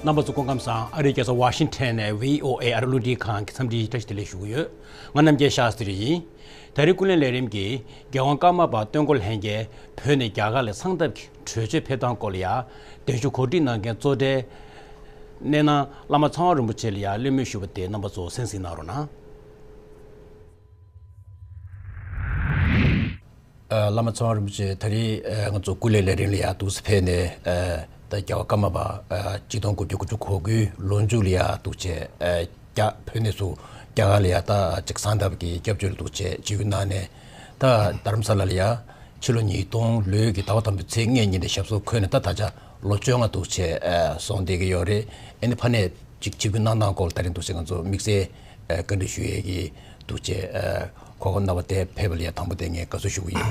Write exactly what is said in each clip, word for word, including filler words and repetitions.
རྣམ་པ་ཚོ་སྐུ་ཁམས་བཟང་། ཨ་རིའི་རྒྱལ་ས་ཝ་ཤིང་ཊོན་ནས་བྷི་ཨོ་ཨེ་ཨ་རི་རླུང་འཕྲིན་ཁང་གི་འཚམས་འདྲིའི་བཀྲ་ཤིས་བདེ་ལེགས་ཞུ་གི་ཡོད། ང་རྣམ་རྒྱལ་ཤཱ་སྟྲི་ཡིན། ད་རེས་ཀུན་གླེང་ལས་རིམ་གྱིས་རྒྱལ་དབང་ཀརྨ་པ་སྟོན་འཁོར་ལྷན་རྒྱས་བོད་ནས་རྒྱ་གར་ལ་གསང་སྟབས་ཀྱི་གྲོས་ཆོད་ཕེབས་སྟངས་སྐོར་ལ་ཡ། གདན་ཞུ་གོ་སྒྲིག་གནང་མཁན་གཙོ་གྲས་གནས་ནང་བླ་མ་ཚངས་དབང་རིན་པོ་ཆེ་ལ་ཡ་གླེང་མོལ་ཞུས་པ་དེ་རྣམ་པ་ཚོ་གསན་གཟིགས་གནང་རོགས་གནང་། ཨ། བླ་མ་ཚངས་དབང་རིན་པོ་ཆེ་ད་རེས་ཨ་ང་ཚོ་སྐུ་ལས་ལས་རིམ་ལ་ཡར་འདུག་སེ་ཕེབས་ནས། ཨ། ད་རྒྱལ་བ་ཀརྨ་པ་ཨ་གཅིག་སྟོང་དགུ་བརྒྱ་དགུ་བཅུ་གོ་དགུའི་ལོ་མཇུག་ལ་ཡར་འདུག་བྱས། ཨ། རྒྱ་བོད་ནས་ཚུར་རྒྱ་གར་ལ་ཡར་ད་ཅིག་གསང་སྟབས་ཀྱི་སྐྱབས་བཅོལ་འདུག་བྱས་བྱེད་ཡུལ་གནང་ནས། ད་རྡ་རམ་ས་ལ་ལ་ཡར་ཕྱི་ལོ་ཉིས་སྟོང་ལོའི་གི་ཟླ་བ་དང་པོའི་ཚེས་ལྔ་ཉིན་ནས་ཞབས་སོར་འཁོད་ནས་ད་ད་ཆ་ལོ་བཅོ་ལྔ་འདུག་བྱས་ཨ་སོང་བསྡད་ཀྱི་ཡོད་རེད། ཨ་ནི་ཕ་ནས་ཅིག་ཆིབས་བསྒྱུར་གནང་སྟངས་སྐོར་ལ་ད་རིང་འདུག་བྱས་ང་ཚོ་དམིགས་བསལ་ཨ་བཀའ་འདྲི་ཞུ་ཡས་ཀྱི་འདུག་བྱས་ཨ་གོ་སྐབས་གནང་བ་དེ་ཕེབས་པ་ལ་ཡ་དང་པོ་དེ་ངས་དགའ་བསུ་ཞུ་གི་ཡིན།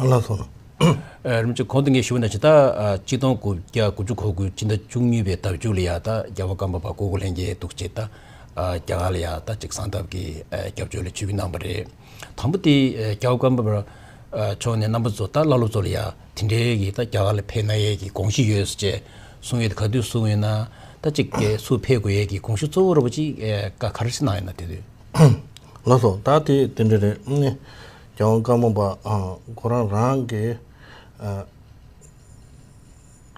ལགས་སོ། ཨ། རིན་པོ་ཆེ་གོང་དུ་ངས་ཞུས་པ་ནང་བཞིན་ད་ཨ་གཅིག་སྟོང་དགུ་བརྒྱ་དགུ་བཅུ་གོ་དགུ་སྤྱི་ཟླ་བཅུ་གཉིས་པའི་ཟླ་མཇུག་ལ་ཡ་ད་རྒྱལ་བ་ཀརྨ་པ་སྐུ་འཁོར་ལྷན་རྒྱས་འདུག་བྱས་ད་ཨ་རྒྱ་གར་ལ་ཡ་ད་ཅིག་གསང་སྟབས་ཀྱི་ཨ་སྐྱབས་བཅོལ་ལ་ཆིབས་བསྒྱུར་གནང་བ་རེད། དང་པོ་དེ་ཨ་རྒྱལ་བ་ཀརྨ་པ་ཨ་མཆོག་ནས་རྣམ་པ་ཚོ་ད་བླ་སློབ་ཚོ་ལ་ཡ་དེ་འདྲའི་གི་ད་རྒྱ་གར་ལ་ཕེབས་གནང་ཡས་ཀྱི་དགོངས་གཞི་ཡོད་ཟེར་བྱས་གསུང་ཡས་དེ་ག་དུས་གསུངས་ཡོད་ན། ད་ཅིག་གི་ཚུར་ཕེབས་དགོས་ཡས་ཀྱི་དགོངས་གཞི་གཙོ་བོ་ར་བ་ཅིག་ཨ་བཀའ་ག་རེ་ཞིག་གནང་ཡོད་ན་དེ་དུས། ལགས་སོ། ད་དེ་དེ་འདྲ་རེད། ཨ་ནི་རྒྱལ་བ་ཀརྨ་པ་ཨ་ཁོ་རང་རང་གི་ཨ་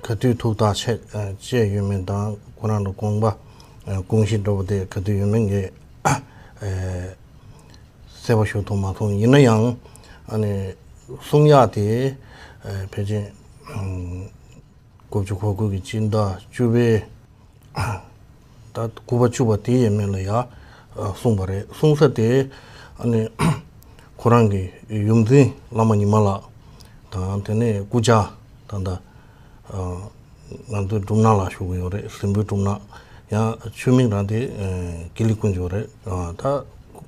ག་དུས་ཐུགས་ཐག་བཅད་ཨ་བཅད་ཡོད་མེད་དང་ཁོ་རང་ལ་དགོངས་པ་ཨ་དགོངས་གཞི་འདྲ་པོ་དེ་ག་དུས་ཡོད་མེད་ངས་ཨ་གསལ་པོ་ཞུ་ཐུབ་མ་སོང་། ཡིན་ན་ཡང་ཨ་ནི་གསུང་ཡག་དེ་ཨ་ཕལ་ཆེར་ཨ་དགུ་བཅུ་གོ་དགུ་གི་སྤྱི་ཟླ་བཅུ་པའི་ད་དགུ་པ་བཅུ་པ་དེ་ཡས་མས་ལ་ཡ་ཨ་གསུངས་པ་རེད། གསུངས་ས་དེ་ཨ་ནི་ཁོ་རང་གི་ཡོངས་འཛིན་བླ་མ་ཉི་མ་ལགས་དང་། དེ་ནས་སྐུ་བཅར་ད་ལྟ་ཨ་ང་ཚོའི་སྒྲུབ་གནས་ལ་བཞུགས་ཀྱི་ཡོད་རེད། གཟིམ་དཔོན་སྒྲུབ་གནས། ཡང་ཆོས་མིང་རང་དེ་ཨ་ཀུན་ལེགས་དཀོན་མཆོག་རེད། ཨ་ད་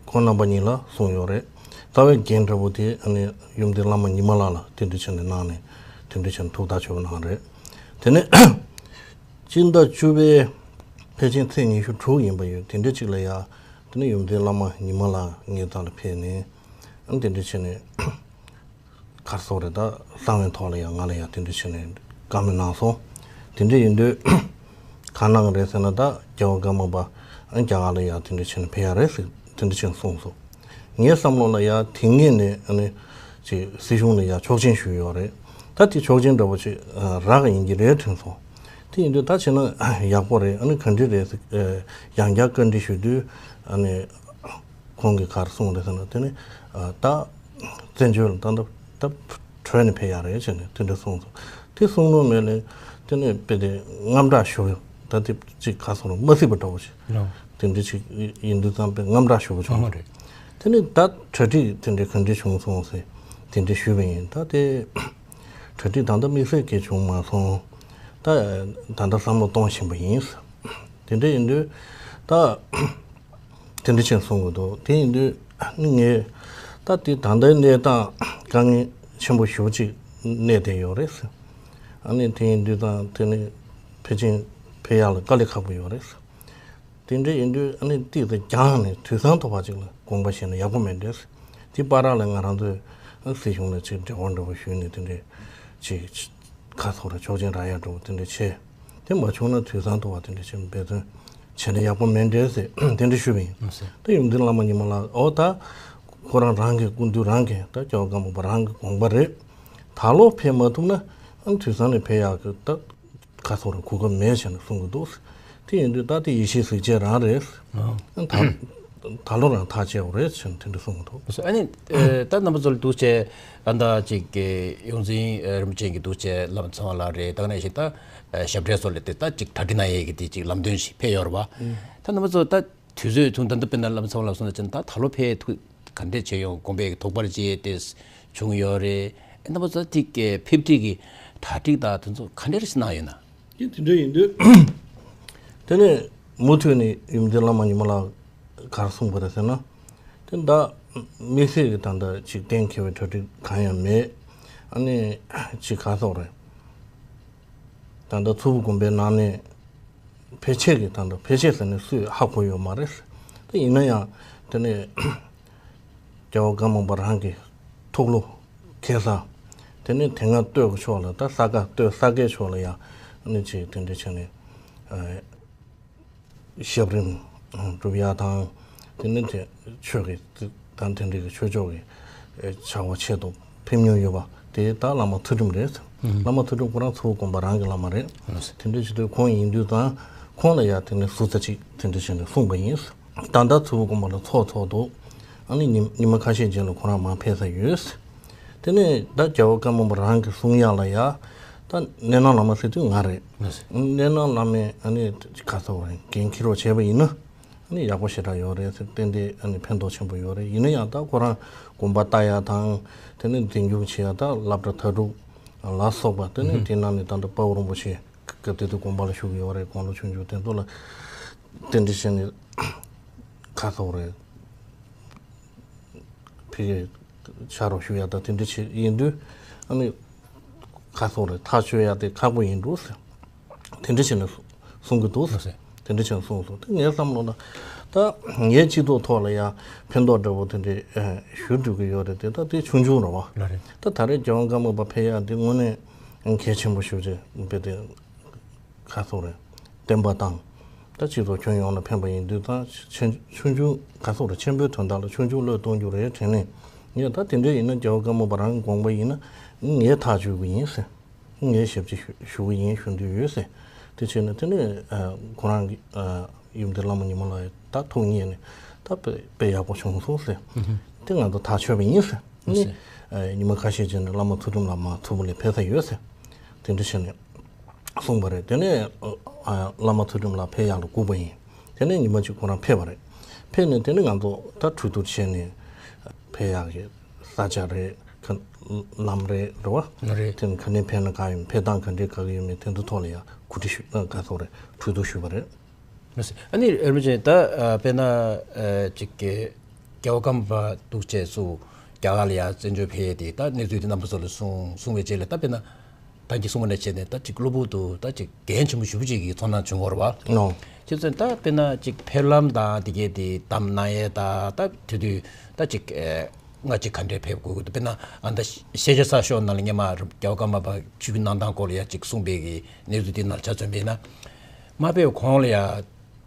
ཁོང་རྣམ་པ་གཉིས་ལ་གསུངས་ཡོད་རེད། རྩ་བའི་འགན་འདྲ་པོ་དེ་ཨ་ནི་ཡོངས་འཛིན་བླ་མ་ཉི་མ་ལགས་ལ་དེ་འདྲ་བྱས་ནས་གནང་ནས་དེ་འདྲ་བྱས་ནས་ཐུགས་ཐག་ཆོད་པ་གནང་རེད། དེ་ནས་སྤྱི་ཟླ་བཅུ་པའི་ཕལ་ཆེར་ཚེས་ཉི་ཤུ་དྲུག་ཡིན་པ་ཡོད། དེ་འདྲ་ཅིག་ལ་ཡ་དེ་ནས་ཡོངས་འཛིན་བླ་མ་ཉི་མ་ལགས་ངའི་རྩ་ལ་ཕེབས་ནས་ཨ་དེ་འདྲ་བྱས་ནས་གར་སོང་རེད། ད་གསང་བའི་ཐོག་ལ་ཡང་ང་ལ་ཡང་དེ་འདྲ་བྱས་ནས་བཀའ་མོལ་གནང་སོང་། དེ་འདྲ་ཡིན་དུས་ག་གནང་རེད་ཟེར་ན། ད་རྒྱལ་བ་ཀརྨ་པ་ཨ་རྒྱ་གར་ལ་ཡང་དེ་འདྲ་བྱས་ནས་ཕེབས་ཡག་རེད་ཟེར་དེ་འདྲ་བྱས་ནས་གསུངས་སོང་། ངའི་བསམ་བློ་ལ་ཡང་དེ་སྔོན་ནས་ཨ་ནི་ཅིག་སྲིད་གཞུང་ལ་ཡང་ཆོག་མཆན་ཞུས་ཡོད་རེད། ད་དེ་ཆོག་མཆན་འདྲ་པོ་ཅིག་རག་གི་ཡིན་གྱི་རེད་དྲན་སོང་། དེ་ཡིན་དུས་ད་བྱས་ན་ཡག་པོ་རེད། ཨ་ནི་ག་འདྲ་རེད་ཟེར་ཡང་བསྐྱར་བཀའ་འདྲི་ཞུ་དུས་ཨ་ནི་ཁོང་གིས་ག་རེ་གསུངས་རེད་ཟེར་ན། དེ་ནི་ད་བཙན་བྱོལ་ལ་ད་ད་ད་བྲོས་ནས་ཕེབས་ཡག་རེད་ཟེར་ནས་དེ་འདྲ་གསུངས་སོང་། དེ་གསུངས་ནོ་མེད་ལས་དེ་ནས་དཔེ་དེ་དངངས་སྐྲག་ཞུ། ད་དེ་ཅིག་ག་སོང་རུང་མ་སྲིད་པ་འདྲ་པོ་ཞིག་ལོ། དེ་འདྲ་ཅིག་ཡིན་དུས་ཙམ་པས་དངངས་སྐྲག་ཞུ་བ་བྱུང་། ཨ་མ་རེད། དེ་ནས་ད་གྲ་སྒྲིག་དེ་འདྲ་ག་འདྲ་བྱུང་སོང་ཟེར་དེ་འདྲ་ཞུས་པ་ཡིན། ད་དེ་གྲ་སྒྲིག་ད་ལྟ་དམིགས་བསལ་གྱི་བྱུང་མ་སོང་། ད་ད་ལྟ་བསམ་བློ་གཏོང་བཞིན་པ་ཡིན། དེ་འདྲ་ཡིན་དུས་ད། དེ་འདྲ་བྱས་གསུང་གི་འདུག་དེ་ཡིན་དུས་ངས་ད་དེ་ད་ལྟའི་གནས་སྟངས་དཀའ་ངལ་ཆེན་པོ་ཞེ་པོ་ཅིག་གནས་བསྡད་ཡོད་རེད་ཟེར། ཨ་ནི་དེ་ཡིན་དུས་ད་དེ་ནི་ཕལ་ཆེར་ཕེབས་ཡག་ལ་དཀའ་ལས་ཁག་པོ་ཡོད་རེད་ཟེར། དེ་འདྲ་ཡིན་དུས་ཨ་ནི་ཏིག་ཙམ་རྒྱང་ནས་དུས་སང་ཐོག་པ་ཅིག་ལ་དགོངས་པ་བཞེས་ན་ཡག་པོ་མེད་འགྲོ་ཟེར། དེ་བར་ལ་ང་རང་ཚོས་སྲིད་གཞུང་ལ་ཅིག་འབྲེལ་བ་འདྲ་པོ་ཞུས་ནས་དེ་འདྲ་ཅིག་ཁ་ཐོག་ལ་ཆོག་མཆན་རག་ཡག་འདྲ་པོ་དེ་འདྲ་བྱས། དེ་མ་བྱུང་ན་དུས་སང་དུ་བ་དེ་འདྲ་ཅིག་འབད་བརྩོན་བྱས་ན་ཡག་པོ་མེད་འགྲོ་ཟེར་དེ་འདྲ་ཞུས་པ་ཡིན། ཨ་ཟེར། ད་ཡོངས་འཛིན་བླ་མ་ཉི་མ་ལགས་འོ་ད་ཁོ་རང་རང་གི་སྐུ་མདུན་རང་གི་ད་རྒྱལ་བ་ཀརྨ་པ་རང་གི་དགོངས་པ་རེད། ད་ལོ་ཕེབས་མ་ཐུབ་ན་ཨ་དུས་སང་ནས་ཕེབས་ཡག་གི་ད་ཁ་ཐོག་རང་གོ་སྐབས་མེད་བྱས་ནས་གསུང་གི་འདུག་དེ་ཡིན་དུས་ད་དེ་ཡེ་ཤེས་གཟིགས་བྱེད་རང་རེད། ཨ། ད་ད་ལོ་རང་ཐག་བཅད་འོ་རེད་ཟེར་ནས་དེ་འདྲ་གསུངས་འདུག་ཨ་ནི་ཨ་ད་རྣམ་པ་ཚོ་ལ་འདུག་བྱས་ཨ་ད་ཅིག་གི་ཡོངས་འཛིན་ཨ་རིན་པོ་ཆེ་གི་འདུག་བྱས་བླ་མ་ཚངས་པ་ལགས་རེད། ད་ག་ནང་བཞིན་ད་ཨ་ཞབས་གྲས་ཚོ་ལ་དེ་ད་ཅིག་གྲ་སྒྲིག་གནང་ཡས་ཀྱི་དེ་ཅིག་ལམ་སྟོན་ཞིག་ཕེབས་ཡོད་རེད་བ། ཨ་ད་རྣམ་པ་ཚོ་ད་དུས་ཚོད་ཐུང་ད་ལྟ་དཔེར་ན་བླ་མ་ཚངས་པ་ལགས་གསུངས་ན་ཅན་ད་ད་ལོ་ཕེབས་ཐུབ་ག་འདྲས་བྱས་ཡོང་དགོངས་པའི་དོགས་པ་ཅིག་དེ་བྱུང་ཡོད་རེད། ཨ་རྣམ་པ་ཚོ་དེ་གི་ཕེབས་འཁྲིད་ཀྱི་གྲ་སྒྲིག་ད་དེ་ཚོ་ག་འདྲས་གནང་ཡོད་ན། དེ་དེ་འདྲ་ཡིན་དུས་དེ་ནས་མུ་མཐུད་ནས་ཡོངས་འཛིན་བླ་མ་ཉི་མ་ལགས་ག་རེ་གསུངས་པ་རེད་ཟེར་ན། དེ་ད་དམིགས་བསལ་གྱི་ད་ལྟ་ཅིག་གཏན་འཁེལ་བའི་གྲ་སྒྲིག་གང་ཡང་མེད། ཨ་ནི་ཅིག་ག་རེ་ཟེར་དགོས་རེད། ད་ལྟ་མཚུར་ཕུ་དགོན་པའི་ནང་ནས་ཕལ་ཆེར་གྱི་ད་ལྟ་ཕལ་ཆེར་ཟེར་ནས་སུས་ཧ་གོ་ཡོད་མ་རེད། དེ་ཡིན་ན་ཡང་དེ་ནས་རྒྱལ་བ་ཀརྨ་པ་རང་གི་ཐུགས་བློ་འཁེལ་ས། དེ་ནས་དེ་སྔ་སྟོད་ཀྱི་ཕྱོགས་ལ་ད་ས་དགའ་སྟོད་ས་དགའི་ཕྱོགས་ལ་ཡང་ཨ་ནི་ཅིག་དེ་འདྲ་བྱས་ནས་ཨ་ ཞབས་རིམ་སྒྲུབ་ཡ་དང་། དེ་ནི་དེ་ཆོས་ཀྱི་དང་དེ་འདྲའི་གི་ཆོས་ཕྱོགས་ཀྱི་བྱ་བ་ཆེད་དུ་ཕེབས་མྱོང་ཡོད་པ་དེ་ད་བླ་མ་ཚུལ་ཁྲིམས་རེད། བླ་མ་ཚུལ་ཁྲིམས་ཁོ་རང་མཚོ་སྒོམ་པ་རང་གི་བླ་མ་རེད། དེ་འདྲ་བྱེད་དུས་ཁོང་ཡིན་དུས་ད་ཁོང་ལ་ཡ་དེ་ནི་ཟུར་ཙམ་ཅིག་དེ་འདྲ་བྱས་ནས་གསུངས་པ་ཡིན། ད་ལྟ་མཚོ་སྒོམ་པ་ལ་ཚོགས་ཚོགས་འདུག་ཨ་ནི་ཉི་ཉི་མ་ཁ་ཤས་རྗེས་ལ་ཁོ་རང་མར་ཕེབས་ས་ཡོད། དེ་ནས་ད་རྒྱལ་བ་ཀརྨ་པ་རང་གི་གསུང་ཡག་ལ་ཡ། ད་གནས་ནང་བླ་མ་ཟེར་དུས་ང་རེད། གནས་ནང་བླ་མས་ཨ་ནི་ག་ཚོད་རེད། འགན་འཁྱེར་རོགས་བྱས་པ་ཡིན་ན། ཨ་ནི་ཡག་པོ་ཞེ་དྲག་ཡོད་རེད་ཟེར། ཏན་ཏན་ཨ་ནི་ཕན་ཐོགས་ཆེན་པོ་ཡོད་རེད། ཡིན་ན་ཡང་ད་ཁོ་རང་དགོངས་པ་ལྟ་ཡ་དང་། དེ་ནས་འཛིན་སྐྱོང་བྱེད་ཡ། ད་སློབ་གྲྭ་མཐར་སྐྲོད་ལ་སོགས་པ། དེ་ནས་དེ་ནང་ནས་ད་ལྟ་དཔའ་བོ་རིན་པོ་ཆེ་སྐབས་དེ་དུས་དགོངས་པ་ལ་བཞུགས་ཡོད་རེད། དགུང་ལོ་ཆུང་ཆུང་དེ་ཚོ་ལ་དེ་འདྲ་བྱས་ནས་ག་ཚོད་རེད། ཕ་གིར་ཕྱག་རོགས་ཞུ་ཡ་དང་དེ་འདྲ་བྱེད་ཡིན་དུས། ཨ་ནི་ག་ཚོད་རེད། ཐག་གཅོད་ཡ་དེ་ཁག་པོ་ཡིན་འདུག་ཟེར། དེ་འདྲ་བྱས་ནས་གསུང་གི་འདུག་ཟེར། དེ་འདྲ་བྱས་ནས་གསུངས་སོང་། དེ་ངའི་བསམ་བློ་ལ་ད་ངའི་སྤྱི་ཚོགས་ཐོག་ལ་ཡ་ཕན་ཐོགས་འདྲ་བོ་དེ་འདྲ་ཞུ་འགྲོ་གི་ཡོད་རེད་དེ། ད་དེ་ཆུང་ཆུང་རེད་བ། ད་ད་རེས་རྒྱལ་བ་ཀརྨ་པ་ཕེབས་ཡ་དེ་དངོས་གནས་གལ་ཆེན་པོ་ཞེ་པོ་ཅིག་དཔེ་དེ། ག་ཚོད་རེད། བསྟན་པ་དང་། ད་སྤྱི་ཚོགས་ཁྱོན་ཡོངས་ལ་ཕན་པ་ཡིན་དུས་ད་ཆེ་ཆུང་ཆུང་ག་ཚོད་རེད། ཆེན་པོའི་དོན་དག་ལ་ཆུང་ཆུང་བློས་གཏོང་རྒྱུ་རེད་དྲན་ནས། ངས་ད་དེ་འདྲ་ཡིན་ན་རྒྱལ་བ་ཀརྨ་པ་རང་གི་དགོངས་པ་ཡིན་ན་ངས་ཐག་གཅོད་གི་ཡིན་ཟེར། ངས་ཞབས་ཕྱི་ཞུ་ཞུ་གི་ཡིན་ཞུ་འདོད་ཡོད་ཟེར། དེ་བྱས་ན་དེ་ནས་ཁོ་རང་གི་ཡུམ་སྡེ་བླ་མ་ཉི་མ་ལགས་ད་ཐུགས་མཉེས་ནས་ད་དཔེ་དཔེ་ཡག་པོ་བྱུང་སོང་ཟེར། དེ་ང་ཚོ་ཐག་ཆོད་པ་ཡིན་ཟེར། ནི་ཉི་མ་ཁ་ཤས་རྗེས་ནས་བླ་མ་ཚུལ་ཁྲིམས་ལགས་མར་མཚོ་སྒོམ་ལ་ཕེབས་ས་ཡོད་ཟེར། དེ་འདྲ་བྱས་ནས། གསུངས་པ་རེད། དེ་ནས་ཨ་བླ་མ་ཚུལ་ཁྲིམས་ལགས་ཕེབས་ཡག་ལ་སྒུག་པ་ཡིན། དེ་ནས་ཉི་མ་གཅིག་ཁོ་རང་ཕེབས་པ་རེད། ཕེབས་ནས་དེ་ནས་ང་ཚོ་ད་གྲོས་བསྡུར་བྱས་ནས་ཕེབས་ཡག་གི་ས་ཆ་རེད། ཁ་ལམ་རེད། རེད་བ། རེད། དེ་ནས་ག་ནས་ཕེབས་ན་དགའ་ཡོད་མེད། ཕེབས་སྟངས་ག་འདྲའི་དགའ་གི་ཡོད་མེད། དེ་ཚོ་ཐོག་ལ་ཡང་གོ་སྒྲིག་ཞུ་ཨ་ག་ཚོད་རེད། གྲོས་བསྡུར་ཞུས་པ་རེད། ཨ་ནི་ཨེ་རུ་ཅན་ད་ཨ་དཔེར་ན་ཨ་ཅིག་གི་རྒྱལ་བ་ཀརྨ་པ་འདུག་བྱས་སུ་རྒྱ་གར་ལ་ཡང་བཙན་བྱོལ་ཕེབས་ཏེ་ད་གནས་ཚུལ་དེ་རྣམ་པ་ཚོ་ལ་གསུང་གསུང་བའི་རྗེས་ལ་ད་དཔེར་ན་ད་གི་གསུང་བ་ནས་བྱས་ནས་ད་ཅིག་གློ་བུར་དུ་ད་ཅིག་འགན་ཆེན་པོ་ཞེ་པོ་ཅིག་གི་ཚོར་སྣང་བྱུང་བ་རེད་བ། ནོ། ཁྱེད་ཚོས་ད་དཔེར་ན་ཅིག་ཕེབས་ལམ་དང་དེ་གས་དེ་གདམ་གནང་ཡས་ད་ད་དེ་དུས་ད་ཅིག་ཨེ་སྔ་ཕྱི་ག་འདྲས་ཕེབས་དགོས་ཀྱི་འདུག་དཔེར་ན་ཨ་ད་ཤེས་བྱ་གསར་ཤོག་ནང་ལ་སྔོན་མ་རྒྱལ་བ་ཀརྨ་པ་ཆིབས་བསྒྱུར་གནང་སྟངས་སྐོར་ལ་ཡ་ཅིག་གསུངས་པའི་གི་གནས་ཚུལ་དེ་ནང་ཆ་མཚོན་པས་ན། མ་ཕེབས་གོང་ལ་ཡ་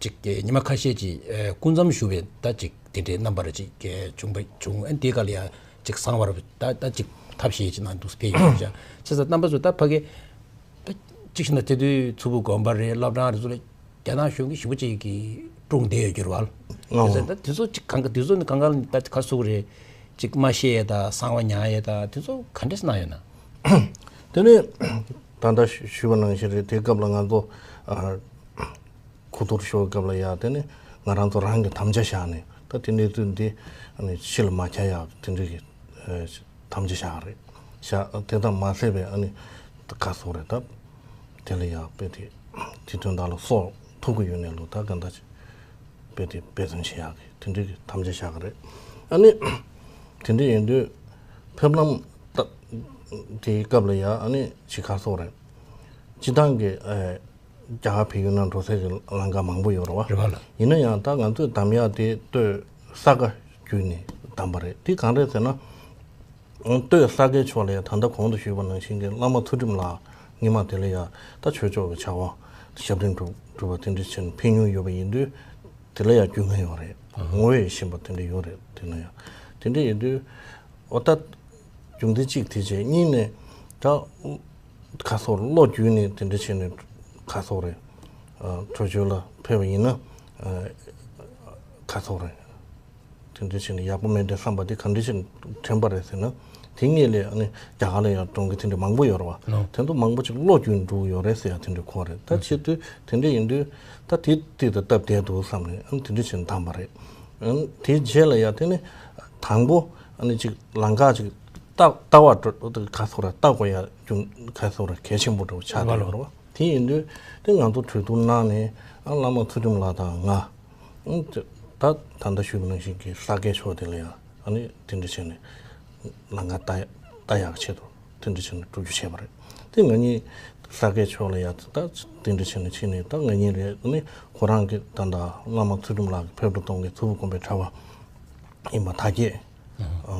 ཅིག་གི་ཉི་མ་ཁ་ཤས་ཅིག་ཨེ་སྐུ་མཚམས་བཞུགས་པའི་ད་ཅིག་དེ་འདྲའི་རྣམ་པར་ཅིག་གི་བྱུང་བ་བྱུང་། ཨ་དེའི་སྐབས་ལ་ཡ་ཅིག་གསང་བར་ད་ད་ཅིག་ཐབས་ཤེས་ཅིག་ནང་འདུག་ཕེབས་ཡོད་ཀྱང་བྱས་ཙང་རྣམ་པ་ཚོ་ད་ཕ་གི་ད་ཅིག་བྱས་ན་དེ་དུས་མཚོ་སྒོམ་པ་རེད། སློབ་གྲྭ་རེད་ཚོ་ལ་རྒྱ་ནག་གཞུང་གིས་ཞེ་པོ་ཅིག་གི་དཀྲུགས་བསྡད་ཡོད་ཀྱི་རེད་བ། ཨོ། དེ་ཚོ་ད་དེ་ཚོ་ཅིག་གང་ག་དེ་ཚོ་ནི་གང་ག་ལ་ད་ཁ་ཟུག་རེད། ཅིག་མ་ཤེས་ཡས་དང་གསང་བ་ཉར་ཡས་དང་དེ་ཚོ་ག་འདྲས་གནང་ཡོད་ན། དེ་ནས་ད་ལྟ་ཞུས་པ་ནང་བཞིན་རེད། དེ་སྐབས་ལ་ང་ཚོ་ཨ་གོ་བསྡུར་ཞུ་སྐབས་ལ་ཡ་དེ་ནས་ང་རང་ཚོ་རང་གི་དམ་བཅའ་བཞག་ནས་ད་དེ་གནས་ཚུལ་འདི་ཨ་ནི་ཕྱི་ལ་མ་ཁྱབ་ཡག་དེ་འདྲ་གི་ཨ་དམ་བཅའ་བཞག་རེད། བཞག་དེ་དང་མ་ཟད་པའི་ཨ་ནི་ད་ག་སོགས་རེད། ད་དེ་ལ་ཡག་དཔེ་དེ་དེ་དོན་དག་ལ་སོགས་ཐུག་གི་ཡོད་ནས་ལོ་ད་ག་འདྲ་ཅིག་དཔེ་དེ་འབད་བརྩོན་བྱེད་ཡག་གི་དེ་འདྲའི་གི་དམ་བཅའ་བཞག་གི་རེད། ཨ་ནི་དེ་འདྲ་ཡིན་དུས་ཕེབས་ལམ་ད་དེའི་སྐབས་ལ་ཡ་ཨ་ནི་ཅིག་ག་སོགས་རེད། སྤྱི་བཏང་གི་ཨེ་རྒྱ་གར་བལ་ཡུལ་ནང་འགྲོ་སའི་གི་ལམ་ཁ་མང་པོ་ཡོད་རེད་བ། རེད་བ་ལ། ཡིན་ན་ཡང་ད་ང་ཚོས་གདམ་ཡག་དེ་སྟོད་ས་དགའ་བརྒྱུད་ནས་གདམ་པ་རེད། དེ་གང་རེད་ཟེར་ན། སྟོད་ས་དགའི་ཕྱོགས་ལ་ཡང་ད་ལྟ་གོང་དུ་ཞུས་པ་ནང་བཞིན་གྱི་བླ་མ་ཚུལ་ཁྲིམས་ལགས་སྔོན་མ་དེ་ལ་ཡང་ད་ཆོས་ཕྱོགས་ཀྱི་བྱ་བ་ཞབས་འདྲེན་སྒྲུབ་སྒྲུབ་པ་དེ་འདྲ་བྱས་ནས་ཕེབས་མྱོང་ཡོད་པ་ཡིན་དུས། དེ་ལ་ཡང་རྒྱུས་མངའ་ཡོད་རེད། ངོ་ཡང་ཤེས་པ་དེ་འདྲ་ཡོད་རེད། དེ་ན་ཡང་དེ་འདྲ་ཡིན་དུས། འོ་ད་རྒྱུ་མཚན་གཅིག་དེ་བྱས། གཉིས་ནས་ད་ཁ་སོགས་བློ་བརྒྱུད་ནས་དེ་འདྲ་བྱས་ནས་ཁ་སོགས་རེད། ཨ་བྲོས་བྱོལ་ལ་ཕེབས་པ་ཡིན་ན་ཨ་ཁ་སོགས་རེད། དེ་འདྲ་བྱས་ནས་ཡག་པོ་མེད་འདྲ་བསམ་པ་དེ་ག་འདྲ་བྱས་ནས་དྲན་པ་རེད་ཟེར་ན། དེ་སྔོན་ལ་ཨ་ནི་རྒྱ་གར་ལ་ཡང་གྲོང་ཁྱེར་དེ་འདྲ་མང་པོ་ཡོད་རེད་བ། ནོ། དེ་ཚོ་མང་པོ་ཅིག་བློ་བརྒྱུད་འགྲོ་གི་ཡོད་རེད་ཟེར་ཡ་དེ་འདྲ་གོ་རེད། ད་ཆེད་དུ་དེ་འདྲ་ཡིན་དུས་ད་དེ་དེ་དང་སྟབས་བདེ་འདུག་བསམ་ནས་ཨ་ནི་དེ་འདྲ་བྱས་ནས་བདམས་པ་རེད། ཨ་ནི་དེ་རྗེས་ལ་ཡང་དེ་ནི་དང་པོ་ཨ་ནི་ཅིག་ལམ་ཁ་ཅིག་ལྟ་ལྟ་བ་འགྲོ་ཁ་སོགས་ར་ལྟ་དགོས་ཡ་ཅུང་ཁ་སོགས་ར་གལ་ཆེན་པོ་འདྲ་བོ་ཆགས་བསྡད་ཡོད་རེད་བ། དེ་ཡིན་དུས་དེ་ང་ཚོ་གྲོས་བསྡུར་གནང་ནས་ཨ་བླ་མ་ཚུལ་ཁྲིམས་ལགས་དང་ང་ཨ་ནི་ད་ད་ལྟ་ཞུས་པ་ནང་བཞིན་གྱི་ས་དགེ་ཕྱོགས་དེ་ལ་ཡང་ཨ་ནི་དེ་འདྲ་བྱས་ནས་ལམ་ཁ་ལྟ་ལྟ་ཡག་ཆེད་དུ། དེ་འདྲ་བྱས་ནས་བསྒྲུབ་རྒྱུ་བྱས་པ་རེད། དེ་ང་གཉིས་ས་དགེ་ཕྱོགས་ལ་ཡ་ད་དེ་འདྲ་བྱས་ནས་ཕྱིན་ནས་ད་ང་གཉིས་རེད། ཨ་ནི་ཁོ་རང་གི་ད་ལྟ་བླ་མ་ཚུལ་ཁྲིམས་ལགས་ཀྱི་ཕེབས་འགྲོ་གཏོང་མཁན་མཚུར་ཕུ་དགོན་པའི་གྲྭ་པ་ཡིན་པ་དར་རྒྱས། ཨ་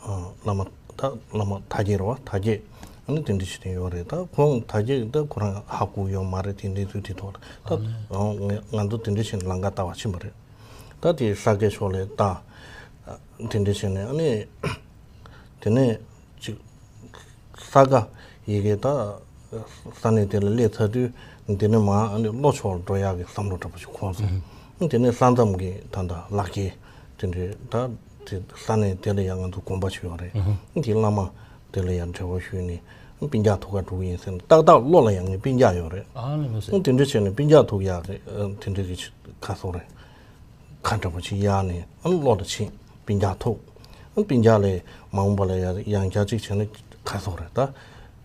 ཨ་བླ་མ་ད་བླ་མ་དར་རྒྱས་རེད་བ། དར་རྒྱས་ ཨ་ནི་དེ་འདྲ་བྱས་ནས་ཡོད་རེད། ད་ཁོང་ད་གིན་ད་ཁོ་རང་ཧ་གོ་ཡོད་མ་རེད། དེ་འདྲའི་ཚུལ་དེ་ཐོག་ལ་ད་ཨ་ང་ང་ཚོ་དེ་འདྲ་བྱས་ནས་ལམ་ཁ་བལྟ་བར་ཕྱིན་པ་རེད། ད་དེ་ས་དགེ་ཕྱོགས་ལ་ད་དེ་འདྲ་བྱས་ནས། ཨ་ནི་དེ་ནས་ཅིག་ས་དགའ་ཡི་གེ་ད་ས་གནས་དེ་ལ་སླེབས་ཚར་དུས། དེ་ནས་མར་ཨ་ནི་ལྷོ་ཕྱོགས་ལ་འགྲོ་ཡག་གི་བསམ་བློ་འདྲ་པོ་ཞིག་འཁོར་སོང་། དེ་ནས་ས་མཚམས་ཀྱི་ད་ད་ལག་ཁྱེར་དེ་འདྲའི་ད་དེ་ས་གནས་དེ་ལ་ཡང་ང་ཚོ་དགོན་པ་ཞིག་ཡོད་རེད། དེ་བླ་མ་དེ་ལ་ཡང་འབྲེལ་བ་ཞུས་ནས་སྤུན་ཀྱག་ཐུག་ག་འགྲོ་གི་ཡིན་ཟེར་ནས། ཏག་ཏག་བློ་ལ་ཡང་ངའི་སྤུན་ཀྱག་ཡོད་རེད། ཨ་ནི་ལོ་ཟེར། དེ་འདྲ་བྱས་ནས་སྤུན་ཀྱག་ཐུག་ཡག་གི་དེ་འདྲ་གི་ཁ་སོ་རེད། ཁ་འདྲ་པོ་ཅིག་གཡར་ནས་ཨ་ནི་ལོག་ཏུ་ཕྱིན། སྤུན་ཀྱག་ཐུག་ཨ་ནི་སྤུན་ཀྱག་ལས་མ་འོངས་པ་ལ་ཡང་ཡང་བསྐྱར་ཅིག་བྱས་ན་ཁ་སོ་རེད། ད་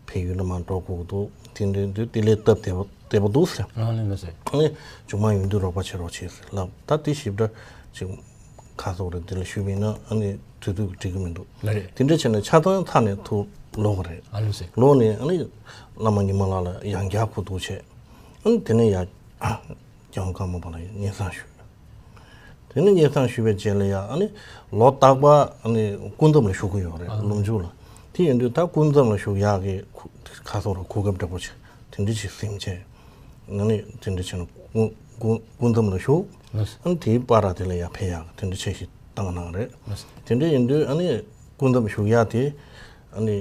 ཕ་ཡུལ་ལ་མར་འགྲོ་དགོས་འདུག་དེ་འདྲའི་དུས་དེ་ལས་སྟབས་བདེ་པོ་བདེ་པོ་འདུག་ཟེར། ཨ་ནི་ལོ་ཟེར། ཨ་ནི་མཇུག་མ་ཡོང་དུས་རོགས་པ་བྱེད་རོགས་བྱེད་ཟེར་ལབ། ད་དེ་ཞིབ་ཕྲ་ཅིག་ཁ་སོ་རེད། དེ་ལ་ཞུས་པ་ཡིན་ན་ཨ་ནི་དུས་ཚོད་འགྲིག་གི་མི་འདུག་ལ་རེད། དེ་འདྲ་བྱས་ན་ཆ་ཚང་ཚར་ནས་ཐུག་ལོག་གི་རེད། ཨ་ལོ་ཟེར། ལོག་ནས་ཨ་ནི་བླ་མ་ཉི་མ་ལགས་ལ་ཡང་བསྐྱར་གོ་བསྡུར་བྱས། ཨ་ནི་དེ་ནས་ཡར་རྒྱལ་དབང་ཀརྨ་པ་ལ་སྙན་སེང་ཞུས། དེ་ནས་སྙན་སེང་ཞུས་པའི་རྗེས་ལ་ཡ་ཨ་ནི་ལོ་རྟག་པར་ཨ་ནི་སྐུ་མཚམས་ལ་བཞུགས་ཀྱི་ཡོད་རེད། ཨ། ལུང་ཆུ་ལ། དེ་ཡིན་དུས་ད་སྐུ་མཚམས་ལ་བཞུགས་ཡག་གི་ཁུ་ཁ་སོ་ར་གོ་སྐབས་འདྲ་པོ་ཅིག་དེ་འདྲ་ཅིག་ཟིན་བྱས། ཨ་ནི་དེ་འདྲ་བྱས་ན་སྐུ་སྐུ་སྐུ་མཚམས་ལ་བཞུགས། ལགས་སོ། ཨ་ནི་དེའི་བར་དེ་ལ་ཡ་ཕེབས་ཡག་དེ་འདྲ་ཆས་ཤིག་བཏང་གནང་རེད། ལགས་སོ། དེ་འདྲ་ཡིན་དུས་ཨ་ནི་སྐུ་མཚམས་བཞུགས་ཡག་དེ་ཨ་ནི་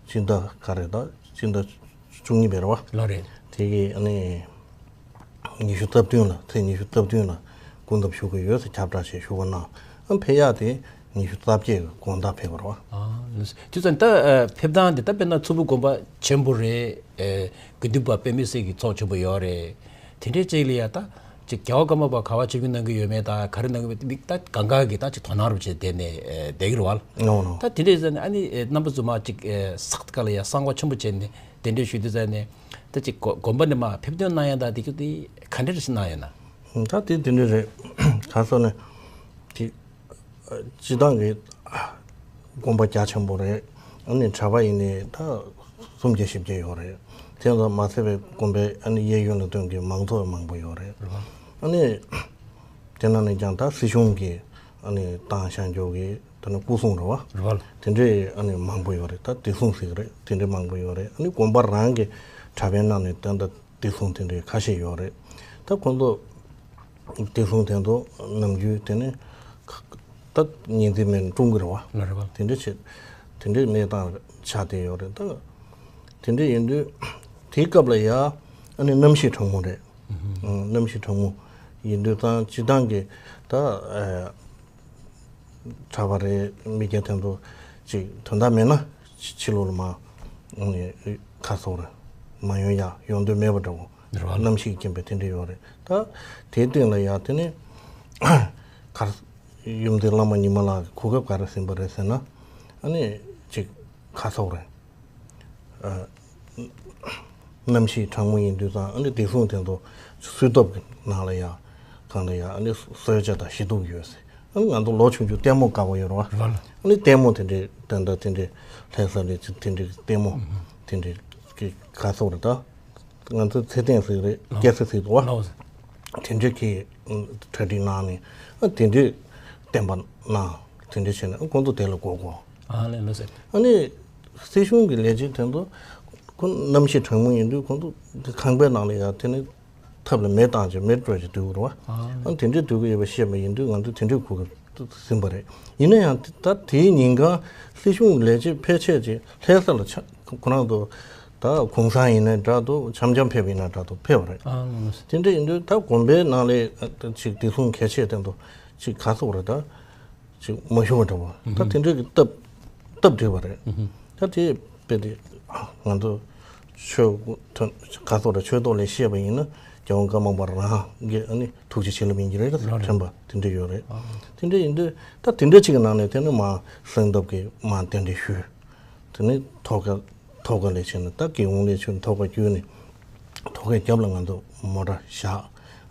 སྤྱི་ཟླ་ག་རེ་ད་སྤྱི་ཟླ་བཅུ་གཉིས་པ་རེད་བ། ལགས་རེད། དེ་གི་ཨ་ནི་ཉི་ཤུ་རྩ་བདུན་ལ་ཚེས་ཉི་ཤུ་རྩ་བདུན་ལ་སྐུ་མཚམས་བཞུགས་ཀྱི་ཡོད་ཟེར་ཁྱབ་བསྒྲགས་བྱས་བཞུགས་པ་གནང་། ཨ་ཕེབས་ཡག་དེ་ཉི་ཤུ་རྩ་བརྒྱད་ཀྱི་དགོང་དག་ཕེབས་པ་རེད་བ། ཨ་ལགས་སོ། དུས་ཚོད་ད་ཨ་ཕེབས་སྟངས་དེ་ད་དཔེར་ན་མཚུར་ཕུ་དགོན་པ་ཆེན་པོ་རེད། ཨ་དགེ་འདུན་པ་དཔེ་མི་སྲིད་ཀྱི་ཚོགས་ཆེན་པོ་ཡོད་རེད། དེ་འདྲའི་ཅིག་ལ་ཡ་ད་ཅིག་རྒྱལ་བ་ཀརྨ་པ་ག་པར་ཆིབས་བསྒྱུར་གནང་གི་ཡོད་མེད་དང་ག་རེ་གནང་གི་མེད་མིག་ད་གང་ག་གི་ད་ཅིག་དོ་སྣང་རུ་བྱས་བསྡད་ནས་ཨེ་བསྡད་ཀྱི་རེད་བ། ནོ་ནོ། ད་དེ་འདྲའི་ཟེར་ནས་ཨ་ནི་ཨེ་རྣམ་པ་ཚོ་མ་ཅིག་ཨེ་སག་ཏི་ཀ་ལ་ཡ་གསང་བ་ཆེན་པོ་བྱས་ནས་གདན་འདྲེན་ཞུས་དུས་ཟེར་ནས་ད་ཅིག་དགོ་དགོན་པ་ནས་མ་ཕེབས་ཐོན་གནང་ཡ་ད་དེ་ཁྱོད་དེ་ག་འདྲ་རེ་ཞིག་གནང་ཡོད་ན། ད་དེ་དེ་འདྲ་རེད། ག་སོ་ནས་དེ། སྤྱི་བཏང་གི་དགོན་པ་རྒྱ་ཆེན་པོ་རེད། ཨ་ནི་གྲྭ་པ་ཡིན་ནའི་ད་སུམ་བརྒྱ་བཞི་བརྒྱ་ཡོད་རེད། དེ་ཚོ་མ་ཟད་པའི་དགོན་པའི་ཨ་ནི་གཡས་གཡོན་ལ་སྟོན་གྱི་མང་ཚོགས་མང་པོ་ཡོད་རེད། རེད་བ། ཨ་ནི་དེ་ནང་ནས་ཀྱང་ད་སྲིད་གཞུང་གི་ཨ་ནི་ཏང་བྱང་ཆུབ་ཀྱི་ད་ནི་སྐུ་སྲུང་རེད་བ། རེད་བ། དེ་འདྲའི་ཨ་ནི་མང་པོ་ཡོད་རེད། ད་བདེ་སྲུང་ཟེར་གི་རེད། དེ་འདྲའི་མང་པོ་ཡོད་རེད། ཨ་ནི་དགོན་པ་རང་གི་གྲྭ་པའི་ནང་ནས་ད་ད་བདེ་སྲུང་དེ་འདྲའི་ཁ་ཤས་ཡོད་རེད། ད་ཁོང་ཚོ་བདེ་སྲུང་དེ་ཚོ་ནམ་རྒྱུན་དེ་ནི་ད་ཉིན་མཚན་མེད་ཀྲུང་གི་རེད་བ། ལ་རེད་བ། དེ་འདྲ་བྱེད་དེ་འདྲའི་གནས་སྟངས་ཆགས་བསྡད་ཡོད་རེད། ད་དེ་འདྲ་ཡིན་དུས་དེའི་སྐབས་ལ་ཡ་ཨ་ནི་གནམ་གཤིས་གྲང་མོ་རེད། ཨང་། གནམ་གཤིས་གྲང་མོ་ཡིན་དུས་ཙང་སྤྱི་བཏང་གི་ད་ཨ། གྲྭ་པ་རེད། མི་སྐྱ་དེ་ཚོ་ཅིག་དོན་དག་མེད་ན་ཕྱི་ཕྱི་ལོགས་ལ་མ་ཨ་ནི་ཁ་སོ་རེད། མ་ཡོང་ཡ་ཡོང་འདོད་མེད་པ་འདྲ་བོ། རེད་བ། གནམ་གཤིས་རྐྱེན་པས་དེ་འདྲ་ཡོད་རེད། ད་དེའི་སྟེང་ལ་ཡ་དེ་ནི་གར་ཡུམ་སྡེ་བླ་མ་ཉི་མ་ལགས་ཀྱི་གོ་སྐབས་ག་རེ་ཟིན་པ་རེད་ཟེར་ན། ཨ་ནི་ཅིག་ཁ་སོ་རེད། ཨ། གནམ་གཤིས་གྲང་མོ་ཡིན་དུས་ཙང་ཨ་ནི་བདེ་སྲུང་དེ་ཚོ་སུས་སྟོབས་ཀྱི་ནང་ལ་ཡ་གང་ལ་ཡ་ཨ་ནི་གསོལ་ཇ་དང་ཞི་གདུགས་ཡོད་ཟེར། ཨ་ནི་ང་ཚོ་ལོ་ཆུང་ཆུང་ལྟད་མོ་དགའ་བོ་ཡོད་རེད་བ། རེད་བ། ཨ་ནི་ལྟད་མོ་དེ་འདྲའི་ད་ལྟ་དེ་འདྲའི་ལྷ་ས་ལས་ཅིག་དེ་འདྲའི་ལྟད་མོ་དེ་འདྲའི་གི་ག་སོགས་རེད་ད། ང་ཚོ་ཚེ་བརྟན་ཟེར་རེད། ཨ། སྐྱ་སེར་ཟེར་འདུག་བ། ཨ། དེ་འདྲའི་གི་གྲ་སྒྲིག་གནང་ནས་ཨ་དེ་འདྲའི་བསྟན་པ་གནང་དེ་འདྲའི་བྱས་ནས་ཨ་ཁོང་ཚོ་དེ་ལ་གོ་གོ། ཨ་ལས་ལོ་ཟེར། ཨ་ནི་སྲིད་གཞུང་གི་ལས་བྱེད་དེ་ཚོ་ཁོ་གནམ་གཤིས་གྲང་མོ་ཡིན་དུས་ཁོང་ཚོ་ཁང་པའི་ནང་ལ་ཡ་དེ་ནི་ཐབ་ལ་མེ་བཏང་བྱས་མེ་སྤྲོད་བྱས་སྡོད་ཀྱི་རེད་བ། ཨ་ལས། ཨ་དེ་འདྲའི་སྡོད་ཀྱི་ཡོད་པ་ཤེས་པ་ཡིན་དུས་ང་ཚོ་དེ་འདྲའི་གོ་གི་ཟིན་པ་རེད། ཡིན་ན་ཡང་ད་དེའི་ཉིན་གང་སྲིད་གཞུང་ལས་བྱེད་ཕལ་ཆེར་ཅིག་ལྷ་ས་ལ་ཆ་ཁོ་རང་ཚོ་ད་གུང་སེང་ཡིན་ན་འདྲ་འདུག་འཆམ་འཆམ་ཕེབས་ཡིན་ན་འདྲ་འདུག་ཕེབས་པ་རེད། ཨ་ལས། དེ་འདྲ་ཡིན་དུས་ད་དགོན་པའི་ནང་ལ་ཅིག་བདེ་སྲུང་གལ་ཆེ་དེ་འདུག་ཅིག་ག་སོགས་རེད་ད། ཅིག་མ་ཞུ་བ་འདྲ་བོ། ད་དེ་འདྲ་གི་སྟབས་སྟབས་བདེ་བ་རེད། ད་དེ་དཔེ་དེ་ང་ཚོ་ཆོས་ཐོན་ག་སོགས་རེད་ཆོས་ཐོག་ལ་བཤད་པ་ཡིན་ན་རྒྱལ་དབང་ཀརྨ་པ་རང་གི་ཨ་ནི་ཐུགས་རྗེ་བྱིན་རླབས་ཡིན་གྱི་རེད། དྲན་པ་དེ་འདྲ་ཡོད་རེད། དེ་འདྲ་ཡིན་དུས་ད་དེ་འདྲ་ཅིག་གི་ནང་ནས་དེ་ནི་མ་གསང་སྟབས་ཀྱི་མ་གདན་འདྲེན་ཞུས། དེ་ནི་ཐོག་ཁ་ཐོག་ཁ་ལས་བྱས་ནས་ད་རྒྱལ་ཡོངས་ལས་བྱེད་ཐོག་ཁ་བརྒྱུད་ནས་ཐོག་ཁའི་རྒྱབ་ལ་ང་ཚོ་མོ་ཊ་བཞག་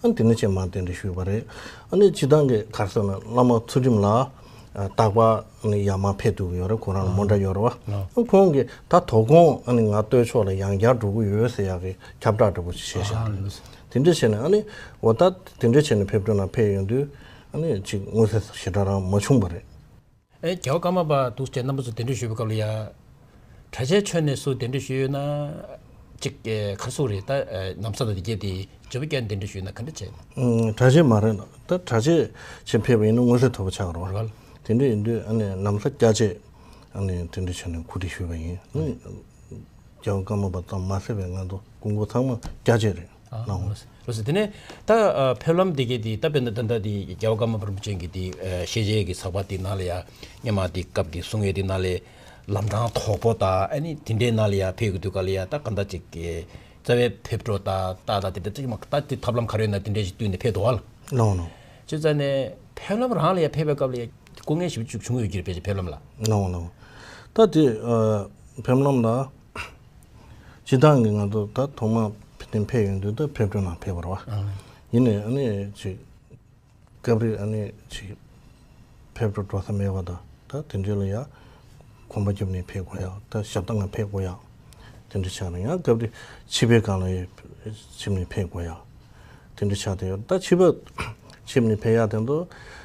ཨ་ནི་དེ་ནས་ཆེད་མ་གདན་འདྲེན་ཞུས་པ་རེད། ཨ་ནི་སྤྱི་བཏང་གི་ག་རེ་ཟེར་ན་བླ་མ་ཚུལ་ཁྲིམས་ལགས་རྟག་པར་ཨ་ནི་ཡར་མར་ཕེབས་ཐུབ་ཀྱི་ཡོད་རེད། ཁོ་རང་ལ་མོ་ཊ་ཡོད་རེད་བ། ཨ་ཁོང་གིས་ད་དོ་དགོང་ཨ་ནི་ང་སྟོད་ཕྱོགས་ལ་ཡང་བསྐྱར་འགྲོ་གི་ཡོད་ཟེར་ཡག་གི་ཁྱབ་བསྒྲགས་འདྲ་པོ་ཞིག་བྱས་ཤག་དེ་འདྲ་བྱས་ནས་ཨ་ནི་འོ་ད་དེ་འདྲ་བྱས་ནས་ཕེབས་འགྲོ་ན་ཕེབས་ཡོང་དུས་ཨ་ནི་ཅིག་མངོན་གསལ་ཞེ་དྲག་རང་མ་བྱུང་བ་རེད། ཨེ་རྒྱལ་བ་ཀརྨ་པ་འདུག་སེ་རྣམ་པ་ཚོ་གདན་འདྲེན་ཞུས་པའི་སྐབས་ལ་ཡ། གྲྭ་ཆས་མཆོད་གནས་སུ་གདན་འདྲེན་ཞུས་ཡོད་ན། གཅིག་ག་རེ་ཟེར་དགོས་རེད། ད་ནམ་བཟའ་དང་དེ་གྱད་དེ་བརྗེ་པོ་བརྒྱབ་གདན་འདྲེན་ཞུས་ན་ག་འདྲ་བྱས། ཨུམ། གྲྭ་ཆས་མ་རེད་ལ། ད་གྲྭ་ཆས་ཆེད་ཕེབས་པ་ཡིན་ན་མངོན་གསལ་དོད་པོ་ཆགས་ཀྱི་རེད་བ། རེད་བ། དེ་འདྲ་ཡིན་དུས་ཨ་ནི་ནམ་བཟའ་སྐྱ་ཆས་ཨ་ནི་དེ་འདྲ་བྱས་ནས་གོ་སྒྲིག་ཞུས་པ་ཡིན། ཨ་ནི་རྒྱལ་བ་ཀརྨ་པ་ཙམ་མ་ཟད་པའི་ང་ཚོ་སྐུ་འཁོར་ཚང་མ་སྐྱ་ཆས་རེད། ཨ། ལགས་འོང་། ལགས་སོ། དེ་ནས་ད་ཨ་ཕེབས་ལམ་དེ་གྱད་དེ་ད་དཔེར་ན་ད་ལྟ་དེ་རྒྱལ་བ་ཀརྨ་པ་རིན་པོ་ཆེ་གི་དེ་ཨ་ཞལ་མཇལ་གྱི་ཚགས་པར་དེ་ནང་ལ་ཡ་སྔོན་མ་དེ་སྐབས་ཀྱི་གསུང་ཡས་དེ་ནང་ལ་ལམ་འཕྲང་དོག་པོ་དང་ཨ་ནི་དེ་འདྲའི་ནང་ལ་ཡ་ཕེབས་ཀྱི་དུས་སྐབས་ལ་ཡ་ད་གང་ལྟར་ཅིག་གི་རྩ་བའི་ཕེབས་འགྲོ་དང་ད་ད་དེ་འདྲ་ཅིག་མ་ད་དེ་ཐབས་ལམ་ག་རེ་ཡོད་ན་དེ་འདྲ་ཞིག་བསྟུན་ནས་ཕེབས་འདུག་བ། ལགས་འོང་། ལགས་འོང་། བྱས་ཙང་ནས་ཕེབས་ལམ་རང་ལ་ཡ་ཕེབས་པའི་སྐབས་ལ་ཡ་སྐུ་ངལ་ཞེ་པོ་ཅིག་བྱུང་ཡོད་ཀྱི་རེད་པས། ཕེབས་ལམ་ལ། ལགས་འོང་། ལགས་འོང་། ད་དེ་ཨ་ཕེབས་ལམ་ལ། སྤྱིར་བཏང་གི་ང་ཚོ་ད་ཐོག་མ་དེ་ཕེབས་ཡོང་དུས་ད་ཕེབས་འགྲོ་ནང་ཕེབས་པ་རེད་བ། ཨ། ཡིན་ནའི་ཨ་ནི་ཅིག་སྐབས་རེ་ཨ་ནི་ཅིག་ཕེབས་འགྲོ་འགྲོ་ས་མེད་པ་དང་ད་དེ་འདྲ་ལ་ཡ་གོམ་པ་རྒྱབ་ནས་ཕེབས་དགོས་ཡ། ད་ཞབས་ཏོག་ང་ཕེབས་དགོས་ཡ། དེ་འདྲ་ཆགས་ནས་ཡང་སྐབས་རེ་ཕྱི་པའི་སྒང་ལ་ཡ་ཕྱིན་ནས་ཕེབས་དགོས་ཡ། དེ་འདྲ་ཆགས་བསྡད་ཡོད། ད་ཕྱི་པ་ཕྱིན་ནས་ཕེབས་ཡ་དེ་ཚོ་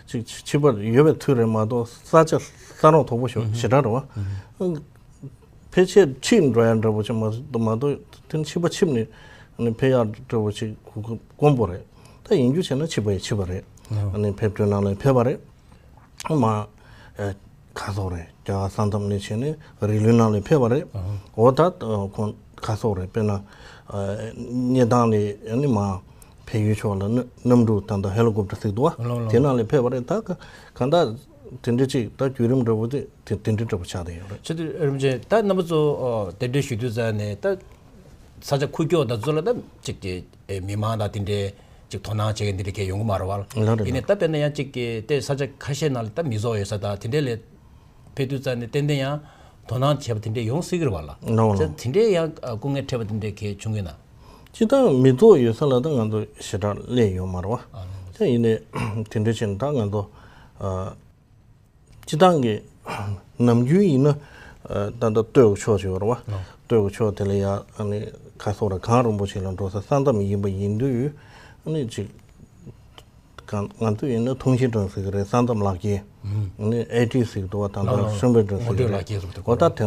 ཅིག་ཕྱི་པ་ཡོད་པའི་ཚུལ་རེད་མ་གཏོགས་ས་ཆ་ས་རོག་དོག་པོ་ཞེ་དྲག་རེད་བ། ཕལ་ཆེར་ཁྲིད་འགྲོ་ཡ་འདྲ་པོ་ཅིག་མ་མ་གཏོགས་དེ་ནི་ཕྱི་པ་ཕྱིན་ནས་ཕེབས་ཡ་འདྲ་པོ་ཅིག་གོ་དཀོན་པོ་རེད། ད་ཡིན་རྒྱུ་བྱས་ན་ཕྱི་པ་ཡི་ཕྱི་པ་རེད། ཨ་ནི་ཕེབས་འགྲོའི་ནང་ལ་ཕེབས་པ་རེད། མ་ཨེ་ག་སོག་རེད། རྒྱ་གར་ས་མཚམས་ནས་བྱས་ནས་རི་ལུའི་ནང་ལ་ཕེབས་པ་རེད། འོ་ད་ཁོང་ག་སོག་རེད། དཔེར་ན་ཨེ་སྙེ་ཐང་ནས་ཨ་ནི་མ་བལ་ཡུལ་ཕྱོགས་ལ་གནམ་གནམ་གྲུ་ད་ལྟ་ཧེ་ལི་ཀོབ་ཊར་ཟེར་འདུག་བ། ལོ་ལོ། དེ་ནང་ལ་ཕེབས་པ་རེད། ད་ག་གང་ལྟར་དེ་འདྲ་ཅིག་ད་བརྒྱུད་རིམ་འདྲ་པོ་དེ་དེ་དེ་འདྲ་འདྲ་པོ་ཆགས་བསྡད་ཡོད་རེད། ཆེད་དུ་རིན་པོ་ཆེ་ད་རྣམ་པ་ཚོ་ཨོ་གདན་འདྲེན་ཞུ་དུས་ཙང་ནས་ད་ས་ཆ་ཁུག་ཀྱོག་དང་ཚོ་ལ་ད་ཅིག་གི་ཨེ་མི་མང་དང་དེ་འདྲའི་ཅིག་དོ་སྣང་བྱེད་མཁན་དེ་འདྲ་གས་ཡོང་གི་མ་རེད་བ། ལགས་རེད། ཡིན་ནའི་ད་དཔེར་ན་ཡང་ཅིག་གི་དེ་ས་ཆ་ཁ་ཤས་ནང་ལ་ད་མི་ཚོགས་ཡོད་ས་དང་དེ་འདྲའི་ལས་ཕེབས་དུས་ཙང་ནས་ཏན་ཏན་ཡང་དོ་སྣང་བྱས་པ་དེ་འདྲའི་ཡོང་སྲིད་ཀྱི་རེད་བ་ལ། ལགས་འོང་། ད་ལགས་འོང་། དེ་འདྲའི་ཡང་སྐུ་ངལ་འཕྲད་པ་དེ་འདྲའི་གས་བྱུང་གི་ན། སྤྱིར་བཏང་མི་ཚོགས་ཡོད་ས་ལ་ད་ང་ཚོ་ཞེ་དྲག་སླེབས་ཡོད་མ་རེད་བ། ཨ་ལགས། དེ་ཡིན་ནའི་དེ་འདྲ་བྱས་ནས་ད་ང་ཚོ་ཨ། སྤྱིར་བཏང་གི་ནམ་རྒྱུན་ཡིན་ན་ད་ལྟ་སྟོད་ཀྱི་ཕྱོགས་ཅིག་ཡོད་རེད་བ། ལགས། སྟོད་ཀྱི་ཕྱོགས་དེ་ལ་ཡ་ཨ་ནི་ག་སོག་རེད། གངས་རིན་པོ་ཆེ་ལ་འགྲོ་ས་ས་མཚམས་ཡིན་པ་ཡིན་དུས་ཨ་ནི་ཅིག་གང་ང་ཚོ་ཡིན་ན་ཐུང་ཤིན་ཀྲང་ཟེར་གི་རེད། ས་མཚམས་ལག་ཁྱེར། ཨ་ནི་ཨེ་ཊི་ཟེར་གི་འདུག་བ། ད་ལྟ་ཧྲིན་པེ་ཀྲང་ཟེར་གི་རེད། ངོ་སྤྲོད་ལག་ཁྱེར་ཟེར་གི་འདུག་འོ་ད་དེ་ཚོ་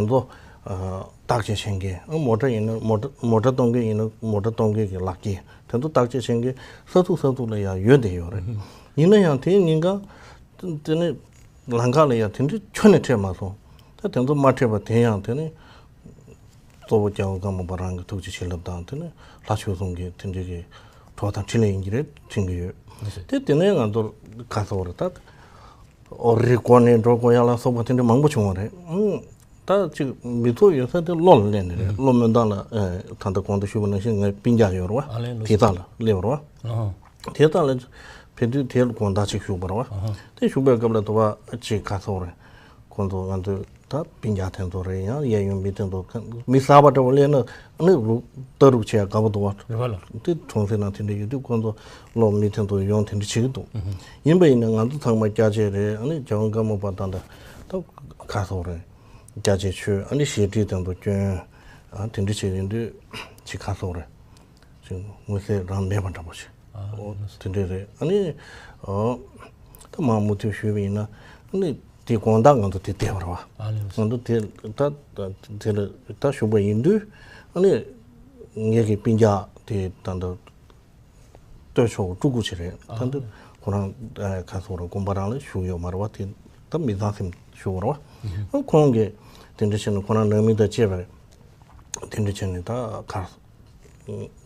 བརྟག་དཔྱད་བྱེད་མཁན། མོ་ཊ་ཡིན་ན་མོ་ཊ་མོ་ཊ་གཏོང་མཁན་ཡིན་ན་མོ་ཊ་གཏོང་མཁན་གྱི་ལག་ཁྱེར་དེ་ཚོ་བརྟག་དཔྱད་བྱེད་མཁན་ས་ཚུགས་ས་ཚུགས་ལ་ཡ་ཡོད་བསྡད་ཡོད་རེད། ཡིན་ན་ཡང་དེའི་ཉིན་གང་དེ་ནི་ལམ་ཁ་ལ་ཡ་དེ་འདྲའི་ཁྱོན་ནས་འཕྲད་མ་སོང་། ད་དེ་ཚོ་མ་འཕྲད་པ་དེ་ཡང་དེ་ནི་གཙོ་བོ་རྒྱལ་བ་ཀརྨ་པ་རང་གི་ཐུགས་ཀྱི་བྱིན་རླབས་དང་དེ་ནི་ལྷ་ཆོས་གསུམ་གྱི་དེ་འདྲའི་གི་གྲོགས་དང་འཕྲིན་ལས་ཡིན་གྱི་རེད་དྲན་གྱི་ཡོད། དེ་དེ་ནས་ང་ཚོར་ག་ཚོད་རེད་ད། ཨོ་རི་སྒོ་ནས་འགྲོ་དགོས་ཡ་ལ་སོགས་པ་དེ་འདྲ་མང་པོ་བྱུང་བ་རེད། ཨང་། ད་ཅིག་མི་ཚོགས་ཡོད་ས་དེ་གློ་ལ་སླེབས་ནས་རེད། གློ་སྨོན་ཐང་ལ་ཨེ་ད་ལྟ་གོང་དུ་ཞུས་པ་ནང་བཞིན་ངའི་སྤུན་ཀྱག་ཡོད་རེད་བ། ཨ་ལས་ལོ། དེ་དག་ལ་སླེབས་རེད་བ། ཨ་ཧ། དེ་དག་ལ་ཕེབས་དུས་དེ་ལ་དགོང་དག་ཅིག་བཞུགས་པ་རེད་བ། ཨ་ཧ། དེ་བཞུགས་པའི་སྐབས་ལ་དུ་བ་ཅིག་ག་ཚོད་རེད། ཁོང་ཚོ་ང་ཚོའི་ད་སྤུན་ཀྱག་དེ་ཚོ་རེད། ཡང་གཡས་གཡོན་མི་དེ་ཚོ་མི་གསར་པ་འདྲ་བོ་སླེབས་ན་ཨ་ནི་རུག་ལྟ་རུག་བྱས་དགའ་པོ་འདུག་བ། རེད་བ་ལ། དེ་གྲོང་གསེབ་ནང་དེ་འདྲ་ཡོད་དུས་ཁོང་ཚོ་སློབ་མི་དེ་ཚོ་ཡོང་དེ་འདྲ་བྱེད་ཀྱི་འདུག། ཨུ་ཧུ། ཡིན་པ་ཡིན་ན་ང་ཚོ་ཚང་མ་སྐྱ་ཆས་རེད། ཨ་ནི་རྒྱལ་བ་ཀརྨ་པ་ད་ལྟ་ད་ག་ཚོད་རེད། སྐྱ་ཆས་མཆོད། ཨ་ནི་ཞལ་ཁྲིད་དེ་ཚོ་སྐྱོན། ཨ་དེ་འདྲ་བྱས་ཡིན་དུས་ཅིག་ག་ཚོད་རེད། ཅིག་མངོན་གསལ་རང་མེད་པ་འདྲ་པོ་ཞིག། ཨ་འོ་ལགས་སོ། དེ་འདྲ་རེད། ཨ་ནི་ཨོ་ད་མང་མུ་མཐུད་ཞུས་པ་ཡིན་ན་ཨ་ནི་དེ་དགོང་དག་ང་ཚོ་དེ་བསྡད་པ་རེད་བ། ཨ་ལགས་སོ། ང་ཚོ་དེ་ད་ད་དེ་ལ་ད་བཞུགས་པ་ཡིན་དུས་ཨ་ནི་ངེད་ཀྱི་སྤུན་ཀྱག་དེ་ད་ལྟ་སྟོད་ཕྱོགས་སྤྲུལ་སྐུ་ཅིག་རེད། ཨ་ད་ལྟ་ཁོ་རང་ཨ་ག་ཚོད་རེད། དགོན་པ་རང་ལ་བཞུགས་ཡོད་མ་རེད་བ། དེ་ད་མི་ཚང་སེམས་བཞུགས་པ་རེད་བ། ཨ་ཁོང་གིས་དེ་འདྲ་བྱས་ནས་ཁོ་རང་ནང་མི་དང་བཅས་པ་རེད། དེ་འདྲ་བྱས་ནས་ད་ག་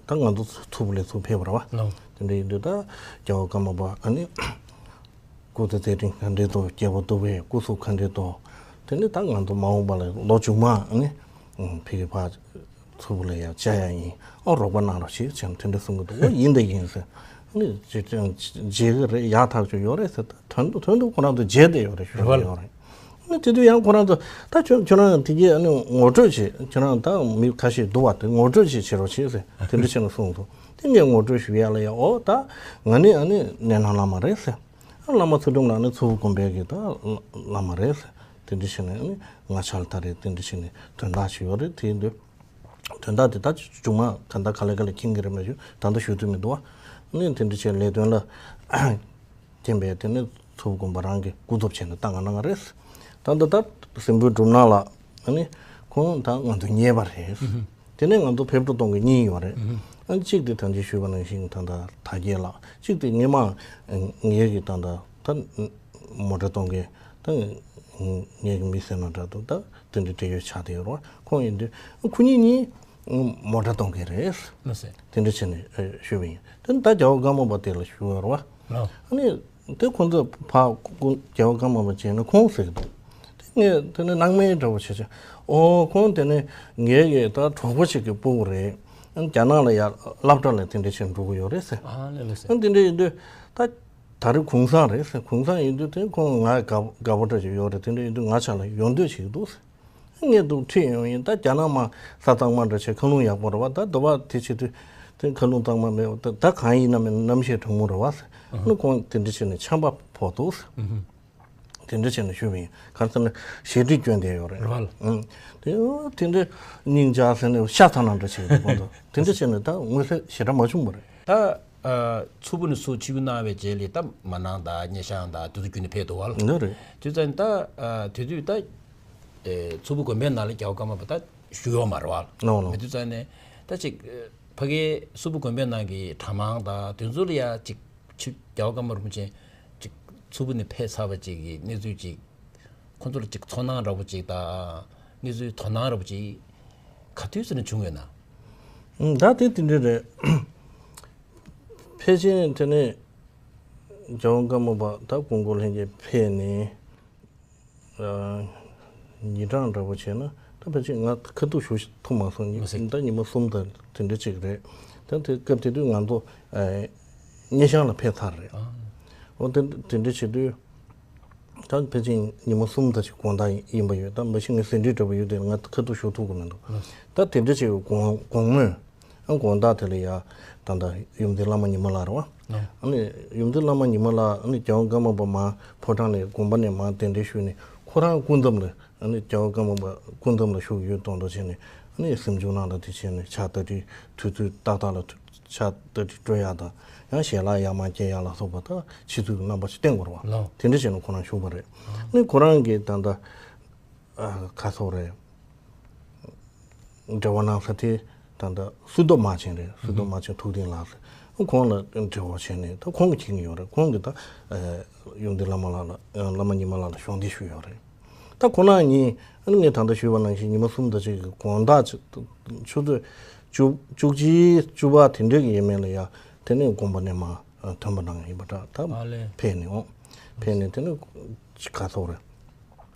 ད་ང་ཚོ་ཚུར་བུ་ལས་ཚུར་ཕེབས་པ་རེད་བ། ལགས། དེ་འདྲ་ཡིན་དུས་ད་རྒྱལ་བ་ཀརྨ་པ་ཨ་ནི་སྐུ་ཚེ་མཛད་འཕྲིན་ག་འདྲས་འདུག། རྒྱལ་པོ་འདུག་པས་སྐུ་གཟུགས་ག་འདྲས་འདུག། དེ་ནི་ད་ང་ཚོ་མ་འོངས་པ་ལ་ལོ་མཇུག་མ་ཨ་ནི་ཕ་གི་ཕར་ཚུར་བུ་ལ་ཡང་བཅར་ཡ་ཡིན། ཨོ་རོགས་པ་གནང་རོགས་བྱེད་བྱས་ནས་དེ་འདྲ་གསུང་གི་འདུག། ཨོ་ཡིན་དེ་ཡིན་ཟེར། ཨ་ནི་བརྗེད་ཀྱི་རེད། ཡག་ཐག་ཆོད་ཡོད་རེད་ཟེར། ད་དོན་དུ་དོན་དུ་ཁོ་རང་ཚོ་བརྗེད་བསྡད་ཡོད་རེད། ཞུ་གི་ཡོད་རེད། ཨ་ནི་དེ་དུས་ཡང་ཁོ་རང་ཚོ་ད་ཁྱོད་ཁྱོད་རང་དེ་གའི་ཨ་ནི་ངོ་སྤྲོད་བྱེད། ཁྱོད་རང་ད་མི་ཁ་ཤས་འདུག་བ། དེ་ངོ་སྤྲོད་ཅིག་བྱེད་རོགས་བྱེད་ཟེར། དེ་འདྲ་བྱས་ནས་གསུངས་འདུག། དེ་ངས་ངོ་སྤྲོད་ཞུ་ཡ་ལ་ཡ། ཨོ་ད་ང་ནི་ཨ་ནི་གནས་ནང་བླ་མ་རེད་ཟེར། ཨ་བླ་མ་ཚུལ་ཁྲིམས་ལགས་ནི་ཚུར་བུ་དགོན་པའི་གི་ད་བླ་མ་རེད་ཟེར། དེ་འདྲ་བྱས་ནས་ཨ་ནི་ང་ཕྱག་ལ་ད་རེས་དེ་འདྲ་བྱས་ནས་དོན་དག་ཅིག་ཡོད་རེད། དེ་ཡིན་དུས། དོན་དག་དེ་ད་ཅུང་མ་ག་འདྲ་ག་ལེ་ག་ལེ་མཁྱེན་གྱི་རེད་མ་གཞི་ད་ལྟ་ཞུ་ཐུབ་མི་འདུག་བ། ཨ་ནི་དེ་འདྲ་བྱས་ལས་དོན་ལ་མཁྱེན་པས་དེ་ནི་ཚུར་བུ་དགོན་པ་རང་གི་སྐུ་ཚབ་བྱས་ནས་བཏང་ག་གནང་ག་རེད། ད་ལྟ་ད་སྲིན་པོའི་སྒྲུབ་ནག་ལ་ཨ་ནི་ ཁོང་ད་ང་ཚོ་ཉེ་བ་རེད། དེ་ནས་ང་ཚོ་ཕེབས་འགྲོ་གཏོང་གི་གཉིས་ཡོད་རེད། ཨ་གཅིག་དེ་ད་ཅི་ཞུས་པ་ནང་བཞིན་ད་ད་དར་རྒྱས་ལགས། གཅིག་དེ་ངས་མ་ངེད་ཀྱི་ད་ད་ད་མོ་ཊ་གཏོང་མཁན་ད་ངེད་ཀྱི་མི་སེར་ནང་འདྲ་འདུག་ད་དེ་འདྲའི་འབྲེལ་ཡོད་ཆགས་བསྡད་ཡོད་རེད་བ། ཁོང་ཡིན་དུས་ཁོ་གཉིས་གཉིས་མོ་ཊ་གཏོང་མཁན་རེད། ལགས་སེ། དེ་འདྲ་བྱས་ནས་ཞུས་པ་ཡིན། དེ་ནི་ད་རྒྱལ་བ་ཀརྨ་པ་དེ་ལ་ཞུས་པ་རེད་བ། ལགས། ཨ་ནི། དེ་ཁོང་ཚོས་ཕར་རྒྱལ་བ་ཀརྨ་པ་བྱས་ན་ཁོང་ཟེར་གི་འདུག་དེ་ངས་དེ་ནས་སྣང་མེད་འདྲ་བོ་བྱས་བྱས། ཨོ་ཁོང་དེ་ནས་ངའི་གི་ད་གྲོགས་པོ་ཞིག་གི་སྤུ་གུ་རེད། རྒྱ་ནག་ལ་ཡ་སློབ་གྲྭ་ལ་དེ་འདྲ་བྱས་འགྲོ་གི་ཡོད་རེད་ཟེར། ཨ་ལེ་ལེ་ཟེར། དེ་འདྲ་ཡིན་དུས་ད་ད་རེས་གུང་སེང་རེད་ཟེར། གུང་སེང་ཡིན་དུས་དེ་ཁོང་ང་དགའ་དགའ་པོ་འདྲ་ཞིག་ཡོད་རེད། དེ་འདྲ་ཡིན་དུས་ང་ཆ་ལ་ཡོང་འདོད་ཞིག་འདུག་ཟེར། ངས་འདུག་ཁྲིད་ཡོང་ཡིན། ད་རྒྱ་ནག་མ་ས་གཙང་མ་འདྲ་བྱས་མཁའ་རླུང་ཡག་པོ་རེད་བ། ད་འདི་བ་དེ་བྱེད་དུས་དེ་མཁའ་རླུང་གཙང་མ་མེད་པ་ད་ད་གང་ཡིན་ན་མིན་ན་གནམ་གཤིས་གྲང་མོ་རེད་བ་ཟེར། ཨ་ནི་ཁོང་དེ་འདྲ་བྱས་ནས་ཆམ་པ་ཕོག་འདུག་ཟེར། དེ་འདྲ་བྱས་ནས་ཞུས་པ་ཡིན། ག་རེ་ཟེར་ན་ཞེ་ཁྲིད་སྐྱོན་བསྡད་ཡོད་རེད། རེད་བ། ཨང་། དེ་དེ་འདྲ་སྙིང་རྗེ་ཟེར་ནས་ཤ་ཚ་ན་འདྲ་བྱས་འདུག་ཁོང་ཚོ་དེ་འདྲ་བྱས་ནས་ད་མངོན་གསལ་ཞེ་དྲག་མ་བྱུང་བ་རེད། ད་ཨ་མཚུར་ཕུ་ནས་ཚུར་ཆིབས་བསྒྱུར་གནང་བའི་རྗེས་ལ་ད་མ་ནང་དང་སྙེ་ཤང་དང་དེ་ཚོ་བརྒྱུད་ནས་ཕེབས་འདུག་བ། འདི་རེད། དུས་ཙམ་ད་ཨ་དེ་དུས་ད་ཨེ་མཚུར་ཕུ་དགོན་པའི་ནང་ལ་རྒྱལ་བ་ཀརྨ་པ་ད་བཞུགས་ཡོད་མ་རེད་བ། ནོ་ནོ། མི་དུས་ཙམ་ནས་ད་ཅིག་ཨེ་ཕ་གིའི་མཚུར་ཕུ་དགོན་པའི་ནང་གི་གྲྭ་མང་དང་དེ་ཚོ་ལ་ཡ་ཅིག་ཆིབས་རྒྱལ་བ་ཀརྨ་རིན་པོ་ཆེ་ཅིག་མཚུར་ཕུ་ནས་ཕེབས་ཚར་བ་ཅིག་གི་གནས་ཚུལ་ཅིག་ཁོང་ཚོ་ལ་ཅིག་ཚོར་སྣང་འདྲ་པོ་ཅིག་དང་གནས་ཚུལ་དོ་སྣང་འདྲ་པོ་ཅིག་ག་དུས་ཙམ་ནས་བྱུང་ཡོད་ན། ཨང་། ད་དེ་དེ་འདྲ་རེད། ཕལ་ཆེར་དེ་ནས་རྒྱལ་བ་ཀརྨ་པ་ད་ཀོང་པོ་ལྷན་རྒྱས་ཕེབས་ནས་ཨ་ཉིན་གྲངས་འདྲ་པོ་བྱས་ན་ད་ཕལ་ཆེར་ང་ཁ་ཐུག་ཞུ་ཐུབ་མ་སོང་། མ་ཟད། ད་ཉི་མ་གསུམ་དང་དེ་འདྲ་ཅིག་རེད། ད་དེ་སྐབས་དེ་དུས་ང་ཚོ་ཨ་སྙེ་ཤང་ལ་ཕེབས་ཚར་རེད། ཨ། འོ་དེ་དེ་འདྲ་བྱེད་དུས། ད་ཕལ་ཆེར་ཉི་མ་གསུམ་ཙམ་ཞིག་དགོང་དག་ཡིན་པ་ཡོད། ད་མ་གཞི་ངས་ཟིན་བྲིས་འདྲ་པོ་ཡོད་དེ་ང་ཁ་ཐུག་ཞུ་ཐུབ་ཀྱི་མི་འདུག་ད་དེ་འདྲ་ཞིག་དགོང་དགོང་མོས་ཨ་དགོང་དག་དེ་ལ་ཡ་ད་ལྟ་ཡུམ་བདེ་བླ་མ་ཉི་མ་ལགས་རེད་བ། ཨ་ནི་ཡུམ་བདེ་བླ་མ་ཉི་མ་ལགས་ཨ་ནི་རྒྱལ་བ་ཀརྨ་པ་མར་ཕོ་བྲང་ནས་དགོན་པ་ནས་མར་གདན་འདྲེན་ཞུས་ནས་ཁོ་རང་སྐུ་མཚམས་ལ་ཨ་ནི་རྒྱལ་བ་ཀརྨ་པ་སྐུ་མཚམས་ལ་བཞུགས་ཡོད་མདོག་མདོག་བྱས་ནས་ཨ་ནི་གཟིམ་ཆུང་ནང་ལ་དེ་བྱས་ནས་ཕྱག་དར་ཏིག་དུས་ཚོད་ཏག་ཏག་ལ་ཕྱག་དར་ཏིག་སྤྲོད་ཡག་དང་ཡང་ཞལ་ལག་ཡར་མར་སྐྱེལ་ཡག་ལ་སོགས་པ་དང་ཕྱི་ཚུལ་གྱི་རྣམ་པ་ཞིག་བསྟན་དགོས་རེད་བ། ལགས། དེ་འདྲ་བྱས་ནས་ཁོ་རང་བཞུགས་པ་རེད། ཨ་ནི་ཁོ་རང་གིས་ད་ལྟ་ཨ་ག་སོགས་རེད། འབྲེལ་བ་གནང་ས་དེ་ད་ལྟ་སུ་ཏོ་མ་ཆེན་རེད། སུ་ཏོ་མ་ཆེན་ཐུགས་ལྡན་ལགས་ཟེར། ཁོང་ལ་འབྲེལ་བ་བྱས་ནས་ད་ཁོང་གིས་མཁྱེན་གྱི་ཡོད་རེད། ཁོང་གིས་ད་ཨ་ཡོན་ཏན་བླ་མ་ལགས་ལ་བླ་མ་ཉི་མ་ལགས་ལ་གཞོགས་འདེགས་ཞུས་ཡོད་རེད། ད་ཁོང་རྣམ་གཉིས་ཨ་ནི་ངས་ད་ལྟ་ཞུས་པ་ནང་བཞིན་ཉི་མ་གསུམ་དང་གཅིག་གི་དགོང་དག་ཆུ་ཚོད་བཅུ་བཅུ་གཅིག་བཅུ་པ་དེ་འདྲའི་གི་ཡས་མས་ལ་ཡ་དེ་ནས་དགོན་པ་ནས་མར་ཐོན་པ་གནང་ཡིན་པ་འདྲ། ད་ཨ་ལས། ཕེབས་ནས་འོང་། ཕེབས་ནས་དེ་ནས་ག་ཐོག་རེད།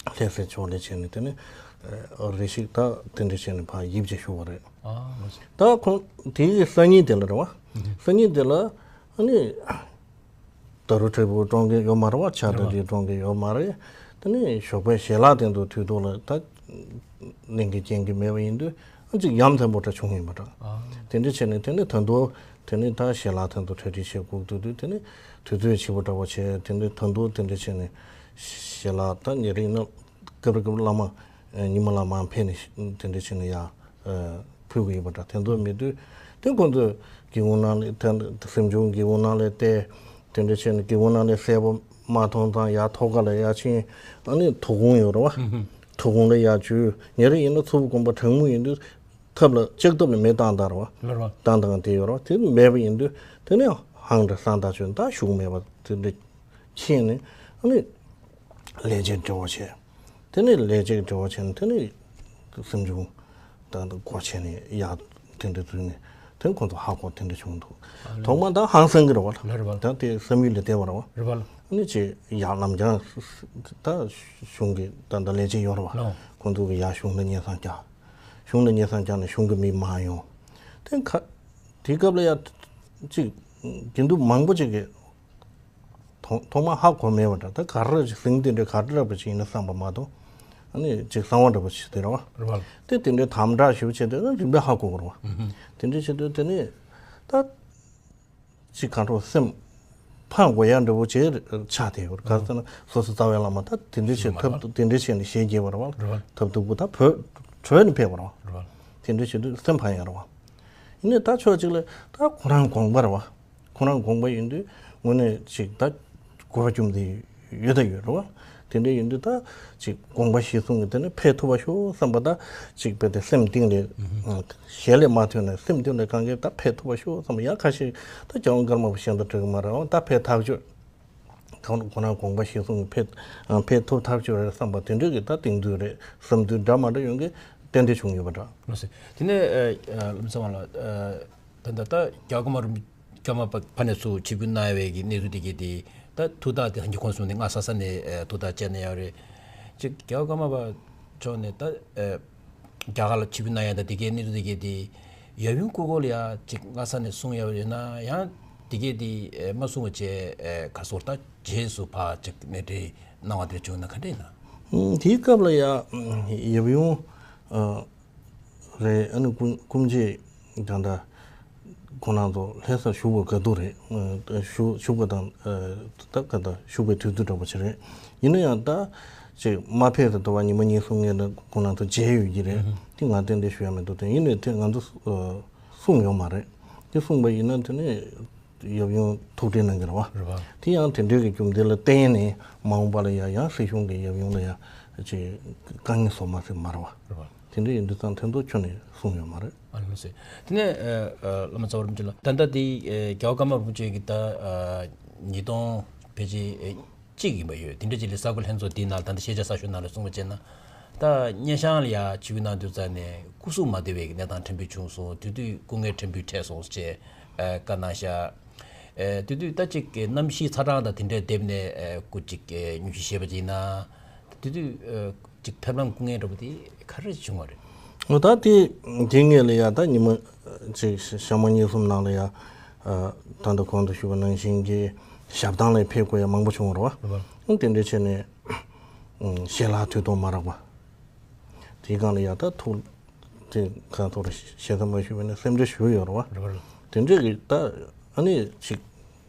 ལྷ་སའི་ཕྱོགས་ལ་བྱས་ནས་དེ་ནས་རེ་ཞིག་ད་དེ་འདྲ་བྱས་ནས་ཕར་ཡིབ་ཅེས་ཞུ་བ་རེད། ཨ་ལས། ད་ཁོང་དེའི་སང་ཉིན་དེ་ལ་རེད་བ། སང་ཉིན་དེ་ལ་ཨ་ནི། ད་རུ་འཕྲལ་ཕུགས་བཀྲོངས་མཁན་ཡོད་མ་རེད་བ། ཕྱག་དར་ཏིག་བཀྲོངས་མཁན་ཡོད་མ་རེད། དེ་ནས་ཞོགས་པའི་ཞལ་ལག་སྟེང་དུ་དུས་ཐོག་ལ་ད་གླེང་གི་རྐྱེན་གྱིས་མེད་པ་ཡིན་དུས་ཨ་ཅིག་ཡ་མཚན་པོ་འདྲ་བྱུང་ཡིན་པ་འདྲ། དེ་འདྲ་བྱས་ནས་དེ་ནས་ད་དུང་དེ་ནས་ད་ཞལ་ལག་སྟེང་དུ་གྲ་སྒྲིག་བྱེད་དགོས་འདུག་དུས་དེ་ནས་དུས་ཚོད་ཕྱི་པོ་འདྲ་བོ་བྱས། དེ་ནས་ད་དུང་དེ་འདྲ་བྱས་ནས་ཞལ་ལག་ད་ཉེ་རིང་ན་སྐབས་རེ་སྐབས་རེ་བླ་མ་ཉི་མ་ལགས་མར་ཕེབས་ནས་དེ་འདྲ་བྱས་ནས་ཡ། ཕུལ་གྱི་ཡོད་པ་འདྲ། དེ་ཚོ་མེད་དུས་དེ་ཁོང་ཚོས་སྒེའུ་ཁུང་ནང་ལ་ད་གཟིམ་ཆུང་སྒེའུ་ཁུང་ནང་ལ་བལྟས། དེ་འདྲ་བྱས་ནས་སྒེའུ་ཁུང་ནང་ལ་གསལ་པོ་མ་མཐོང་ཙང་ཡར་ཐོག་ཁ་ལ་ཡར་ཕྱིན། ཨ་ནི་ཐུགས་དགོངས་ཡོད་རེད་བ། ཐུགས་དགོངས་ལ་ཡར་འཇུས། ཉེ་རིང་ཡིན་ན་མཚུར་ཕུ་དགོན་པ་གྲང་མོ་ཡིན་དུས་ཐབ་ལ་ལྕགས་ཐབ་ལ་མེ་བཏང་བཏང་རེད་བ། ལོ་རེད་བ། བཏང་བཏང་དེ་ཡོད་རེད་བ། དེ་མེད་པ་ཡིན་དུས་དེ་ནས་ཧང་འདྲ་སང་ད་བྱོས་ད་བཞུགས་མེད་པ་དེ་འདྲ་མཁྱེན་ནས་ཨ་ནི། ལས་བྱེད་འབྲེལ་བ་བྱས། དེ་ནས་ལས་བྱེད་འབྲེལ་བ་བྱས་ནས་དེ་ནས་གཟིམ་ཆུང་དང་སྒོ་ཕྱེ་ནས་ཡར་དེ་འདྲ་འཛུལ་ནས་དེ་ཁོང་ཚོ་ཧ་གོ་དེ་འདྲ་བྱུང་འདུག་ཨ་ལས། ཐོག་མར་ད་ཧང་སང་གི་རེད་བ། ལ་རེད་བ། ད་དེ་བསམ་ཡུལ་ལས་འདས་པ་རེད་བ། རེད་བ། ཨ་ནི་ཅིག་ཡར་ལམ་སྦྱང་ད་གཞུང་གི་ད་ད་ལས་བྱེད་ཡོད་རེད་བ། ལོ། ཁོང་ཚོ་གི་ཡར་གཞུང་ལ་སྙན་སེང་རྒྱག་གཞུང་ལ་སྙན་སེང་རྒྱག་ནས་གཞུང་གི་མི་མང་ཡོང་། དེ་ཁ་དེ་སྐབས་ལ་ཡ་ཅིག་དགེ་འདུན་མང་པོ་ཅིག་གིས། ཐོག་ཐོག་མར་ཧ་གོ་མེད་པ་འདྲ། ད་ག་རེ་ཅིག་ཟིང་དེ་འདྲ་ག་འདྲ་པ་ཅིག་ཡིན་ན་བསམ་པ་མ་གཏོགས་ཨ་ནི་ཅིག་གསང་བ་འདྲ་པོ་ཞིག་དེ་རེད་བ། རེད་བ། དེ་དེ་འདྲའི་དམ་དྲག་ཞེ་པོ་བྱས་དུས་ན་རིམ་པས་ཧ་གོ་དགོས་རེད་བ། དེ་འདྲ་བྱས་དུས་དེ་ནས་ད་ཅིག་གང་འགྲོ་སེམས་ཕམ་དགོས་ཡ་འདྲ་པོ་ཅིག་ཆགས་བསྡད་ཡོད་རེད། ག་རེ་ཟེར་ན་སོ་སོ་རྩ་བའི་བླ་མ་ད་དེ་འདྲ་བྱས་ཐབས་དེ་འདྲ་བྱས་ནས་ཞལ་གྱེས་པ་རེད་བ། རེད་བ། ཐབས་སྡུག་པོ་ད་བོད་བྲོས་ནས་ཕེབས་པ་རེད་བ། རེད་བ། དེ་འདྲ་བྱས་དུས་སེམས་ཕམ་ཡ་རེད་བ། ཡིན་ནའི་ད་ཕྱོགས་གཅིག་ལ་ད་ཁོ་རང་དགོངས་པ་རེད་བ། ཁོ་རང་དགོངས་པ་ཡིན་དུས་དངོས་གནས་ཅིག་ད་དགོས་པ་བཅོམ་དེ་ཡོད་ད་ཡོད་རེད་བ། དེ་འདྲ་ཡིན་དུས་ད་ཅིག་དགོངས་པ་གཞིར་བཟུང་གི་དེ་ནས་ཕེབས་ཐུབ་པ་ཤོག་བསམ་པ། ད་ཅིག་དཔེ་དེ་སེམས་གཏིང་ནས་ཞལ་ལས་མ་ཐོན་ནས་སེམས་གཏིང་ནས་གང་གི་ད་ཕེབས་ཐུབ་པ་ཤོག་བསམ་པ། ཡང་ཁ་ཤས་ད་རྒྱལ་དབང་ཀརྨ་པ་གཞན་དང་འགྲིག་གི་མ་རེད། འོ་ད་ཕེབས་ཐག་ཆོད། ཁོང་ཁོ་རང་དགོངས་པ་གཞིར་བཟུང་གི་ཕེབས་ཕེབས་ཐུབ་ཐག་ཆོད་རེད་བསམ་པ་དེ་འདྲ་གི་ད་གཏིང་ཚོད་རེད་བསམ་དུས་འདྲ་མ་འདྲ་ཡོང་གི་ཏན་ཏན་བྱུང་ཡོད་པ་འདྲ། ལགས་སོ། དེ་ནས་ཨ་ཨ་བློ་བཟང་བ་ལགས། ཨ་ད་ད་ད་རྒྱལ་བ་ཀརྨ་རིན་པོ་ཀརྨ་པ་ཕ་ནས་ཚུར་ཆིབས་བསྒྱུར་གནང་བའི་གི་གནས་ཚུལ་དེ་གས་དེ་ད་ཐུགས་ཐག་དེ་ཧན་གྱི་ཁོང་གསུང་ནས་ང་ས་ས་ནས་ཨ་ཐུགས་ཐག་བཅད་ནས་ཡོད་རེད། ཅིག་རྒྱལ་བ་ཀརྨ་པ་མཆོག་ནས་ད་ཨ་རྒྱ་གར་ལ་ཆིབས་བསྒྱུར་གནང་ཡ་ད་དེ་གས་གནས་ཚུལ་དེ་གས་དེ་ཡབ་ཡུམ་སྐུ་འཁོར་ལ་ཡ་ཅིག་སྔ་ས་ནས་གསུང་ཡ་ཡོད་ན་ཡང་དེ་གས་དེ་ཨ་མ་གསུང་བ་བྱས་ཨ་ག་སོར་ད་རྗེས་སུ་ཕར་ཅིག་གནས་འདྲེན་གནང་བ་དེ་བྱུང་ན་ག་འདྲ་ཡིན་ན། ཨུམ་དེའི་སྐབས་ལ་ཡ་ཨུམ་ཡབ་ཡུམ་ཨ་རེད། ཨ་ནི་སྐུ་སྐུ་མཆེད་ད་ལྟ་ཁོང་རྣམ་ཚོ་ལྷ་སར་བཞུགས་པ་ག་དུས་རེད། ཨ་བཞུགས་བཞུགས་པ་དང་ཨ་ད་ག་ད་བཞུགས་པའི་དུས་ཚོད་འདྲ་པོ་ཅིག་རེད། ཡིན་ན་ཡང་ད་ཅིག་མ་ཕེབས་ད་དུ་བ་ཉི་མ་གཉིས་གསུམ་སྔོན་ལ་ཁོང་རྣམ་ཚོ་མཇལ་ཡོད་ཀྱི་རེད། དེ་ང་ཏན་ཏན་ཞུ་ཡ་མི་འདུག་དེ་ཡིན་ནའི་དེ་ང་ཚོ་ཨ་གསུངས་ཡོད་མ་རེད། དེ་གསུངས་པ་ཡིན་ན་དེ་ནི་ཡབ་ཡུམ་ཐུགས་ཁྲལ་གནང་གི་རེད་བ། རེད་བ། དེ་ཡང་དེ་འདྲའི་གི་རྒྱུ་མཚན་ལ་བརྟེན་ནས་མ་འོངས་པ་ལ་ཡང་ཡང་སྲིད་གཞུང་གི་ཡབ་ཡུམ་ལ་ཡང་ཅིག་དཀའ་ངལ་བཟོ་མ་སྲིད་མ་རེད་བ། རེད་བ། དེ་འདྲ་ཡིན་དུས་ཙང་དེ་ཚོ་ཁྱོན་ནས་གསུངས་ཡོད་མ་རེད། ཨ་ལགས་སོ། དེ་ནས་ཨ་ཨ་བླ་མ་རྩ་བ་རིན་པོ་ཆེ་ལགས། ད་ལྟ་དེ་ཨ་རྒྱལ་བ་ཀརྨ་རིན་པོ་ཆེ་གི་ད་ཨ་ཉིས་སྟོང་ཕལ་ཆེར་ཨ་གཅིག་ཡིན་པ་ཡོད། དེ་འདྲ་ཅིག་ལ་གསར་འགོད་ལྷན་ཚོགས་འདིའི་ནང་ད་ལྟ་ཤེས་བྱ་གསར་ཤོག་ནང་ལ་གསུངས་པ་བྱས་ན། ད་སྙེ་ཤང་ལ་ཡ་ཆིབས་བསྒྱུར་གནང་དུས་ཙང་ནས་སྐུ་གཟུགས་མ་བདེ་བའི་གནས་སྟངས་ཕྲན་བུ་བྱུང་སོང་། དེ་དུས་སྐུ་ངལ་ཕྲན་བུ་འཕྲད་སོང་ཟེར་བྱས་ཨ་བཀའ་གནང་ཤག་ཨ་དེ་དུས་ད་ཅིག་གནམ་གཤིས་ཚ་གྲང་དང་དེ་འདྲའི་སྡེབ་ནས་ཨ་སྐུ་ཅིག་ཨ་སྙུང་གཞི་བཞེས་པ་ཅིག་ཡིན་ན། དེ་དུས་ཨ་ཅིག་ཕེབས་ལམ་སྐུ་ངལ་འདྲ་པོ་དེ་ག་རེ་བྱུང་བ་རེད། འོ་ད་དེ་དེ་སྔོན་ལ་ཡ་ད་ཉི་མ་ཅིག་ཞག་མ་གཉིས་གསུམ་ནང་ལ་ཡ་ཨ་ད་ལྟ་གོང་དུ་ཞུས་པ་ནང་བཞིན་གྱི་ཞབས་ཐང་ལ་ཕེབས་དགོས་ཡ་མང་པོ་བྱུང་བ་རེད་བ། ཨང་དེ་འདྲ་བྱས་ནས་ཨང་ཞལ་ལག་དུས་ཐོག་མ་རག་པ། དེའི་སྒང་ལ་ཡ་ད་ཐུགས་དེ་གང་ཐོག་ལ་ཞེ་ས་མ་ཞུས་པ་ནས་སེམས་ཁྲལ་ཞུ་ཡོད་རེད་བ། རེད་བ། དེ་འདྲ་གི་ད་ཨ་ནི་ཅིག་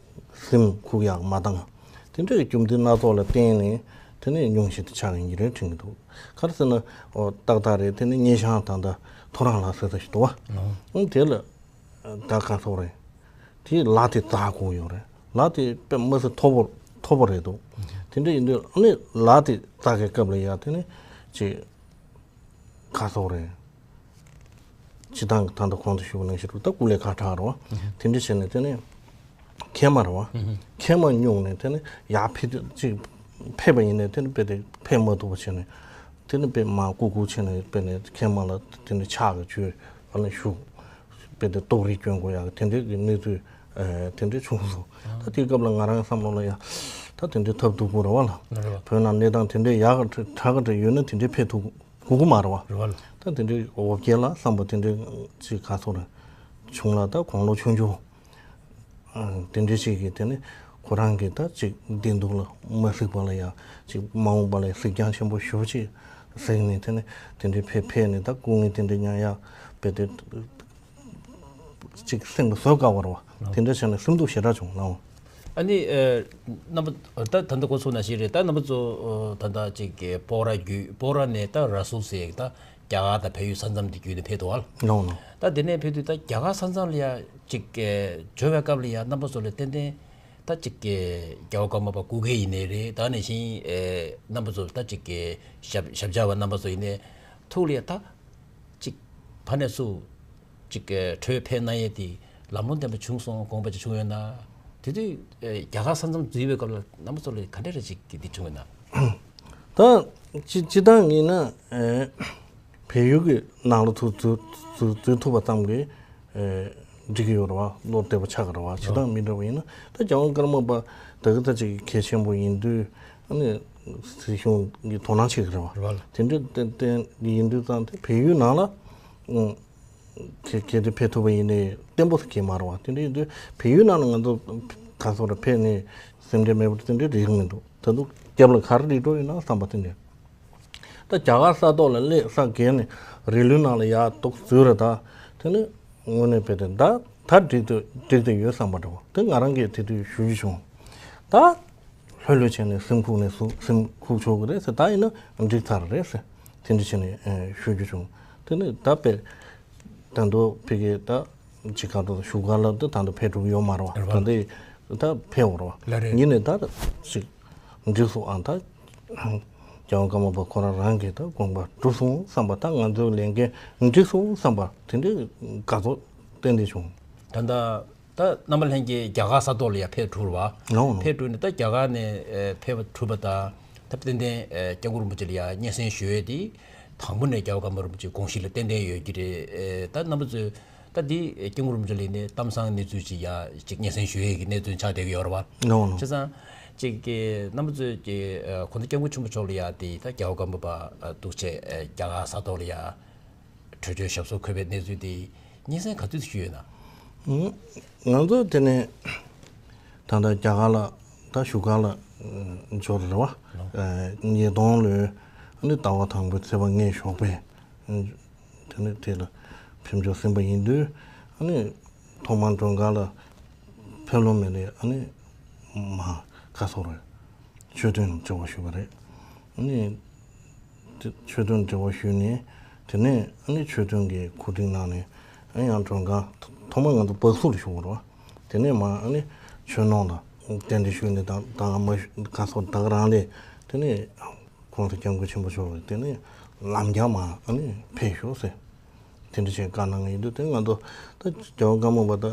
སེམས་ཁུག་ཡག་མ་བཏང་། དེ་འདྲའི་རྒྱུ་མཚན་སྣ་ཚོགས་ལ་བརྟེན་ནས་དེ་ནས་སྙུང་གཞི་དེ་ཆགས་ཡིན་གྱི་རེད་དྲན་གྱི་འདུག་ག་རེ་ཟེར་ན། འོ་ཏག་ཏག་རེད། དེ་ནས་སྙེ་ཤང་ད་ལྟ་ཐོ་རངས་ལ་ཟེར་ས་ཞིག་འདུག་བ། ཨང་དེ་ལ་ད་ག་ཐོག་རེད། དེ་ལ་དེ་འཛག་དགོས་ཡོད་རེད། ལ་དེ་དཔེ་མི་སྲིད་མཐོ་པོ་མཐོ་པོ་རེད་འདུག་དེ་འདྲ་ཡིན་དུས་ཨ་ནི་ལ་དེ་འཛག་གི་སྐབས་ལ་ཡ་དེ་ནས་ཅིག་ཁ་སོག་རེད། སྤྱི་བཏང་གི་ད་ལྟ་གོང་དུ་ཞུས་པ་ནང་བཞིན་རུ་ད་སྐུ་ལས་ཁག་དྲག་རོ། དེ་འདྲ་བྱས་ནས་དེ་ནས་མཁལ་མ་རེད་བ། མཁལ་མ་སྙུང་ནས་དེ་ནས་ཡར་ཕེབས་དུས་ཅིག་ཕེབས་པ་ཡིན་ནའི་དེ་ནས་དཔེ་དེ་ཕེབས་མ་ཐུབ་པ་བྱས་ནས་དེ་ནས་དཔེ་མར་བཀུག་བཀུག་བྱས་ནས་དཔེ་ནས་མཁལ་མ་ལ་དེ་ནས་ཕྱག་གི་བཅོས་ཨ་ནི་བཞུགས། དཔེ་དེ་ཏོག་རིགས་སྐྱོན་དགོས་ཡག་དེ་འདྲའི་གི་གནས་ཚུལ་དེ་འདྲའི་བྱུང་སོང་། ད་དེའི་སྐབས་ལ་ང་རང་བསམ་བློ་ལ་ཡ་ད་དེ་འདྲའི་ཐབས་སྡུག་པོ་རེད་བ་ལ། རེད་བ། བོད་ནང་གནས་སྟངས་དེ་འདྲའི་ཡག་ག་དྲག་ག་དྲག་ཡོད་ན་དེ་འདྲའི་ཕེབས་ཐུབ། གུ་གུ་མ་རེད་བ། རེད་བ། ད་དེ་འདྲའི་འོ་བརྒྱལ་ལ་བསམ་པ་དེ་འདྲའི་ཅིག་ག་ཚོད་རེད། བྱུང་ལ་ད་དགུང་ལོ་ཆུང་ཆུང་། དེ་འདྲའི་ཅིག་གིས་དེ་ནི་ཁོ་རང་གིས་ད་ཅིག་བདེ་སྡུག་ལ་མ་གཟིགས་པ་ལ་ཡ་ཅིག་མ་འོངས་པ་ལ་གཟིགས་རྒྱང་ཆེན་པོ་ཞེ་པོ་ཅིག་གཟིགས་ནས་དེ་ནི་དེ་འདྲའི་ཕེབས་ཕེབས་ནས་ད་སྐུ་ངལ་དེ་འདྲ་མྱངས་ཡ་བས་དེ་ཅིག་སེམས་ལ་བཟོད་དཀའ་བ་རེད་བ། དེ་འདྲ་བྱས་ནས་སེམས་སྡུག་ཞེ་དྲག་བྱུང་ལགས། ཨ་ནི་ཨ་རྣམ་པ་ད་ད་ལྟ་གོ་ཚོད་ན་ཞིག་རེད། ད་རྣམ་པ་ཚོ་ད་ལྟ་ཅིག་གི་སྤོག་ར་བརྒྱུད་སྤོག་ར་ནས་ད་ར་སུལ་ཟེར་ད་རྒྱ་གར་དང་བལ་ཡུལ་ས་མཚམས་དེ་བརྒྱུད་ནས་ཕེབས་འདུག་ཨ། ལགས་ལགས། ད་དེ་ནས་ཕེབས་དུས་ད་རྒྱ་གར་ས་མཚམས་ལ་ཡ་ཅིག་གི་འབྱོར་བའི་སྐབས་ལ་ཡ་རྣམ་པ་ཚོ་ལ་ཏན་ཏན་ད་ཅིག་གི་རྒྱལ་བ་ཀརྨ་པ་སྐུ་སྒེར་ཡིན་ནའི་རེད། ད་ནང་བཞིན་ཨེ་རྣམ་པ་ཚོ་ད་ཅིག་གི་ཞབས་ཞབས་བཅགས་པ་རྣམ་པ་ཚོ་ཡིན་ནའི་ཐུགས་ལ་ཡ་ད། ཅིག་ཕ་ནས་སུ་ཅིག་གི་འཕྲོས་ཕེབས་གནང་ཡས་དེ་ལམ་ལྷོང་ལྡན་པ་བྱུང་སོང་དགོངས་པ་ཅིག་བྱུང་ཡོད་ན། དེ་དུས་ཨེ་རྒྱ་གར་ས་མཚམས་འཛུལ་བའི་སྐབས་ལ་རྣམ་པ་ཚོ་ལ་ག་འདྲ་རེ་ཅིག་གི་འདི་བྱུང་ཡོད་ན། ད་སྤྱི་སྤྱི་བཏང་ཡིན་ན་ཨེ་བལ་ཡུལ་གྱི་ནང་ལ་ཚུར་འཛུལ་འཛུལ་འཛུལ་ཐུབ་པ་ཙམ་གྱིས་ཨེ་འགྲིག་གི་ཡོད་རེད་བ། བློ་བདེ་པོ་ཆགས་ཀྱི་རེད་བ། སྤྱི་བཏང་མི་འདྲ་བ་ཡིན་ན་ད་རྒྱལ་དབང་ཀརྨ་པ་ད་གི་ད་ཅིག་གལ་ཆེན་པོ་ཡིན་དུས་ཨ་ནི་སྲིད་གཞུང་གི་དོ་སྣང་བྱེད་ཀྱི་རེད་བ། རེད་བ། དེ་འདྲ་ཏན་ཏན་ཡིན་དུས་ཙང་དེ་བལ་ཡུལ་ནང་ལ་ཨང་གལ་གལ་ཏེ་ཕེབས་ཐུབ་པ་ཡིན་ནའི་བརྟན་པོ་ཞིག་གི་མ་རེད་བ། དེ་འདྲ་ཡིན་དུས་བལ་ཡུལ་ནང་ལ་ང་ཚོ་ག་ཚོད་རེ་ཕེབས་ནས་སེམས་ཁྲལ་མེད་པར་དེ་འདྲའི་རིགས་མི་འདུག་ད་དུང་རྒྱབ་ལ་ག་རེ་རིགས་འགྲོ་ཡིན་ན་བསམ་པ་དེ་འདྲ། ད་རྒྱ་གར་ས་ཐོག་ལ་སླེབས་ས་བརྒལ་ནས་རི་ལུང་ནང་ལ་ཡར་ཏོག་འཛུལ་རེད། ད་དེ་ནི་དངོས་གནས་དཔེ་དེ་ད་ད་འགྲིག་ཏུ་འགྲིག་ཏུ་ཡོད་བསམ་པ་འདྲ་བོ་དེ་ང་རང་གིས་དེ་དུས་ཞུ་རྒྱུ་བྱུང་། ད་ལྷོད་ལྷོད་བྱས་ནས་སེམས་ཁུག་ནས་སུ་སེམས་ཁུག་ཆོག་གི་རེད་ཟེར། ད་ཡིན་ན་འགྲིག་ཚར་རེད་ཟེར་དེ་འདྲ་བྱས་ནས་ཨེ་ཞུ་རྒྱུ་བྱུང་། དེ་ནི་ད་དཔེ་ད་དུང་ཕ་གི་ད་ཅི་ག་ད་བཞུགས་སྒར་ལ་ད་ད་དུང་ཕེབས་གྲུབ་ཡོད་མ་རེད་བ། རེད་བ། ད་འདི་ད་ཕེབས་འོང་རེད་བ། ལགས་རེད། ཡིན་ནའི་ད་ཅིག་འགྲིག་སོང་ཨ། ད་ རྒྱལ་བ་ཀརྨ་པ་ཁོ་རང་རང་གིས་ད་དགོངས་པ་གྲུབ་སོང་བསམ་པ། ད་ང་ཚོའི་ལས་འགན་འགྲིག་སོང་བསམ་པ་དེ་འདྲའི་དགའ་ཚོར་ཏན་ཏན་བྱུང་། ད་ལྟ་ད་རྣམ་པ་ལྷན་རྒྱས་རྒྱ་གར་ས་ཐོག་ལ་ཡ་ཕེབས་གྲུབ་པ། ལོ་ལོ། ཕེབས་གྲུབ་ནས་ད་རྒྱ་གར་ནས་ཨེ་ཕེབས་པ་གྲུབ་པ་དང་། ད་ཏན་ཏན་ཨེ་སྐྱབས་མགོན་རིན་པོ་ཆེ་ལ་ཡ་སྙན་སེང་ཞུ་ཡས་དེ་དང་པོ་ནས་རྒྱལ་བ་ཀརྨ་རིན་པོ་ཆེའི་དགོངས་གཞི་ལ་ཏན་ཏན་ཡོད་ཀྱི་རེད། ཨེ་ད་རྣམ་པ་ཚོས་ད་འདི་སྐྱབས་མགོན་རིན་པོ་ཆེ་ལ་ཡིན་ནའི་གཏམ་བཟང་གནས་ཚུལ་ཅིག་ཡ་ཅིག་སྙན་སེང་ཞུ་ཡས་ཀྱི་གནས་ཚུལ་ཆགས་བསྡད་ཀྱི་ཡོད་རེད་བ། ལོ་ལོ། བྱས་ཙང་ཅིག་གི་རྣམ་པ་ཚོས་ཀྱི་ཨ་གོང་ས་སྐྱབས་མགོན་ཆེན་པོ་མཆོག་ལ་ཡ་དེ་ད་རྒྱལ་བ་ཀརྨ་པ་ཨ་འདུག་བྱས་ཨ་རྒྱ་གར་ས་ཐོག་ལ་ཡ་གྲོས་ཆོད་ཞབས་སོར་འཁོད་པའི་གནས་ཚུལ་དེ་སྙན་སེང་ག་ཚོད་ཞུས་ཡོད་ན། ང་ཚོ་དེ་ནས་ད་ལྟ་རྒྱ་གར་ལ་ད་བཞུགས་སྒར་ལ་འབྱོར་རེད་བ། ཉིས་སྟོང་ལོའི་ཨ་ནི་ཟླ་བ་དང་པོའི་ཚེས་པ་ལྔ་ཞོགས་པའི། དེ་ནས་དེ་ལ་ཕེབས་འབྱོར་ཟིན་པ་ཡིན་དུས། ཨ་ནི་ཐོག་མར་མགྲོན་ཁང་ལ་ཕེབས་ལོང་མེད་ནས། ཨ་ནི་མ་ག་སོགས་རེད། ཆོས་དོན་ལ་འབྲེལ་བ་ཞུས་པ་རེད། ཨ་ནི་དེ་ཆོས་དོན་འབྲེལ་བ་ཞུས་ནས། དེ་ནས་ཨ་ནི་ཆོས་དོན་གྱི་གོ་སྒྲིག་གནང་ནས། ཨ་ཡང་མགྲོན་ཁང་ཐོག་མར་ང་ཚོ་སྦག་སུ་ལ་བཞུགས་པ་རེད་བ། དེ་ནས་མ་ཨ་ནི་ཆོས་ནང་ལ་རྟེན་འབྲེལ་ཞུས་ནས། ད་ད་མ་ག་སོགས་ད་ག་རང་ལས། དེ་ནས་གོང་ས་སྐྱབས་མགོན་ཆེན་པོ་མཆོག་གིས་དེ་ནས་ལམ་རྒྱགས་མ་ཨ་ནི་ཕེབས་ཤོག་ཟེར། དེ་འདྲ་བྱས་བཀའ་གནང་གི་ཡིན་དུས། དེ་ང་ཚོ་ད་རྒྱལ་བ་ཀརྨ་པ་ད་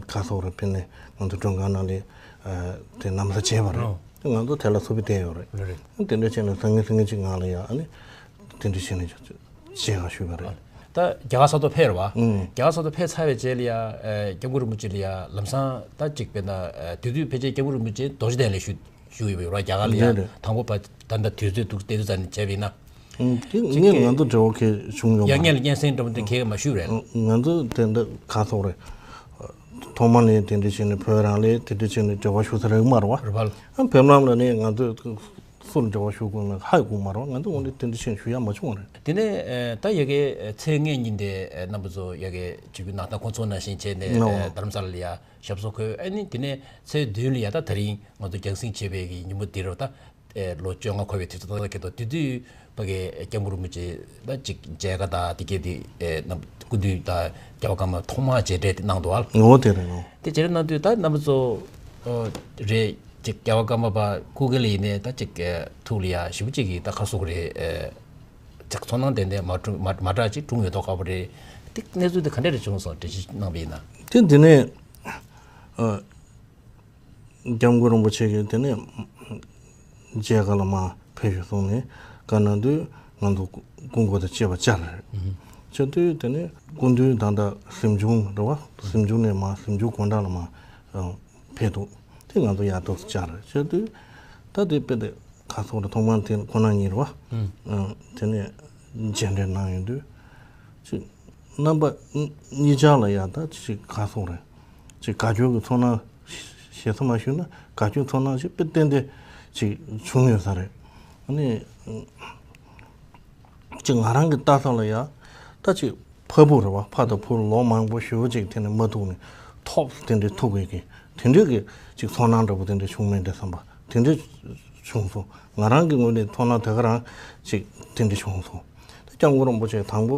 ག་སོགས་རེ་ཕེབས་ནས་ང་ཚོ་མགྲོན་ཁང་ནང་ལ་དེ་ན་བཟའ་བྱས་པ་རེད། ཨོ། དེ་ང་ཚོ་དེ་ལ་ཚུར་ཕེབས་བསྡད་ཡོད་རེད། རེད་རེད། དེ་འདྲ་བྱས་ནས་སང་ཉིན་སང་ཉིན་གཅིག་ནང་ལ་ཡ་ཨ་ནི་དེ་འདྲ་བྱས་ནས་བྱེད་ག་ཞུས་པ་རེད། ད་རྒྱ་གར་ས་ཐོག་ཕེབས་རེད་བ། ཨང་། རྒྱ་གར་ས་ཐོག་ཕེབས་ཚར་བའི་རྗེས་ལ་ཡ་ཨ་སྐྱབས་མགོན་རིན་པོ་ཆེ་ལ་ཡ་ལམ་སང་ད་ཅིག་དཔེར་ན་ཨ་དེ་དུས་ཕལ་ཆེར་སྐྱབས་མགོན་རིན་པོ་ཆེ་རྡོ་རྗེ་གདན་ལ་བཞུགས་བཞུགས་ཡོད་པ་རེད་བ། རྒྱ་གར་ལ་ཡ། རེད་རེད། དང་པོ་ཕར་ད་ལྟ་དུས་ཚོད་འདུག་དེ་དུས་ཙམ་ནས་བྱས་པ་ཡིན་ན། ཨང་། དེ་ཅིག་ངས་ང་ཚོ་འབྲེལ་བ་གང་བྱུང་ཡོད་མ་ཡ་རེད། ངས་ལ་སྙན་སེང་འདྲ་པོ་དེ་གས་མ་ཞུས་རེད། ང་ཚོ་དེ་འདྲ་ག་སོགས་རེད། ཐོག་མ་ནས་དེ་འདྲ་བྱས་ནས་བོད་རང་ལ་དེ་འདྲ་བྱས་ནས་འབྲེལ་བ་ཞུ་ས་རག་མ་རེད་བ། རེད་བ། ཨ་བོད་ནང་ལ་ནས་ང་ཚོས་སུ་ལ་འབྲེལ་བ་ཞུ་དགོས་ན་ཧ་གོ་མ་རེད་བ། ང་ཚོ་འོ་ནས་དེ་འདྲ་བྱས་ནས་ཞུ་ཡ་མ་བྱུང་བ་རེད། དེ་ནས་ཨ་ད་ཡ་གི་ཚེས་ལྔའི་ཉིན་དེ་ཨ་རྣམ་པ་ཚོ་ཡ་གི་བྱེད་རྒྱུ་ནང་ད་ཁོང་ཚོ་ནང་བཞིན་བྱས་ནས། ཨོ། ཨ་རྡ་རམ་ས་ལ་ལ་ཡ་ཞབས་སོར་འཁོད། ཨ་ནི་དེ་ནས་ཚེས་བདུན་ལ་ཡ་ད་དེ་རིང་ང་ཚོ་རྒྱང་སྲིང་བྱེད་པའི་གི་ཉིན་མོ་འདི་རེད་བ། ད་ཨེ་ལོ་བཅོ་ལྔ་འཁོར་བའི་དུས་ཚོད་ད་ལྟ་འཁེལ་འདུག་དེ་དུས་ཕ་གི་སྐྱབས་མགོན་རིན་པོ་ཆེ་ད་ཅིག་མཇལ་ཁ་དང་དེ་གས་དེ་ཨེ་རྣམ་སྐུ་མདུན་དང་རྒྱལ་བ་ཀརྨ་ཐོག་མར་མཇལ་འཕྲད་དེ་གནང་འདུག་ཨ། ངོ་། དེ་རེད་ནོ། དེ་མཇལ་འཕྲད་གནང་དུས་ད་རྣམ་པ་ཚོ་ཨོ་རེད་ཅིག་རྒྱལ་བ་ཀརྨ་པ་སྐུ་སྒེར་ལ་ཡིན་ནའི་ད་ཅིག་ཨེ་ཐུགས་ལ་ཡ་ཞེ་པོ་ཅིག་གི་ད་ཁ་སོག་རེད། ཨེ་ཅིག་ཚོར་སྣང་ཏན་ཏན་མ་འདྲ་མ་མ་འདྲ་ཅིག་བྱུང་ཡོད་མདོག་ཁ་པོ་རེད། དེ་གནས་ཚུལ་དེ་ག་འདྲ་རེ་བྱུང་སོང་། འགྲེལ་བཤད་གནང་བ་ཡིན་ན། དེ་འདི་ནས་ཨ། སྐྱབས་མགོན་རིན་པོ་ཆེ་གིས་དེ་ནས་མཇལ་ཁ་ལ་མར་ཕེབས་ཤོག་གསུངས་ནས་བཀའ་གནང་དུས། ང་ཚོ་སྐུ་འཁོར་དང་བཅས་པ་བཅར་རེད། ཨུ་བཅར་དུས་དེ་ནས་སྐུ་མདུན་ད་ལྟ་གཟིམ་ཆུང་རེད་བ། གཟིམ་ཆུང་ནས་མར་གཟིམ་ཆུང་སྒོ་འགྲམ་ལ་མར་ཨ་ཕེབས་འདུག་དེ་ང་ཚོ་ཡར་ཏོག་ཙམ་བཅར་རེད། བཅར་དུས་ད་དེ་དཔེ་དེ་ག་སོགས་རེད། ཐོག་མར་དེ་ཁོང་རྣམ་གཉིས་རེད་བ། ཨུ། ཨ་དེ་ནས་མཇལ་འཕྲད་གནང་ཡོང་དུས་ཅིག་རྣམ་པ་གཉིས་ཆར་ལ་ཡ་ད་ཅིག་ག་སོགས་རེད། ཅིག་དགའ་སྐྱོ་གི་ཚོར་སྣང་། ཞེ་ས་མ་ཞུས་ན་དགའ་སྐྱོའི་ཚོར་སྣང་ཞིག་དཔེ་ཏན་ཏན་ཅིག་བྱུང་ཡོད་ས་རེད། ཨ་ནི་ཅིག་ང་རང་གི་ལྟ་ས་ལ་ཡ་ད་ཅིག་ཕ་བུ་རེད་བ། ཕ་དང་བུ་ལོ་མང་པོ་ཞེ་པོ་ཅིག་དེ་ནས་མ་ཐུག་ནས་ཐོག་དེ་འདྲའི་ཐུག་པའི་གི་དེ་འདྲའི་གི་ཅིག་ཚོར་སྣང་འདྲ་པོ་དེ་འདྲ་བྱུང་མེད་འདྲ་བསམ་པ་དེ་འདྲ་བྱུང་སོང་། ང་རང་གི་ངོས་ནས་ཚོར་སྣང་དེ་ག་རང་ཅིག་དེ་འདྲ་བྱུང་སོང་། ད་སྐྱབས་མགོན་རིན་པོ་ཆེ་དང་པོ་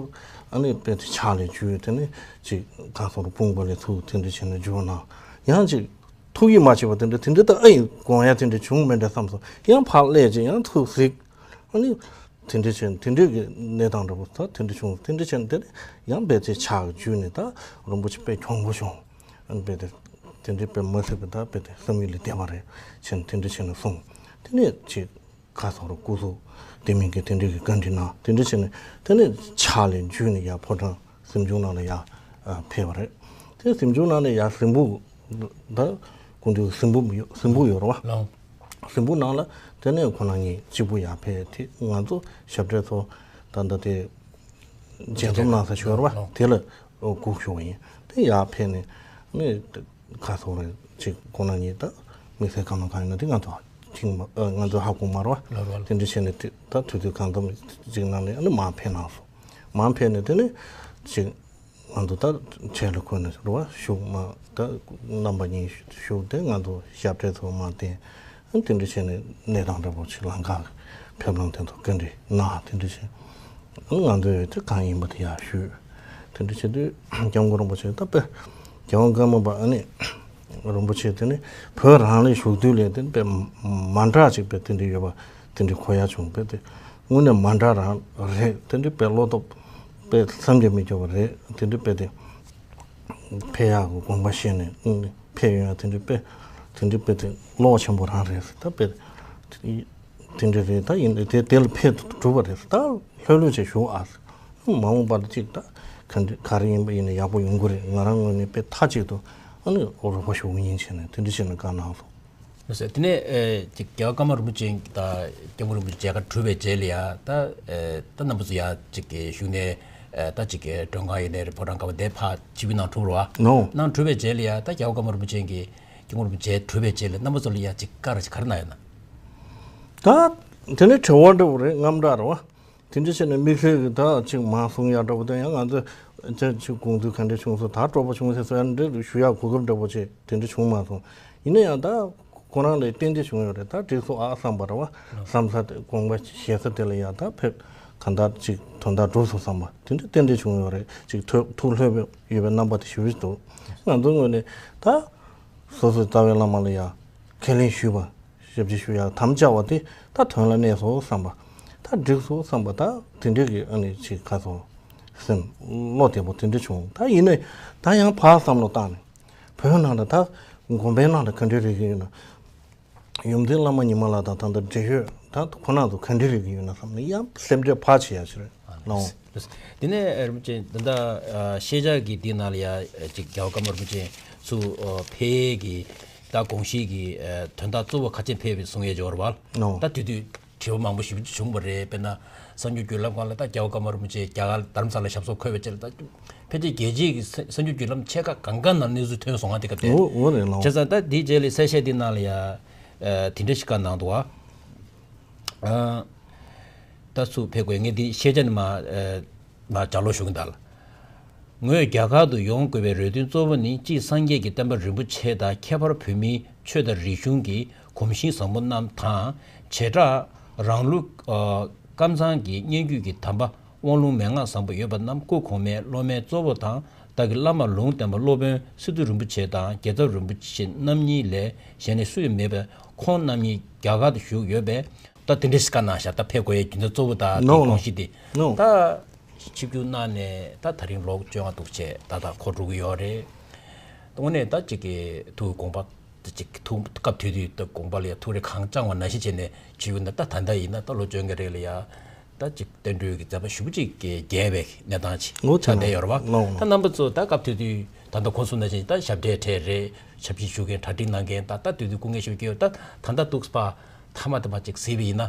ཨ་ནི་དཔེ་དེ་ཕྱག་ལ་འཇུས། དེ་ནས་ཅིག་ག་སོགས་རེད། དཔུང་པ་ལ་ཚུར་དེ་འདྲ་བྱས་ནས་འཇུས་ན་ཡང་ཅིག་ཐུགས་ཡིད་མ་ཆེས་པ་དེ་འདྲ་དེ་འདྲ་ད་ཨེ་ཡིན་དགོངས་ཡ་དེ་འདྲ་བྱུང་མེད་འདྲ་བསམ་སོང་། ཡང་ཕར་སླེབས་ཅིག་ཡང་ཚུར་གཟིགས། ཨ་ནི་དེ་འདྲ་བྱས་དེ་འདྲའི་གི་གནས་སྟངས་འདྲ་པོ་ད་དེ་འདྲ་བྱུང་། དེ་འདྲ་བྱས་དེ་ནས་ཡང་དཔེ་དེ་ཕྱག་འཇུས་ནས་ད་རིན་པོ་ཆེ་དཔེ་གྱོང་པོ་བྱུང་། ཨ་ནི་དཔེ་དེ་དེ་འདྲའི་དཔེ་མ་སྲིད་པའི་ད་དཔེ་དེ་བསམ་ཡུལ་ལས་འདས་པ་རེད་བྱས་ནས་དེ་འདྲ་བྱས་ནས་སོང་། དེ་ནས་ཅིག་ག་སོགས་རེད། སྐུ་གཟུགས་དེ་མིན་གྱི་དེ་འདྲའི་གི་བཀའ་འདྲི་གནང་། དེ་འདྲ་བྱས་ནས་དེ་ནས་ཕྱག་ལ་འཇུས་ནས་ཡར་ཕོ་བྲང་གཟིམ་ཆུང་ནང་ལ་ཡར་ཨ་ཕེབས་པ་རེད། དེ་གཟིམ་ཆུང་ནང་ནས་ཡར་གཟིམ་ཕུག་ད་སྐུ་མདུན་གཟིམ་ཕུག་ཡོད། གཟིམ་ཕུག་ཡོད་རེད་བ། ལགས། གཟིམ་ཕུག་ནང་ལ་དེ་ནས་ཁོང་རྣམ་གཉིས་གཅིག་པུ་ཡར་ཕེབས། དེ་ང་ཚོ་ཞབས་གྲས་ཚོ་ད་ལྟ་དེ་མཇལ་འཛོམས་གནང་ས་ཞིག་ཡོད་རེད་བ། ལགས། དེ་ལ་སྒུག་བཞུགས་པ་ཡིན། དེ་ཡར་ཕེབས་ནས་ནི་ག་སོགས་རེད། ཅིག་ཁོང་རྣམ་གཉིས་ད་དམིགས་བསལ་བཀའ་མོལ་གང་ཡིན་ན་དེ་ང་ཚོ་ཐེངས་མ་ཨ་ང་ཚོ་ཧ་གོ་མ་རེད་བ། ལགས་རེད། དེ་འདྲ་བྱས་ནས་དེ་ད་དུས་ཚོད་གང་འཚམ་ཅིག་ནང་ནས་ཨ་ནི་མར་ཕེབས་གནང་སོང་། མར་ཕེབས་ནས་དེ་ནས་ཅིག་ང་ཚོ་ད་གྲལ་ལ་འཁོད་ནས་རེད་བ། བཞུགས་མ་ད་རྣམ་པ་གཉིས་བཞུགས། དེ་ང་ཚོ་ཞབས་གྲས་ཚོ་མར་བསྟན། ཨ་དེ་འདྲ་བྱས་ནས་གནས་སྟངས་འདྲ་པོ་ཅིག་ལམ་ཁ་གི་ཕེབས་ལམ་དེ་ཚོ་བཀའ་འདྲི་གནང་། དེ་འདྲ་བྱས་ཨ་ང་ཚོས་དེ་གང་ཡིན་པ་དེ་ཡར་ཞུས། དེ་འདྲ་བྱས་དུས་སྐྱབས་མགོན་རིན་པོ་ཆེ་ད་དཔེ་རྒྱལ་དབང་ཀརྨ་པ་ཨ་ནི་རིན་པོ་ཆེ་དེ་ནི་བོད་རང་ལ་བཞུགས་དུས་ལས་དེ་དཔེ་མ་འདྲ་ཅིག་དཔེ་དེ་འདྲ་ཡོད་པ་ དེ་འདྲའི་གོ་ཡ་བྱུང་བས་དེ་དངོས་གནས་མ་འདྲ་རང་རེད། དེ་འདྲའི་དཔེ་བློ་སྟོབས་དཔེ་བསམ་གྱིས་མི་ཁྱབ་པ་རེད། དེ་འདྲའི་དཔེ་དེ་ཕེབས་ཡག་གི་དགོངས་པ་བཞེས་ནས་ཕེབས་ཡོང་ཡ་དེ་འདྲའི་དཔེ་དེ་འདྲའི་དཔེ་དེ་བློ་ཆེན་པོ་རང་རེད། ད་དཔེ་དེ་འདྲ་རེད། ད་ཡིན་དེ་དེ་ལ་ཕེབས་གྲུབ་པ་རེད། ད་ལྷོད་ལྷོད་བྱས་བཞུགས་ཨ། མ་འོངས་པར་ཅིག་ད་ག་འདྲ་ག་རེ་ཡིན་པ་ཡིན་ན་ཡག་པོ་ཡོང་གི་རེད། ང་རང་ངོས་ནས་དཔེ་མཐའ་གཅིག་ཏུ་ཨ་ནི་རོགས་པ་ཞུ་གི་ཡིན་བྱས་ནས་དེ་འདྲ་བྱས་ནས་བཀའ་གནང་སོང་། ལགས་སོ། དེ་ནས་ཨེ་ཅིག་རྒྱལ་བ་ཀརྨ་རིན་པོ་ཆེ་དང་སྐྱབས་མགོན་རིན་པོ་ཆེ་མཇལ་ཁ་གྲུབ་པའི་རྗེས་ལ་ཡ་ད་ཨེ་ད་རྣམ་པ་ཚོ་ཡ་ཅིག་གི་བཞུགས་གནས་ཨེ་ད་ཅིག་གི་མགྲོན་ཁང་ཡིན་ནའི་རེད། ཕོ་བྲང་ཁ་པ་དེ་ཕར་ཆིབས་བསྒྱུར་གནང་གྲུབ་རེད་བ། ནོ། གནང་གྲུབ་པའི་རྗེས་ལ་ཡ་ད་རྒྱལ་བ་ཀརྨ་རིན་པོ་ཆེ་གིས་སྐྱབས་མགོན་རིན་པོ་ཆེ་གྲུབ་པའི་རྗེས་ལ་རྣམ་པ་ཚོ་ལ་ཡ་ཅིག་བཀའ་ར་ཅིག་ག་རེ་གནང་ཡོད་ན། ད་དེ་ནས་དྲི་བ་འདྲ་བོ་རེད། རྔམ་དྲག་རེད་བ། དེ་འདྲ་བྱས་ནས་དམིགས་བསལ་གྱི་ད་ཅིག་མར་གསུང་ཡག་འདྲ་བོ་དེ་ཡང་ང་ཚོས་ཅིག་དགོངས་ཚུལ་ག་འདྲ་བྱུང་སོང་། ད་སྤྲོ་པོ་བྱུང་ཟེར་སོ་ཡ་འདྲ་ཞུ་ཡག་གོ་སྐབས་འདྲ་བོ་ཅིག་དེ་འདྲ་བྱུང་མ་སོང་། ཡིན་ན་ཡང་ད་ཁོ་རང་ལ་ཏན་ཏན་བྱུང་ཡོད་རེད། ད་འགྲིག་སོང་ཨ་བསམ་པ་རེད་བ། བསམ་ས་དེ་དགོངས་པ་བཞེས་ས་དེ་ལ་ཡང་ད་ཕེབས་གང་ལྟར་ཅིག་དོན་དག་འགྲུབ་སོང་བསམ་པ་དེ་འདྲ་ཏན་ཏན་བྱུང་ཡོད་རེད། ཅིག་ཐུགས་ཐུགས་ལྷོད་ཡོད་པའི་རྣམ་པ་དེ་ཞེ་པོ་ཅིག་འདུག་ང་ཚོའི་ངོས་ནས་ད་སོ་སོའི་རྩ་བའི་བླ་མ་ལ་ཡང་ཁས་ལེན་ཞུས་པ། ཞབས་ཕྱི་ཞུ་ཡག་དམ་བཅའ་བ་དེ་ད་དོན་ལ་གནས་སོང་བསམ་པ། ད་འགྲིག་སོང་བསམ་པ། ད་དེ་འདྲའི་གི་ཨ་ནི་ཅིག་ག་སོང་སེམས་བློ་བདེ་པོ་དེ་འདྲ་བྱུང་། ད་ཡིན་ནའི་ད་ཡང་ཕར་བསམ་བློ་བཏང་ནས་བོད་ནང་ལ་ད་དགོན་པའི་ནང་ལ་ག་འདྲ་རེད་ཀྱི་ཡོད་ན། ཡུམ་བདེ་བླ་མ་ཉི་མ་ལགས་དང་ད་ལྟ་འབྲེལ་ཡོད་ད་ཁོ་ན་ཚོ་ག་འདྲ་རེད་ཀྱི་ཡོད་ན་བསམ་ནས་ཡང་སེམས་ཁྲལ་ཕར་བྱེད་ཡག་ཞིག་རེད་ལགས། དེ་ནས་རིན་པོ་ཆེ་འདི་འདྲ་ཤེས་བྱ་གི་འདི་ནང་ལ་ཡ་ཅིག་རྒྱལ་བ་ཀརྨ་རིན་པོ་ཆེ་ཚུར་ཕེབས་ཀྱི་ད་དགོངས་གཞི་གི་དོན་དག་གཙོ་བོ་ཁ་ཆེ་ཕེབས་པའི་གསུང་ཡས་འབྱོར་བ་ལ་ད་དུས་དུས་དྲི་བ་མང་པོ་ཞིག་བྱུང་བ་རེད། དཔེར་ན་གསར་འགྱུར་བརྒྱུད་ལམ་ཁག་ལ་ད་རྒྱལ་བ་ཀརྨ་རིན་པོ་ཆེ་རྒྱ་གར་དྷ་རམ་ས་ལ་ཞབས་སོར་འཁོད་པའི་རྗེས་ལ་ད་ཕལ་ཆེར་རྒྱལ་སྤྱིའི་གི་གསར་འགྱུར་བརྒྱུད་ལམ་ཆེ་ཁག་གང་ག་ནང་གནས་ཚུལ་ཐོན་སོང་ང་དེ་སྐབས་དེ། འོ་འོ་རེད་ལགས། བྱས་ཙང་ད་དེའི་རྗེས་ལ་གསལ་བཤད་འདི་ནང་ལ་ཡ་དེ་འདྲ་ཞིག་བཀའ་གནང་འདུག་བ། ད་ཚུར་ཕེབས་དགོས། ངས་འདི་ཤེས་བྱ་ནི་མ་མ་ལྗགས་ཀློག་ཞུ་གི་འདུག་ལ། ངོས་རྒྱ་གར་དུ་ཡོང་དགོས་པའི་རེ་འདུན་གཙོ་བོ་ནི་གཅིག་སངས་རྒྱས་ཀྱི་བསྟན་པ་རིན་པོ་ཆེ་དང་ཁྱད་པར་བོད་མིའི་ཆོས་དང་རིག་གཞུང་གི་གོམས་གཤིས་བཟང་པོ་རྣམས་དང་། བྱེ་བྲག་རང་ལུགས་ཀམ་ཚང་གི་སྙན་བརྒྱུད་ཀྱི་དམ་པ་དབང་ལུང་མན་ངག་བཟང་པོ་ཡོད་པ་རྣམས་སྐུ་གོང་མའི་སློབ་མའི་གཙོ་བོ་དང་། བདག་གི་བླ་མ་ལུང་བསྟན་པ་སློབ་དཔོན་སི་ཏུ་རིན་པོ་ཆེ་དང་རྒྱལ་ཚབ་རིན་པོ་ཆེ་རྣམ་གཉིས་ལས་གཞན་ནི་སུ་ཡང་མེད་པས། ཁོང་རྣམ་གཉིས་རྒྱ་གར་དུ་བཞུགས་ཡོད་པས། ད་དེ་འདྲ་ཞིག་བཀའ་གནང་བཞག་ད་ཕེབས་དགོས་ཡའི་རྒྱུ་མཚན་གཙོ་བོ་ད་དེ་ནོ་ནོ་དགོངས་གཞི་དེ་ནོ། ད་ཆིབས་བསྒྱུར་གནང་ནས་ད་ད་རིང་ལོ་བཅོ་ལྔ་འདུག་བྱས་ད་ད་འཁོར་འགྲོ་གི་ཡོད་རེད། དངོས་གནས་ད་ཅིག་གི་ཐུགས་དགོངས་པ་ད་ཅིག་ཐུགས་སྐབས་དེ་དུས་ད་དགོངས་པ་ལ་ཡ་ཐུགས་རེ་གང་བཅངས་པ་ནང་བཞིན་བྱས་ནས་ཆིབས་བསྒྱུར་ན། ད་ད་ལྟ་ཡིན་ན་ད་ལོ་བཅོ་ལྔ་རེད་ལ་ཡ། ད་ཅིག་བསྟན་འགྲོའི་གི་མཛད་པ་ཞེ་པོ་ཅིག་གི་རྒྱས་པའི་གནས་སྟངས་ཅིག་ངོ་ཆགས་བསྡད་ཡོད་རེད་བ། ལོང་ད་རྣམ་པ་ཚོ་ད་སྐབས་དེ་དུས་ད་ལྟ་གོང་གསུངས་ནང་བཞིན་ད་ཞབས་གྲས་གྲས་རེད། ཞབས་ཕྱི་ཞུ་མཁན་གྲ་སྒྲིག་གནང་མཁན་ད་ད་དུས་དུས་སྐུ་ངལ་ཞེ་པོ་སྐྱེ་ཡོད། ད་ད་ལྟ་འདུག་པ་ཐ་མ་དེ་མ་ཅིག་གཟིགས་པ་ཡིན་ན།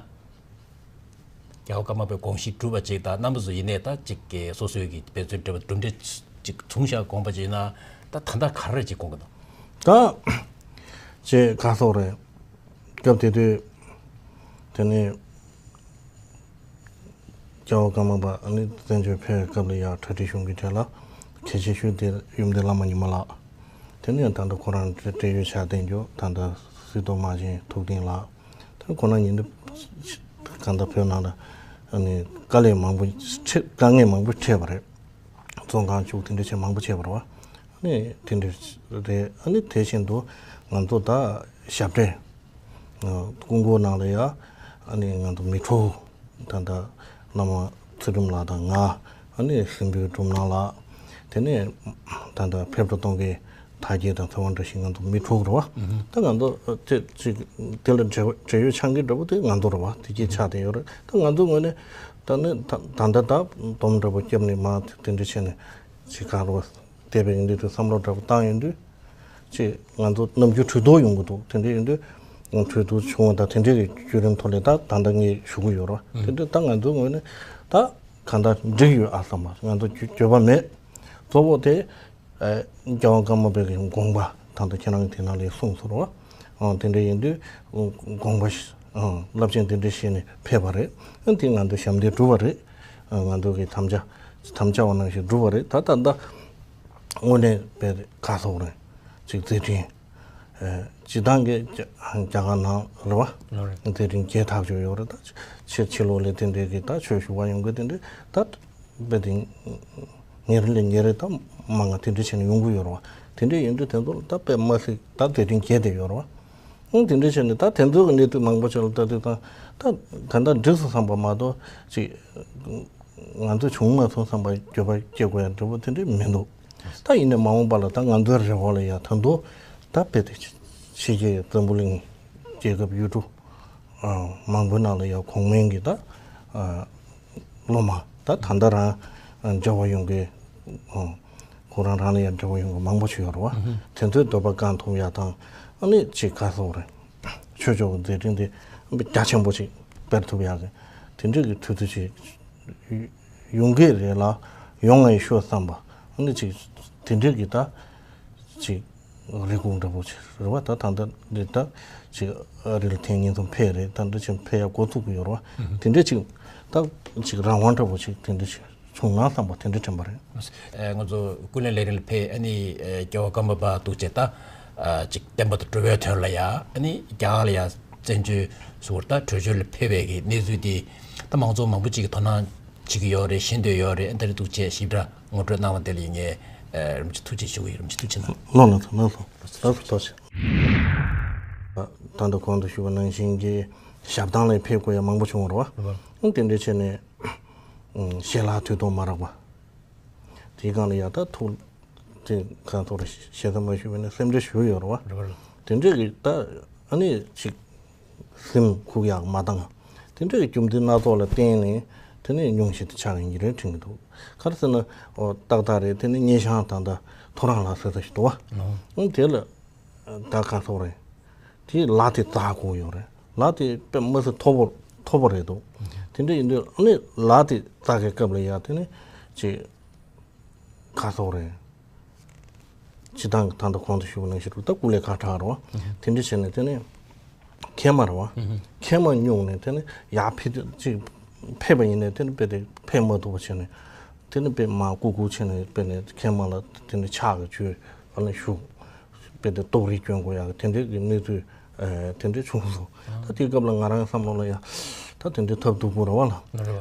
རྒྱལ་བ་ཀརྨ་པའི་དགོངས་གཞི་གྲུབ་པ་ཅིག་དང་རྣམ་པ་ཚོ་ཡིན་ནའི་ད་ཅིག་གི་སོ་སོའི་གི་དཔེ་མཚོན་འབྲེལ་བ་གྲུབ་འབྲས་ཅིག་བྱུང་བཞག་དགོངས་པ་ཅིག་ཡིན་ན། ད་ད་ལྟ་ག་རེ་ཅིག་དགོངས་ཀྱི་འདུག་ད་ཅེས་ཁ་སོགས་རེད། སྐབས་དེ་དུས་དེ་ནས་རྒྱལ་བ་ཀརྨ་པ་ཨ་ནི་བཙན་བྱོལ་ཕེབས་སྐབས་ལ་ཡང་གྲ་སྒྲིག་གཞུང་གི་གྲས་ལ་གལ་ཆེ་ཤོས་དེ་ཡུམ་བདེ་བླ་མ་ཉི་མ་ལགས། དེ་ནས་ད་ལྟ་ཁོ་རང་འབྲེལ་ཡོད་ཕྱག་རྟེན་རྒྱུ་ད་ལྟ་སྲིད་དོན་དམག་ཆེན་ཐུབ་བསྟན་ལགས། དེ་ཁོ་རང་ཉིན་དུ་གང་ལྟར་བོད་ནང་ལ་ཨ་ནི་དཀའ་ལས་མང་པོ་འཕྲད། དཀའ་ངལ་མང་པོ་འཕྲད་པ་རེད། བཙོན་ཁང་བཅུག་དེ་འདྲ་བྱས་མང་པོ་བྱས་པ་རེད་བ། ཨ་ནི་དེ་འདྲ་རེད། ཨ་ནི་དེ་བཞིན་དུ་ང་ཚོ་ད་ཞབས་གྲས་སྐུ་འཁོར་ནང་ལ་ཡ་ཨ་ནི་ང་ཚོ་མི་དྲུག་ད་ལྟ་བླ་མ་ཚུལ་ཁྲིམས་ལགས་དང་ང་ཨ་ནི་སྲིན་པོའི་སྒྲུབ་སྣང་ལགས། དེ་ནས་ད་ལྟ་ཕེབས་འགྲོ་གཏོང་མཁན་ཐར་རྒྱས་དང་ཚེ་དབང་བཀྲ་ཤིས་ང་ཚོ་མི་དྲུག་རེད་བ། ད་ང་ཚོ་དེ་ཅིག་དེ་ལ་འབྲེལ་བ་འབྲེལ་ཡོད་ཆང་གི་འདྲ་པོ་དེ་ང་ཚོ་རེད་བ། དེ་གྱིས་ཆགས་བསྡད་ཡོད་རེད། ད་ང་ཚོ་ངོས་ནས་ད་ནི་ད་ད་ལྟ་ད་སྡོམ་འདྲ་པོ་བརྒྱབ་ནས་མ་དེ་འདྲ་བྱས་ནས་ཅིག་ག་རེ་བ་བསྡད་པའི་ཡིན་དུས་དེ་བསམ་བློ་འདྲ་པོ་བཏང་ཡོང་དུས། ཅེས་ང་ཚོ་ནམ་རྒྱུན་གྲོས་བསྡུར་ཡོང་གི་འདུག་དེ་འདྲ་ཡིན་དུས་གྲོས་བསྡུར་བྱུང་བ་དང་དེ་འདྲ་གི་བརྒྱུད་རིམ་ཐོག་ལ་ད་ད་ལྟ་ངས་ཞུ་གི་ཡོད་རེད་བ། དེ་འདྲ་ད་ང་ཚོའི་ངོས་ནས་ད་གང་ལྟར་འགྲིག་ཡོད་ཨ་བསམ་པ། ང་ཚོ་འགྱོད་པ་མེད། གཙོ་བོ་དེ་རྒྱལ་བ་ཀརྨ་པའི་གི་དགོངས་པ་ད་ལྟ་ཁྱེད་རང་གི་དེ་ནང་ལ་གསུངས་སོང་རེད་བ། དེ་འདྲ་ཡིན་དུས་དགོངས་པ་རླབས་ཆེན་དེ་འདྲ་བྱས་ནས་ཕེབས་པ་རེད། དེ་ང་ཚོ་ཞབས་འདེགས་གྲུབ་པ་རེད། ང་ཚོ་གི་དམ་བཅའ་དམ་བཅའ་བ་ནང་བཞིན་གྲུབ་པ་རེད། ད་ད་ལྟ་དངོས་གནས་དཔེ་ཁ་སོགས་རེད། ཅིག་མཛད་འཕྲིན། ཨེ་སྤྱི་བཏང་གི་རྒྱ་རྒྱ་གར་ནང་རེད་བ། ལོ་རེད། མཛད་འཕྲིན་རྒྱས་ཐག་ཆོད་ཡོད་རེད། ད་ཕྱི་ཕྱི་ལོགས་ལ་དེ་འདྲའི་གི་ད་ཆོས་ཞུ་བ་ཡོང་གི་དེ་འདྲའི་ད་དཔེ་དེ་ཉིན་རེ་ལས་ཉིན་རེ་ད་མང་ང་དེ་འདྲ་བྱས་ནས་ཡོང་གི་ཡོད་རེད་བ། དེ་འདྲ་ཡིན་དུས་དེ་ཚོ་ལ་ད་དཔེ་མ་སྲིད་ད་མཛད་འཕྲིན་རྒྱས་བསྡད་ཡོད་རེད་བ། ཨང་། དེ་འདྲ་བྱས་ནས་ད་དེ་ཚོའི་གི་གནས་ཚུལ་མང་པོ་ཅིག་ལ་ལྟ་དུས་ད་ད་ད་ལྟ་འགྲིག་སོང་བསམ་པ་མ་གཏོགས་ཅིག་ང་ཚོ་བྱུང་མ་སོང་བསམ་པ་འགྱོད་པ་སྐྱེ་དགོས་ཡ་འདྲ་པོ་དེ་འདྲ་མི་འདུག་ད་ཡིན་ནའི་མ་འོངས་པ་ལ་ད་ང་ཚོའི་རེ་བ་ལ་ཡ་ད་དུང་ད་དཔེ་དེ་ཕྱི་རྒྱལ་འཛམ་བུ་གླིང་རྒྱལ་ཁབ་ཡུལ་གྲུ་མང་པོའི་ནང་ལ་ཡ་གོང་མའི་གི་ད་སློབ་མ་ད་ད་ལྟ་རང་འབྲེལ་བ་ཡོང་གི་ཁོ་རང་རང་ལ་ཡ་འབྲེལ་བ་ཡོང་གི་མང་པོ་ཞིག་ཡོད་རེད་བ། དེ་ཚོའི་འདོད་པ་བསྐང་ཐུབ་ཡ་དང་ཨ་ནི་ཅིག་ག་སོགས་རེད། ཆོས་ཕྱོགས་ཀྱི་མཛད་འཕྲིན་དེ་རྒྱ་ཆེན་པོ་ཅིག་སྤེལ་ཐུབ་ཡག་གི་དེ་འདྲ་གི་དུས་ཚོད་ཅིག་ཡོང་གི་རེད་ལ། ཡོང་ངེས་ཤོག་བསམ་པ་ཨ་ནི་ཅིག་དེ་འདྲ་གི་ད་ཅིག་རེ་སྒུག་འདྲ་པོ་ཅིག་རེད་བ། ད་ད་ལྟ་འདི་ད་ཅིག་ཨ་རི་ལ་ཐེངས་གཉིས་ཙམ་ཕེབས་རེད། ད་འདི་ཅིག་ཕེབས་ཡག་འགོ་ཚུགས་ཀྱི་ཡོད་རེད་བ། དེ་འདྲ་ཅིག་ད་ཅིག་རང་དབང་འདྲ་པོ་ཅིག་དེ་འདྲ་ཅིག་བྱུང་ན་བསམ་པ་དེ་འདྲ་དྲན་པ་རེད། ཨ། ང་ཚོ་ཀུན་གླེང་ལས་རིམ་ལ་ཕེབས། ཨ་ནི་ཨ་རྒྱལ་བ་ཀརྨ་པ་འདུག་བྱས་ད་ཨ་ཅིག་བསྟན་པ་དང་འགྲོ་བའི་དོན་ལ་ཡ་ཨ་ནི་རྒྱ་གར་ལ་ཡ་བཙན་བྱོལ་ཟུར་ད་བྲོས་བྱོལ་ལ་ཕེབས་པའི་གི་གནས་ཚུལ་དེ་ད་མང་ཚོགས་མང་པོ་ཅིག་གིས་དོ་སྣང་བྱེད་ཀྱི་ཡོད་རེད། ཤེས་འདོད་ཡོད་རེད། ཨ་འདི་རེད་འདུག་བྱས་ཞིབ་ཕྲ་ངོ་སྤྲོད་གནང་བ་དེ་ལ་ཡིན་ངས་ཨ་རིན་པོ་ཆེ་ཐུགས་རྗེ་ཆེ་ཞུ་གི་ཡོད། རིན་པོ་ཆེ་ཐུགས་རྗེ་གནང་། ལགས་ལགས་ལགས་ལགས་ལགས་སོ་ཐུགས་རྗེ་ཆེ། ད་ལྟ་གོང་དུ་ཞུས་པ་ནང་བཞིན་གྱི་ཞབས་ཐང་ལ་ཕེབས་དགོས་ཡ་མང་པོ་བྱུང་བ་རེད་བ། ཨང་། དེ་འདྲ་བྱས་ནས་ཨང་ཞལ་ལག་དུས་ཐོག་མ་རག་པ། དེའི་སྒང་ལ་ཡ་ད་ཐུགས་དེ་གང་ཐོག་ལ་ཞེ་ས་མ་ཞུས་པ་ནས་སེམས་ཁྲལ་ཞུ་ཡོད་རེད་བ། རེད་བ། དེ་འདྲ་གི་ད་ཨ་ནི་ཅིག་སེམས་ཁུག་ཡག་མ་བཏང་། དེ་འདྲ་གི་རྒྱུ་མཚན་སྣ་ཚོགས་ལ་བརྟེན་ནས་དེ་ནས་སྙུང་གཞི་དེ་ཆགས་ཡིན་གྱི་རེད་དྲན་གྱི་འདུག་ག་རེ་ཟེར་ན་ཨོ་ཏག་ཏག་རེད། དེ་ནས་སྙན་ཞང་ད་ལྟ་ཐོ་རངས་ལ་ཟེར་ས་ཞིག་འདུག་བ། ཨང་། དེ་ལ་ད་གང་ཐོག་རེད། དེ་ལ་དེ་རྩ་དགོས་ཡོད་རེད། ལ་དེ་དཔེ་མི་སྲིད་མཐོ་པོ་མཐོ་པོ་རེད་འདུག་དེ་འདྲ་ཡིན་དུས་ཨ་ནི་ལ་དེ་རྩ་གི་སྐབས་ལ་ཡ་དེ་ནི་ཅིག་ག་སོགས་རེད། སྤྱི་བཏང་གི་ད་ལྟ་གོང་དུ་ཞུས་པ་ནང་བཞིན་རུ་ད་སྐུ་ལས་ཁག་དྲག་རོ། དེ་འདྲ་བྱས་ནས་དེ་ནི་མཁལ་མ་རེད་བ། མཁལ་མ་སྙུང་ནས་དེ་ནི་ཡར་ཕེབས་དུས་ཅིག་ཕེབས་པ་ཡིན་ནའི་དེ་ནི་དཔེ་དེ་ཕེབས་མ་ཐུབ་པ་བྱས་ནས་དེ་ནི་དཔེ་མར་བཀུག་བཀུག་བྱས་ནས་དཔེ་ནས་མཁལ་མ་ལ་དེ་ནི་ཕྱག་གི་བཅོས་ཨ་ནི་བཞུགས། དཔེ་དེ་ཏོག་རིགས་སྐྱོན་དགོས་ཡག་གི་དེ་འདྲའི་གི་གནས་ཚུལ་ཨ་དེ་འདྲའི་བྱུང་སོང་། ད་དེའི་སྐབས་ལ་ང་རང་བསམ་བློ་ལ་ཡ་ད་དེ་འདྲའི་ཐབས་སྡུག་པོ་རེད་བ་ལ།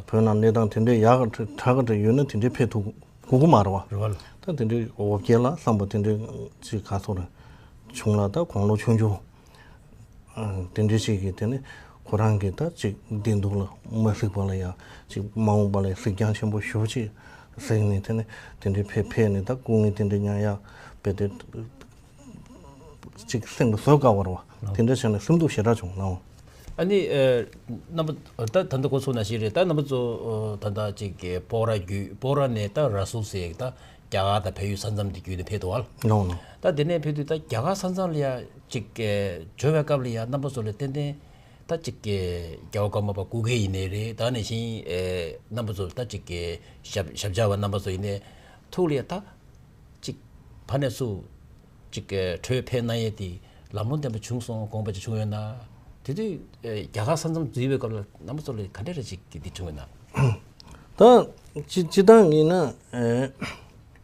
བོད་ནང་གནས་སྟངས་དེ་འདྲའི་ཡག་ག་དྲག་ག་དྲག་ཡོད་ན་དེ་འདྲའི་ཕེབས་ཐུབ་དགོས་ཀྱི་མ་རེད་བ། རེད་བ་ལ། ད་དེ་འདྲའི་འོ་བརྒྱལ་ལ་བསམ་པ་དེ་འདྲའི་ཅིག་ག་སོགས་རེད་བྱུང་ལ། ད་དགུང་ལོ་ཆུང་ཆུང་ཨ་དེ་འདྲའི་ཞིག་གིས་དེ་ནི་ཁོ་རང་གིས་ད་ཅིག་བདེན་སྡུག་ལ་མ་གཟིགས་པ་ལ་ཡ་ཅིག་མ་འོངས་པ་ལ་གཟིགས་རྒྱང་ཆེན་པོ་ཞེ་པོ་ཅིག་གཟིགས་ནས་དེ་ནི་དེ་འདྲའི་ཕེབས་ཕེབས་ནས་ད་སྐུ་ངལ་དེ་འདྲའི་མྱངས་ཡ་དཔེ་དེ་ཅིག་སེམས་ལ་བཟོད་དཀའ་བ་རེད་བ། དེ་འདྲ་བྱས་ནས་སེམས་སྡུག་ཞེ་དྲག་བྱུང་ལགས། ཨ་ནི་ཨ་རྣམ་པ་ད་ད་ལྟ་གོ་སོང་ནང་བཞིན་རེད། ད་རྣམ་པ་ཚོ་ཨ་ད་ལྟ་ཅིག་གི་སྤོག་ར་བརྒྱུད་སྤོག་ར་ནས་ད་ར་སུལ་ཟེར་ད་རྒྱ་གར་དང་བལ་ཡུལ་ས་མཚམས་དེ་བརྒྱུད་ནས་ཕེབས་འདུག་བ། ལགས་ལགས། ད་དེ་ནས་ཕེབས་དུས་ད་རྒྱ་གར་ས་མཚམས་ལ་ཡ་ཅིག་གི་འབྱོར་བའི་སྐབས་ལ་ཡ་རྣམ་པ་ཚོ་ལ་ཏན་ཏན་ད་ཅིག་གི་རྒྱལ་བ་ཀརྨ་པ་སྐུ་སྒེར་ཡིན་ནའི་རེད། ད་ནང་བཞིན་ཨེ་རྣམ་པ་ཚོ་ད་ཅིག་གི་ཞབས་ཞབས་བཅགས་པ་རྣམ་པ་ཚོ་ཡིན་ནའི་ཐུགས་ལ་ཡ་ད། ཅིག་ཕ་ནས་སུ་ཅིག་གི་བྲོས་ཕེབས་གནང་ཡས་དེ་ལམ་ལྷོང་ལྡན་པ་བྱུང་སོང་དགོངས་པ་ཅིག་བྱུང་ཡོད་ན། དེ་དུས་ཨེ་རྒྱ་གར་ས་མཚམས་འཛུལ་བའི་སྐབས་ལ་རྣམ་པ་ཚོ་ལ་ག་འདྲ་རེ་ཅིག་གི་འདི་བྱུང་ཡོད་ན། ད་སྤྱི་སྤྱི་བཏང་ཡིན་ན་ཨེ་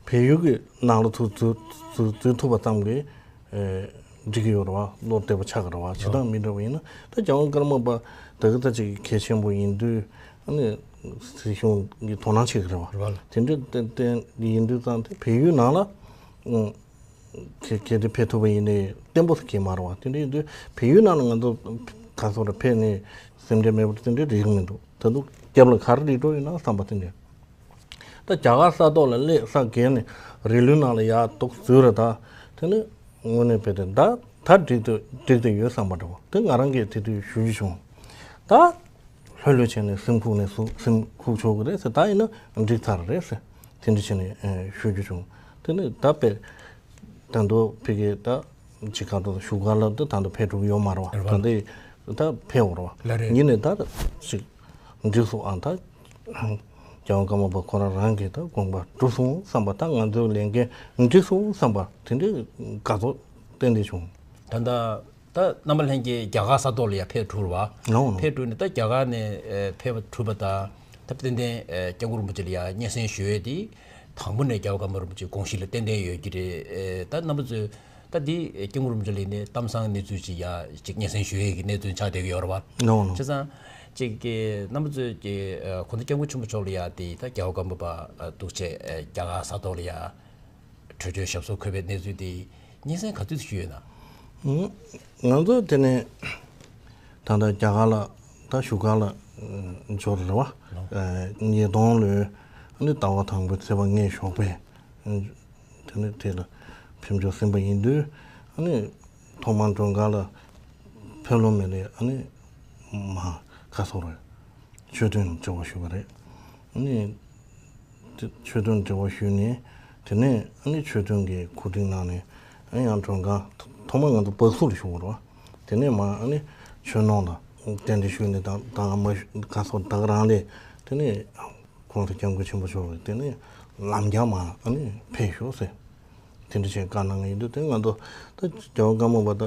བལ་ཡུལ་གྱི་ནང་ལ་ཚུར་འཛུལ་འཛུལ་འཛུལ་ཐུབ་པ་ཙམ་གྱིས་ཨེ་འགྲིག་གི་ཡོད་རེད་བ། བློ་བདེ་པོ་ཆགས་ཀྱི་རེད་བ། སྤྱི་བཏང་མི་འདྲ་བ་ཡིན་ན་ད་རྒྱལ་བ་ཀརྨ་པ་ད་གི་ད་ཅིག་གལ་ཆེན་པོ་ཡིན་དུས་ཨ་ནི། སྲིད་གཞུང་གིས་དོ་སྣང་བྱེད་ཀྱི་རེད་བ། རེད་བ། དེ་འདྲ་ཏན་ཏན་ཡིན་དུས་ཙང་དེ་བལ་ཡུལ་ནང་ལ་ཨང་གལ་གལ་ཏེ་ཕེབས་ཐུབ་པ་ཡིན་ནའི་བརྟན་པོ་ཞིག་མ་རེད་བ། དེ་འདྲ་ཡིན་དུས་བལ་ཡུལ་ནང་ལ་ང་ཚོ་ག་སོགས་རེ་ཕེབས་ནས་སེམས་ཁྲལ་མེད་པར་དེ་འདྲའི་རིགས་མི་འདུག་ད་དུང་རྒྱབ་ལ་ག་རེ་རིགས་འགྲོ་ཡོད་ན་བསམ་པ་དེ་འདྲ། ད་རྒྱ་གར་ས་ཐོག་ལ་སླེབས་ས་བརྒལ་ནས་རི་ལུང་ནང་ལ་ཡར་ཏོག་འཛུལ་རེད། ད་དེ་ནི་དངོས་གནས་བལྟས་ཏེ་ད་ད་འགྲིག་ཏུ་འགྲིག་ཏུ་ཡོད་བསམ་པ་འདྲ་བོ་དེ་ང་རང་གིས་དེ་དུས་ཞུ་རྒྱུ་བྱུང་། ད། ལྷོད་ལྷོད་བྱས་ནས་སེམས་ཁུག་ནས་སུ་སེམས་ཁུག་ཆོག་གི་རེད་ཟེར། ད་ཡིན་ན་འགྲིག་ཚར་རེད་ཟེར། དེ་འདྲ་བྱས་ནས་ཨེ་ཞུ་རྒྱུ་བྱུང་། དེ་ནས་ད་དཔེ་ད་དུང་ཕ་གི་ད་ཅི་ག་ད་བཞུགས་སྒར་ལ་ད་ད་དུང་ཕེབས་འགྲོ་གི་ཡོད་མ་རེད་བ། རེད་བ། ད་འདི་ད་ཕེབས་འོང་རེད་བ། ལ་རེད། ཡིན་ནའི་ད་ཅིག་འགྲིག་སོང་། ཨ་ད་རྒྱལ་བ་ཀརྨ་པ་ཁོ་རང་རང་གིས་ད་དགོངས་པ་གྲུབ་སོང་བསམ་པ། ད་ང་ཚོའི་ལས་འགན་འགྲིག་སོང་བསམ་པ་དེ་འདྲའི་དགའ་ཚོར་ཏན་ཏན་བྱུང་། ད་ད། ད་རྣམ་པ་ལྷན་རྒྱས་རྒྱ་གར་ས་ཐོག་ལ་ཡང་ཕེབས་གྲུབ་རེད་བ། ལགས་ལགས། ཕེབས་གྲུབ་ནས་ད་རྒྱ་གར་ནས་ཨེ་ཕེབས་པ་གྲུབ་པ་དང་ད་ཏན་ཏན་ཨེ་སྐྱབས་མགོན་རིན་པོ་ཆེ་ལ་ཡང་སྙན་སེང་ཞུ་ཡས་དེ་དང་པོ་ནས་རྒྱལ་བ་ཀརྨ་རིན་པོ་ཆེའི་དགོངས་གཞི་ལ་ཏན་ཏན་ཡོད་ཀྱི་རེད། ཨེ་ད་རྣམ་པ་ཚོས་ད་འདི་ཨེ་སྐྱབས་མགོན་རིན་པོ་ཆེ་ལ་ཡིན་ནའི་གཏམ་བཟང་གནས་ཚུལ་ཅིག་ཡང་ཅིག་སྙན་སེང་ཞུ་ཡས་ཀྱི་གནས་ཚུལ་ཆགས་བསྡད་ཀྱི་ཡོད་རེད་བ། ལགས་ལགས། བྱས་ཙང་ཅིག་གི་རྣམ་པ་ཚོས་ཀྱི་ཨེ་གོང་ས་སྐྱབས་མགོན་ཆེན་པོ་མཆོག་ལ་ཡང་དེ་ད་རྒྱལ་བ་ཀརྨ་པ་ཨེ་འདུག་བྱས་ཨེ་རྒྱ་གར་ས་ཐོག་ལ་ཡང་བྲོས་བྱོལ་ཞབས་སོར་འཁོད་པའི་གནས་ཚུལ་དེ་སྙན་སེང་ག་ཚོད་ཞུས་ཡོད་ན། ང་ཚོ་དེ་ནས་ད་ལྟ་རྒྱ་གར་ལ་ད་བཞུགས་སྒར་ལ་འབྱོར་རེད་བ། ཉིས་སྟོང་ལོའི་ནི་ཟླ་བ་དང་པོའི་ཚེས་པ་ལྔའི་ཞོགས་པའི་དེ་ནས་དེ་ལ་ཕེབས་འབྱོར་ཟིན་པ་ཡིན་དུས། ཨ་ནི་ཐོག་མར་མགྲོན་ཁང་ལ་ཕེབས་ལོ་མེད་ལས། ཨ་ནི་མ་ག་སོགས་རེད། ཆོས་དོན་འབྲེལ་བ་ཞུས་པ་རེད། ཨ་ནི་དེ་ཆོས་དོན་འབྲེལ་བ་ཞུས་ནས། དེ་ནས་ཨ་ནི་ཆོས་དོན་གྱི་གོ་སྒྲིག་གནང་ནས། ཨ་ནི་ཡང་མགྲོན་ཁང་ཐོག་མར་ང་ཚོ་བག་ཚུགས་ལ་ཞུགས་པ་རེད་བ། དེ་ནས་མ་ཨ་ནི་ཆོས་ནང་ལ་རྟེན་འབྲེལ་ཞུས་ནས། ད་ད་མ་ག་སོགས་ད་ག་རང་ལས། དེ་ནས་གོང་ས་སྐྱབས་མགོན་ཆེན་པོ་མཆོག་གིས་དེ་ནས་ལམ་རྒྱགས་མ་ཨ་ནི་ཕེབས་ཤོག་ཟེར། དེ་འདྲ་བྱས་བཀའ་གནང་གི་ཡིན་དུས། དེ་ང་ཚོ་ད་རྒྱལ་བ་ཀརྨ་པ་ད་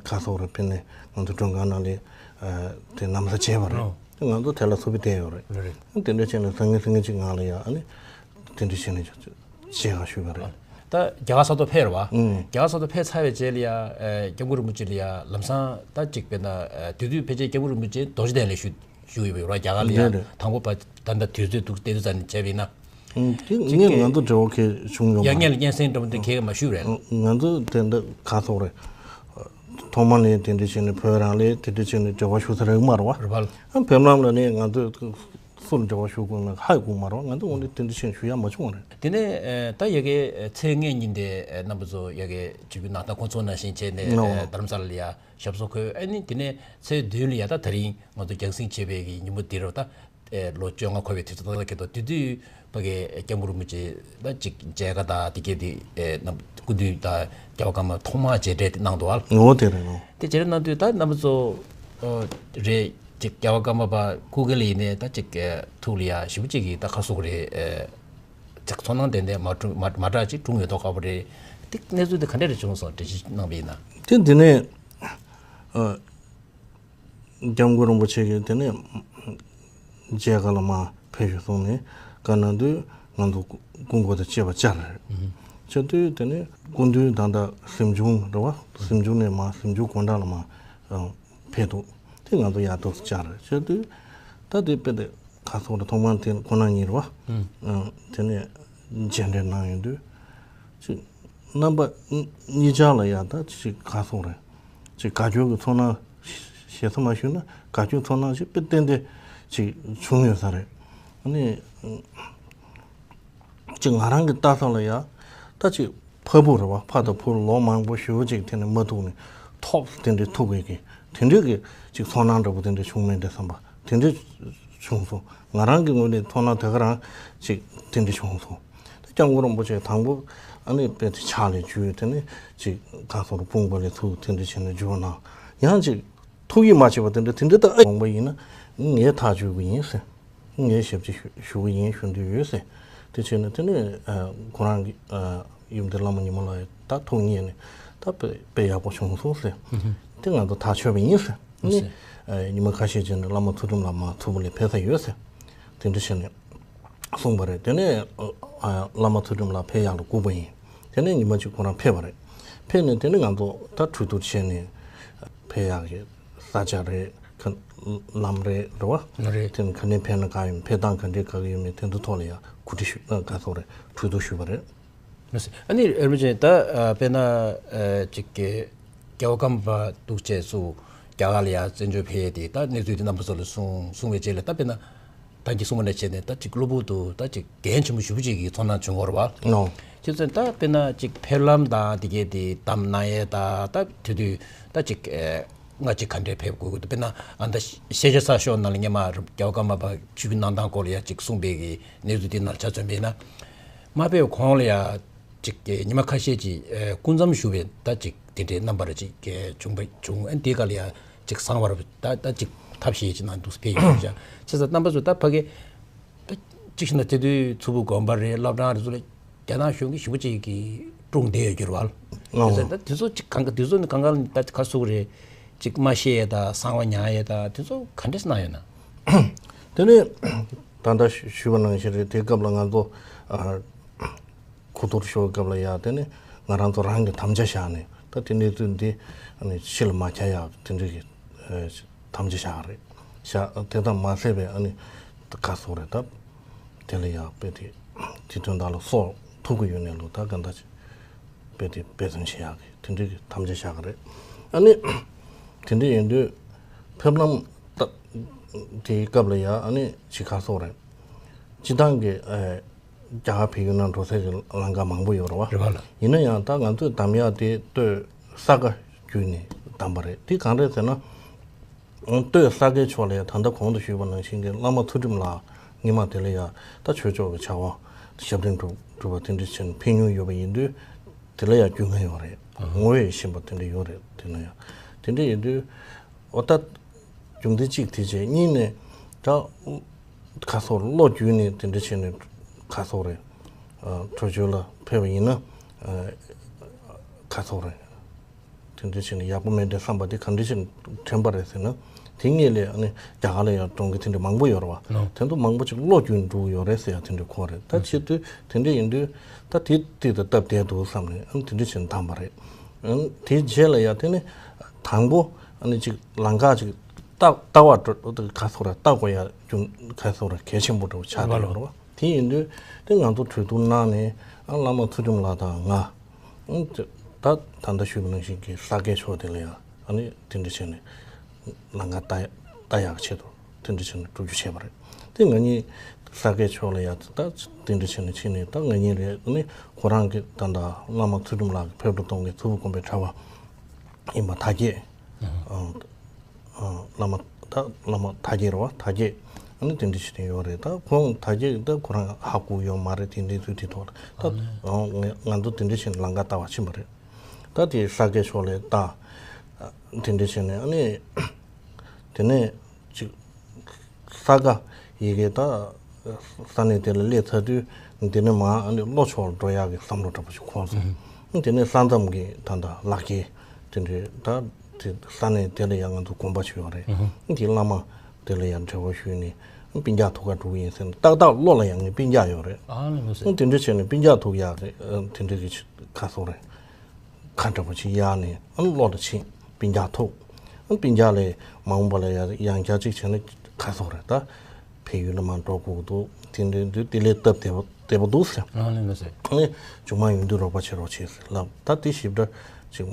ག་སོགས་རེ་ཕེབས་ནས་ང་ཚོ་མགྲོན་ཁང་ནང་ལ་དེ་ན་བཟའ་བྱས་པ་རེད། ཨོ། དེ་ང་ཚོ་དེ་ལ་ཚུར་ཕེབས་བསྡད་ཡོད་རེད། རེད། དེ་འདྲ་བྱས་ནས་སང་ཉིན་སང་ཉིན་གཅིག་ནང་ལ་ཡ་ཨ་ནི་དེ་འདྲ་བྱས་ནས་བྱས་ཡག་ཞུས་པ་རེད། ད་རྒྱ་གར་ས་ཐོག་ཕེབས་རེད་བ། ཨང་། རྒྱ་གར་ས་ཐོག་ཕེབས་ཚར་བའི་རྗེས་ལ་ཡ། ཨེ། སྐྱབས་མགོན་རིན་པོ་ཆེ་ལ་ཡ་ལམ་སང་ད་ཅིག་དཔེར་ན། ཨེ། དེ་དུས་ཕལ་ཆེར་སྐྱབས་མགོན་རིན་པོ་ཆེ་རྡོ་རྗེ་གདན་ལ་བཞུགས་བཞུགས་ཡོད་པའི་ར། རྒྱ་གར་ལ་ཡ། རེད་རེད། དང་པོ་པ་ད་ལྟ་དུས་ཚོད་འདུག་སྟེ་དུས་ཙམ་ནས་བྱས་པ་ཡིན་ན། ཨང་། དེ་ཅིག་ངས་ང་ཚོ་འབྲེལ་བ་གང་བྱུང་ཡོད་མ་ཡ་རེད། ངས་ལ་སྙན་སེང་འདྲ་པོ་དེ་གང་མ་ཞུས་རེད། ང་ཚོ་དེ་འདྲ་ག་སོགས་རེད། ཐོག་མ་ནས་དེ་འདྲ་བྱས་ནས་བོད་རང་ལ་དེ་འདྲ་བྱས་ནས་འབྲེལ་བ་ཞུ་ས་རག་མ་རེད་བ། རེད་བ། ཨ། བོད་ནང་ལ་ནས་ང་ཚོས་སུ་ལ་འབྲེལ་བ་ཞུ་དགོས་ན་ཧ་གོ་མ་རེད་བ། ང་ཚོ་འོ་ན་དེ་འདྲ་བྱས་ནས་ཞུ་ཡ་མ་བྱུང་བ་རེད། དེ་ནས་ཨེ། ད་ཡ་གི་ཚེས་ལྔའི་ཉིན་དེ། ཨེ། རྣམ་པ་ཚོ་ཡ་གི་བྱེད་རྒྱུ་ནང་ད་ཁོང་ཚོ་ནང་བཞིན་བྱས་ནས། ཨེ། རྡ་རམ་ས་ལ་ལ་ཡ་ཞབས་སོར་འཁོད། ཨ་ནི་དེ་ནས་ཚེས་བདུན་ལ་ཡ་ད་ད་རིང་ང་ཚོ་རྒྱང་སྲིང་བྱས་པའི་གི་ཉིན་མོ་དེ་རེད་བ། ད། ཨེ། ལོ་བཅོ་ལྔ་འཁོར་བའི་དུས་ཚོད་ད་ལྟ་འཁེལ་འདུག་དེ་དུས་ཕ་གི་སྐྱབས་མགོན་རིན་པོ་ཆེ་ད་ཅིག་མཇལ་ཁ་དང་དེ་གས་དེ། ཨེ། རྣམ་སྐུ་མདུན་དང་རྒྱལ་བ་ཀརྨ་ཐོག་མར་མཇལ་འཕྲད་དེ་གནང་འདུག་ཨ། ངོ་། དེ་རེད་ནོ། དེ་མཇལ་འཕྲད་གནང་དུས་ད་རྣམ་པ་ཚོ། ཨོ། རེད། ཅིག་རྒྱལ་བ་ཀརྨ་པ་སྐུ་སྒེར་ལ་ཡིན་ནའི་ད་ཅིག་ཨེ། ཐུགས་ལ་ཡ་ཞེ་པོ་ཅིག་གི་ད་ཁ་སོགས་རེད། ཨེ། ཅིག་ཚོར་སྣང་ཏན་ཏན་མ་འཁྲུངས་མ་མ་འདྲ་ཅིག་འཁྲུངས་ཡོད་མདོག་ཁ་པོ་རེད། དེ་གནས་ཚུལ་དེ་ག་འདྲ་རེ་བྱུང་སོང་། འགྲེལ་བཤད་གནང་བ་ཡིན་ན། དེ་འདི་ནས། ཨ། སྐྱབས་མགོན་རིན་པོ་ཆེ་གིས་དེ་ནས་མཇལ་ཁ་ལ་མར་ཕེབས་ཤོག་གསུངས་ནས་བཀའ་གནང་དུས། ང་ཚོ་སྐུ་འཁོར་དང་བཅས་པ་བཅར་རེད། བཅར་དུས་དེ་ནས་སྐུ་མདུན་ད་ལྟ་གཟིམ་ཆུང་རེད་བ། གཟིམ་ཆུང་ནས་མར་གཟིམ་ཆུང་སྒོ་འགྲམ་ལ་མར་ཕེབས་འདུག་དེ་ང་ཚོ་ཡར་ཐུགས་སུ་བཅར་རེད། བཅར་དུས་ད་དེ་དཔེ་དེ་ག་སོགས་རེད། ཐོག་མར་དེ་ཁོང་རྣམ་གཉིས་རེད་བ། དེ་ནས་མཇལ་འཕྲད་གནང་ཡོང་དུས། ཅིག་རྣམ་པ་གཉིས་ཆ་ལ་ཡ་ད་ཅིག་ག་སོགས་རེད། ཅིག་དགའ་སྐྱོ་གི་ཚོར་སྣང་། ཞེ་ས་མ་ཞུས་ན་དགའ་སྐྱོ་ཚོར་སྣང་ཞིག་དཔེ་ཏན་ཏན་ཅིག་བྱུང་ཡོད་ས་རེད། ཨ་ནི་ཅིག་ང་རང་གི་ལྟ་ས་ལ་ཡ་ད་ཅིག་ཕ་བུ་རེད་བ། ཕ་དང་བུ་ལོ་མང་པོ་ཞེ་པོ་ཅིག་དེ་ནས་མ་ཐུག་ནས་ཐོག་དེ་འདྲའི་ཐུག་པའི་གི་དེ་འདྲའི་གི་ཅིག་ཚོར་སྣང་འདྲ་པོ་དེ་འདྲ་བྱུང་མེད་འདྲ་བསམ་པ་དེ་འདྲ་བྱུང་སོང་། ང་རང་གི་ངོས་ནས་ཚོར་སྣང་དེ་ག་རང་ཅིག་དེ་འདྲ་བྱུང་སོང་། སྐྱབས་མགོན་རིན་པོ་ཆེ་དང་པོ་ཨ་ནི་དཔེ་དེ་ཕྱག་ལ་འཇུས། དེ་ནས་ཅིག་ག་སོགས་རེད། དཔུང་པ་ལ་ཚུར་དེ་འདྲ་བྱས་ནས་འཇུས་གནང་། ཡང་ཅིག་ཐུགས་ཡིད་མ་ཆེས་པ་དེ་འདྲ་དེ་འདྲ་ད་ཨ་ཡོང་པ་ཡིན་ན་ངས་ཐག་གཅོད་གི་ཡིན་ཟེར། ངས་ཞབས་ཕྱི་ཞུ་ཞུ་གི་ཡིན། ཞུ་འདོད་ཡོད་ཟེར། དེ་བྱས་ནས་དེ་ནས་ཨ་ཁོ་རང་གི་ཨ་ཡུམ་སྡེ་བླ་མ་ཉི་མ་ལགས་ད་ཐུགས་མཉེས་ནས་ད་དཔེ་དཔེ་ཡག་པོ་བྱུང་སོང་ཟེར། དེ་ང་ཚོ་ཐག་ཆོད་པ་ཡིན་ཟེར། ཨ་ནི་ཨ་ཉི་མ་ཁ་ཤས་རྗེས་ནས་བླ་མ་ཚུལ་ཁྲིམས་ལགས་མར་ཐུ་བྷོ་ལ་ཕེབས་ས་ཡོད་ཟེར། དེ་འདྲ་བྱས་ནས་གསུངས་པ་རེད། དེ་ནས་ཨ་བླ་མ་ཚུལ་ཁྲིམས་ལགས་ཕེབས་ཡག་ལ་སྒུག་པ་ཡིན། དེ་ནས་ཉི་མ་གཅིག་ཁོ་རང་ཕེབས་པ་རེད། ཕེབས་ནས་དེ་ནས་ང་ཚོ་ད་གྲོས་བསྡུར་བྱས་ནས་ཕེབས་ཡག་གི་ས་ཆ་རེད། ཁ་ལམ་རེད། རེད་བ། རེད། དེ་ནས་ག་ནས་ཕེབས་ན་ག་ཡིན། ཕེབས་སྟངས་ག་འདྲའི་ག་གི་ཡོད་མེད་དེ་ཚོ་ཐོག་ལ་ཡང་གོ་སྒྲིག་ཞུ་ཨ་ག་སོགས་རེད། གྲོས་བསྡུར་ཞུས་པ་རེད། ཨ་ནི་རིན་པོ་ཆེ་ད་ཨ་དཔེར་ན་ཨ་ཅིག་གི་རྒྱལ་བ་ཀརྨ་པ་འདུག་བྱས་སུ་རྒྱ་གར་ལ་ཡང་བཙན་བྱོལ་ཕེབས་ཏེ་ད་གནས་ཚུལ་དེ་རྣམ་པ་ཚོ་ལ་གསུང་གསུང་བའི་རྗེས་ལ་ད་དཔེར་ན་ད་གིན་གསུངས་པ་ནང་བཞིན་བྱས་ནས་ད་ཅིག་གློ་བུར་དུ་ད་ཅིག་འགན་ཆེན་པོ་ཞེ་པོ་ཅིག་གི་ཚོར་སྣང་བྱུང་བ་རེད་བ། ཨོ། ཁྱེད་ཚོས་ད་དཔེར་ན་ཅིག་ཕེབས་ལམ་དང་དེ་གས་དེ་གདམ་གནང་ཡས་དང་ད་དེ་དུས་ད་ཅིག་ཨེ་སྔ་ཕྱི་ག་འདྲས་ཕེབས་དགོས་ཀྱི་འདུག་དཔེར་ན་ཨ་ད་ཤེས་བྱ་གསར་ཤོག་ནང་ལ་སྔོན་མ་རྒྱལ་བ་ཀརྨ་པ་ཆིབས་བསྒྱུར་གནང་སྟངས་སྐོར་ལ་ཡ་ཅིག་གསུངས་པའི་གི་གནས་ཚུལ་དེ་ནང་ཆ་མཚོན་པས་ན། མ་ཕེབས་གོང་ལ་ཡ་ཅིག་གི་ཉི་མ་ཁ་ཤས་ཅིག་ཨེ་སྐུ་མཚམས་བཞུགས་པའི་ད་ཅིག་དེ་འདྲའི་རྣམ་པར་ཅིག་གི་བྱུང་བ་བྱུང་། ཨ་དེ་ག་ལ་ཡ་ཅིག་གསང་བར་ད་ད་ཅིག་ཐབས་ཤེས་ཅིག་གནང་འདུག་ཕེབས་ཡོད་ཤག་བྱས་ཙང་རྣམ་པ་ཚོ་ད་ཕ་གི་ད་གཅིག་བྱས་ན་དེ་དུས་མཚུར་ཕུ་དགོན་པ་རེད། བླ་བྲང་རེད་ཚོ་ལ་རྒྱ་ནག་གཞུང་གིས་ཞེ་པོ་ཅིག་གིས་དཀྲུགས་བསྡད་ཡོད་རྒྱུ་རེད་བ། ཨོ། དེ་ཚོ་ད་དེ་ཚོ་ཅིག་གང་ག་དེ་ཚོ་ནི་གང་ག་ལ་ད་ག་ཟེར་དགོས་རེད། ཅིག་མ་ཤེས་ཡས་དང་གསང་བ་ཉར་ཡས་དང་དེ་ཚོ་ག་འདྲས་གནང་ཡོད་ན། དེ་ནས་ད་ལྟ་ཞུས་པ་ནང་བཞིན་རེད། དེ་སྐབས་ལ་ང་ཚོ་ཨ་གོ་བསྡུར་ཞུ་བའི་སྐབས་ལ་ཡ་དེ་ནས་ང་རང་ཚོ་རང་གི་དམ་བཅའ་བཞག་ནས་ད་དེ་གནས་ཚུལ་འདི་ཨ་ནི་ཕྱི་ལ་མ་ཁྱབ་ཡག་དེ་འདྲ་གི་ཨ་དམ་བཅའ་བཞག་རེད། བཞག་དེ་དང་མ་ཟད་པའི་ཨ་ནི་ད་ག་ཟེར་དགོས་རེད། ད་དེ་ལ་ཡ་དཔེ་དེ་དེ་དོན་དག་ལ་སྲོག་ཐུག་གི་ཡོད་ནས་ལོ་ད་ག་འདྲ་ཅིག་དཔེ་དེ་འབད་བརྩོན་བྱེད་ཡག་གི་ དེ་འདྲའི་གི་དམ་བཅའ་བཞག་གི་རེད། ཨ་ནི་དེ་འདྲ་ཡིན་དུས་ཕེབས་ལམ་ད་དེའི་སྐབས་ལ་ཡ་ཨ་ནི་ཅིག་ག་རེ་ཟེར་དགོས་རེད། སྤྱིར་བཏང་གི་ཨ་རྒྱ་གར་བལ་ཡུལ་ནང་འགྲོ་སའི་གི་ལམ་ཁ་མང་པོ་ཡོད་རེད་བ། རེད་བ་ལ། ཡིན་ན་ཡང་ད་ང་ཚོས་གདམ་ཡག་དེ་སྟོད་ས་དགའ་བརྒྱུད་ནས་གདམ་པ་རེད། དེ་གང་རེད་ཟེར་ན། སྟོད་ས་དགའི་ཕྱོགས་ལ་ཡ་ད་ལྟ་གོང་དུ་ཞུས་པ་ནང་བཞིན་གྱི་བླ་མ་ཚུལ་ཁྲིམས་ལགས་སྔོན་མ་དེ་ལ་ཡ་ད་ཆོས་ཕྱོགས་ཀྱི་བྱ་བ་ཞབས་འདྲེན་སྒྲུབ་སྒྲུབ་པ་དེ་འདྲ་བྱས་ནས་ཕེབས་མྱོང་ཡོད་པ་ཡིན་དུས་དེ་ལ་ཡ་རྒྱུས་མངའ་ཡོད་རེད། ངོ་བོས་ཤེས་པ་དེ་འདྲ་ཡོད་རེད། དེ་ལ་ཡ་དེ་འདྲ་ཡིན་དུས་འོ་ད་རྒྱུ་མཚན་གཅིག་དེ་བྱས། གཉིས་ནས་ད་ག་རེ་ཟེར་བློ་བརྒྱུད་ནས་དེ་འདྲ་བྱས་ནས་ག་རེ་ཟེར་རེད། ཨ་བྲོས་བྱོལ་ལ་ཕེབས་པ་ཡིན་ན་ཨ་ག་རེ་ཟེར་རེད། དེ་འདྲ་བྱས་ནས་ཡག་པོ་མེད་འདྲ་བསམ་པ་དེ་ག་འདྲ་བྱས་ནས་དྲན་པ་རེད་ཟེར་ན། དེ་སྔོན་ལ་ཨ་ནི་རྒྱ་གར་ལ་ཡང་གྲོང་ཁྱེར་དེ་འདྲ་མང་པོ་ཡོད་རེད་བ། ལོ། དེ་ཚོ་མང་པོ་ཅིག་བློ་བརྒྱུད་འགྲོ་གི་ཡོད་རེད་ཟེར་ཡ་དེ་འདྲ་གོ་རེད། ད་ཕྱིར་དུས་དེ་འདྲ་ཡིན་དུས་ད་དེ་དེ་དང་སྟབས་བདེ་འདུག་བསམ་ནས་ཨ་ནི་དེ་འདྲ་བྱས་ནས་བདམས་པ་རེད། ཨ་ནི་དེའི་རྗེས་ལ་ཡ་དེ་ནི་དང་པོ་ཨ་ནི་ཅིག་ལམ་ཁ་ཅིག་ལྟ་ལྟ་བ་འགྲོ་ག་རེ་ཟེར་རེད། ལྟ་དགོས་ཡ་རྒྱུ་ག་རེ་ཟེར་རེད། གལ་ཆེན་པོ་འདྲ་བོ་ཆགས་བསྡད་ཡོད་རེད་བ། དེ་ཡིན་དུས་དེ་ང་ཚོ་གྲོས་བསྡུར་གནང་ནས་ཨ་བླ་མ་ཚུལ་ཁྲིམས་ལགས་དང་ང་ཨ་ད་ད་ལྟ་ཞུས་པ་ནང་བཞིན་གྱི་ས་དགའི་ཕྱོགས་དེ་ལ་ཡ་ཨ་ནི་དེ་འདྲ་བྱས་ནས་ལམ་ཁ་ལྟ་ལྟ་ཡག་ཆེད་དུ་དེ་འདྲ་བྱས་ནས་བསྒྲུབ་རྒྱུ་བྱས་པ་རེད། དེ་ང་གཉིས་ས་དགའི་ཕྱོགས་ལ་ཡ་ད་དེ་འདྲ་བྱས་ནས་ཕྱིན་ནས་ད་ང་གཉིས་རེད། ཨ་ནི་ཁོ་རང་གི་ད་ལྟ་བླ་མ་ཚུལ་ཁྲིམས་ལགས་ཀྱི་ཕེབས་འགྲོ་གཏོང་མཁན་ཐུ་བོ་དགོན་པའི་གྲྭ་པ་ཡིན་པ་དར་རྒྱས། ཨ་བླ་མ་ད་བླ་མ་དར་རྒྱས་རེད་བ། དར་རྒྱས་ཨ་ནི་དེ་འདྲ་ཞིག་ཡོད་རེད། ད་ཁོང་དར་རྒྱས་ད་ཁོ་རང་ཧ་གོ་ཡོད་མ་རེད། དེ་འདྲའི་ཚུལ་དེ་ཐོག་ལ་ད་ང་ང་ཚོ་དེ་འདྲ་བྱས་ནས་ལམ་ཁ་ལྟ་བ་ཕྱིན་པ་རེད། ད་དེ་ས་དགའི་ཕྱོགས་ལ་ད་དེ་འདྲ་བྱས་ནས་ཨ་ནི་དེ་ནས་ཅིག་ས་དགའ་ཡི་གེ་ད་ས་གནས་དེ་ལ་སླེབས་ཚར་དུས་དེ་ནས་མར་ཨ་ནི་ལྷོ་ཕྱོགས་ལ་འགྲོ་ཡག་གི་བསམ་བློ་འདྲ་པོ་ཞིག་འཁོར་སོང་། དེ་ནས་ས་མཚམས་ཀྱི་ད་ལྟ་ལག་ཁྱེར་དེ་འདྲའི་ད་དེ་ས་གནས་དེ་ལ་ཡང་ང་ཚོ་དགོན་པ་ཞིག་ཡོད་རེད། དེ་བླ་མ་དེ་ལ་ཡང་འབྲེལ་བ་ཞུས་ནས་སྤུན་ཀྱག་ཐུག་ག་འགྲོ་གི་ཡིན་ཟེར་ནས་ཏག་ཏག་བློ་ལ་ཡང་ངའི་སྤུན་ཀྱག་ཡོད་རེད། ཨ་ནི་ལོ་ཟེར། དེ་འདྲ་བྱས་ནས་སྤུན་ཀྱག་ཐུག་ཡག་རེད། དེ་འདྲ་གི་ཁ་སོ་རེད། ཁ་འདྲ་པོ་ཅིག་གཡར་ནས་ཨ་ནི་ལྷོ་ལ་ཕྱིན། སྤུན་ཀྱག་ཐུག་ཨ་ནི་སྤུན་ཀྱག་ལས་མ་འོངས་པ་ལ་ཡང་ཡང་བསྐྱར་ཅིག་བྱས་ན་ཁ་སོ་རེད། ད་བལ་ཡུལ་ལ་མར་འགྲོ་དགོས་འདུག་དེ་འདྲའི་འདུག་དེ་ལས་སྟབས་བདེ་པོ་བདེ་པོ་འདུག་ཟེར། ཨ་ནི་ལོ་ཟེར། ཨ་ནི་མཇུག་མ་ཡོང་དུས་རོགས་པ་བྱེད་རོགས་བྱེད་ཟེར་ལབ། ད་དེ་ཞིབ་ཕྲ་ཅིག་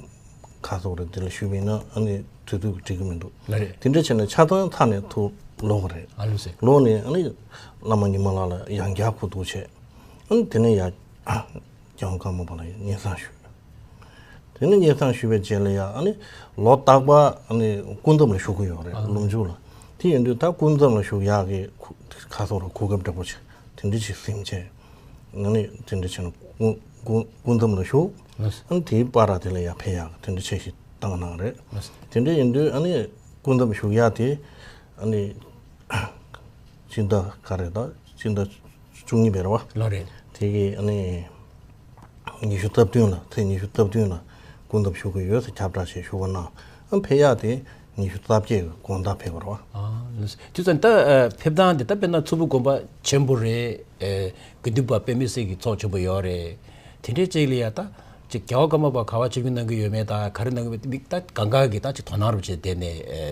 ཁ་སོ་རེད། དེ་ལ་ཞུས་པ་ཡིན་ན་ཨ་ནི་དུས་ཚོད་འགྲིག་གི་མི་འདུག་ལ་རེད། དེ་འདྲ་བྱས་ན་ཆ་ཚང་ཚར་ནས་ཐུག་ལོག་གི་རེད། ཨ་ལོ་ཟེར། ལོག་ནས་ཨ་ནི་བླ་མ་ཉི་མ་ལགས་ལ་ཡང་བསྐྱར་གོ་བསྡུར་བྱས། ཨ་ནི་དེ་ནས་ཡང་རྒྱལ་དབང་ཀརྨ་པ་ལ་ཡང་སྙན་སེང་ཞུས། དེ་ནས་སྙན་སེང་ཞུས་པའི་རྗེས་ལ་ཡང་ཨ་ནི་ལོ་རྟག་པར་ཨ་ནི་སྐུ་འདམ་ལ་བཞུགས་ཀྱི་ཡོད་རེད། ཨ། ལུང་ཕྱོགས་ལ། དེ་ཡིན་དུས་ད་སྐུ་འདམ་ལ་བཞུགས་ཡག་གི་ཁ་སོ་ར་གོ་སྐབས་འདྲ་པོ་ཅིག་དེ་འདྲ་ཅིག་ཟིན་བྱས། ཨ་ནི་དེ་འདྲ་བྱས་ན་སྐུ་སྐུ་སྐུ་འདམ་ལ་བཞུགས། ཨ་ནི་དེའི་བར་དེ་ལ་ཡང་ཕེབས་ཡག་དེ་འདྲ་བྱས་ཤིག་བཏང་གནང་རེད། དེ་འདྲ་ཡིན་དུས་ཨ་ནི་སྐུ་འདམ་བཞུགས་ཡག་དེ་ཨ་ནི་སྤྱི་ཟླ་ག་རེ་ད་སྤྱི་ཟླ་བཅུ་གཉིས་པ་རེད་བ། ལོ་རེད། དེ་གི་ཨ་ནི་ཉི་ཤུ་རྩ་བདུན་ལ་ཚེས་ཉི་ཤུ་རྩ་བདུན་ལ་སྐུ་འདམ་བཞུགས་ཀྱི་ཡོད་ཟེར་ཁྱབ་བསྒྲགས་བྱས་ཞུ་བ་གནང་། ཨ་ཕེབས་ཡག་དེ་ཉི་ཤུ་རྩ་བརྒྱད་ཀྱི་དགོང་དག་ཕེབས་པ་རེད་བ། ཨ་ལོ་ཟེར། དུས་ཙམ་ད་ཕེབས་སྟངས་དེ་ད་དཔེར་ན་མཚུར་ཕུ་དགོན་པ་ཆེན་པོ་རེད། དགེ་འདུན་པ་དཔེ་མི་སྲིད་ཀྱི་ཚོགས་ཆེན་པོ་ཡོད་རེད། དེ་འདྲའི་ཅིག་ལ་ཡ་ད་ཅིག་རྒྱལ་བ་ཀརྨ་པ་ག་པར་ཆིབས་བསྒྱུར་གནང་གི་ཡོད་མེད་དང་ག་རེ་གནང་གི་མེད་མིག་ད་གང་ག་གི་ད་ཅིག་དོ་སྣང་རུ་བྱས་བསྡད་ནས་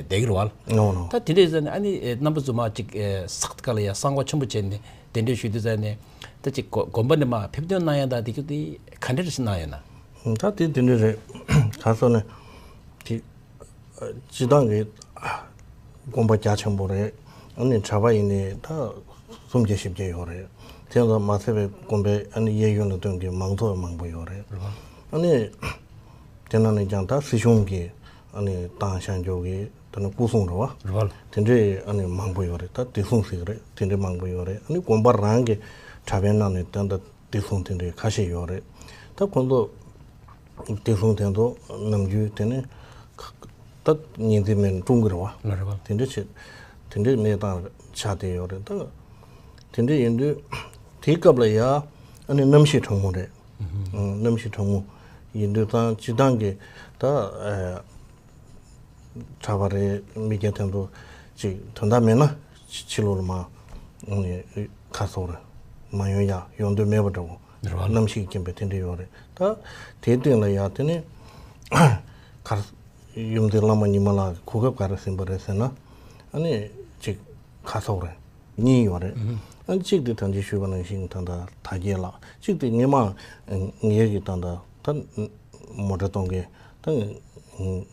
བསྡད་ཀྱི་རེད་བ། ནོ་ནོ། ད་དེ་འདྲའི་ཟེར་ནས་ཨ་ནི་རྣམ་པ་ཚོ་མ་ཅིག་སག་ཏི་ཀ་ལ་ཡ་གསང་བ་ཆེན་པོ་བྱས་ནས་གདན་འདྲེན་ཞུས་དུས་ཟེར་ནས་ད་ཅིག་དགོན་པ་ནས་མ་ཕེབས་ཐོན་གནང་ཡ་ད་དེ་ཚོ་དེ་ག་འདྲ་རེ་ཞིག་གནང་ཡོད་ན། ད་དེ་དེ་འདྲ་རེད། ག་སོ་ནས་དེ། སྤྱི་བཏང་གི་དགོན་པ་རྒྱ་ཆེན་པོ་རེད། ཨ་ནི་གྲྭ་པ་ཡིན་ནའི་ད་སུམ་བརྒྱ་བཞི་བརྒྱ་ཡོད་རེད། དེ་ཚོ་མ་ཚད་པའི་དགོན་པའི་ཨ་ནི་གཡས་གཡོན་ལ་སྡོད་མཁན་མང་ཚོགས་མང་པོ་ཡོད་རེད། ཨ་ནི་དེ་ནང་ནས་ཀྱང་ད་སྲིད་གཞུང་གི་ཨ་ནི་ཏང་བྱང་ཕྱོགས་ཀྱི་ད་ནི་སྐུ་སྲུང་རེད་བ། རེད་བ། དེ་འདྲའི་ཨ་ནི་མང་པོ་ཡོད་རེད། ད་བདེ་སྲུང་ཟེར་གི་རེད། དེ་འདྲའི་མང་པོ་ཡོད་རེད། ཨ་ནི་དགོན་པ་རང་གི་གྲྭ་པའི་ནང་ནས་ད་ལྟ་བདེ་སྲུང་དེ་འདྲའི་ཁ་ཤས་ཡོད་རེད། ད་ཁོང་ཚོ་བདེ་སྲུང་དེ་ཚོ་ནམ་རྒྱུན་དེ་ནས་ད་ཉིན་མཚན་མེད་ནས་སྲུང་གི་རེད་བ། ལ་རེད་བ། དེ་འདྲ་བྱེད་དེ་འདྲའི་གནས་སྟངས་ཆགས་བསྡད་ཡོད་རེད། ད་དེ་འདྲ་ཡིན་དུས་དེའི་སྐབས་ལ་ཡ་ཨ་ནི་གནམ་གཤིས་གྲང་མོ་རེད། ཨང་། གནམ་གཤིས་གྲང་མོ་ཡིན་དུས་ད་སྤྱི་བཏང་གི་ད་ཨ། གྲྭ་པ་རེད། མི་སྐྱ་དེ་ཚོ་ཅིག་དོན་དག་མེད་ན་ཕྱི་ཕྱི་ལོགས་ལ་མ་ཁ་སོ་རེད་མ་ཡོང་ཡ་ཡོང་འདོད་མེད་པ་འདྲ་བོ། རེད་བ། གནམ་གཤིས་རྐྱེན་པས་དེ་འདྲ་ཡོད་རེད། ད་དེའི་སྟེང་ལ་ཡ་དེ་ནས་གར་ཡུམ་བདེ་བླ་མ་ཉི་མ་ལགས་ཀྱི་གོ་སྐབས་ག་རེ་ཟིན་པ་རེད་ཟེར་ན། ཨ་ནི་ཅིག་ཁ་སོ་རེད་གཉིས་ཡོད་རེད། ཨ་ནི་གཅིག་དེ་ད་ཅི་ཞུས་པ་ནང་བཞིན་ད་ལྟ་དར་རྒྱས་ལགས། གཅིག་དེ་ངེད་མ་ངེད་ཀྱི་ད་ལྟ་ད། མོ་ཊ་གཏོང་མཁན་ད་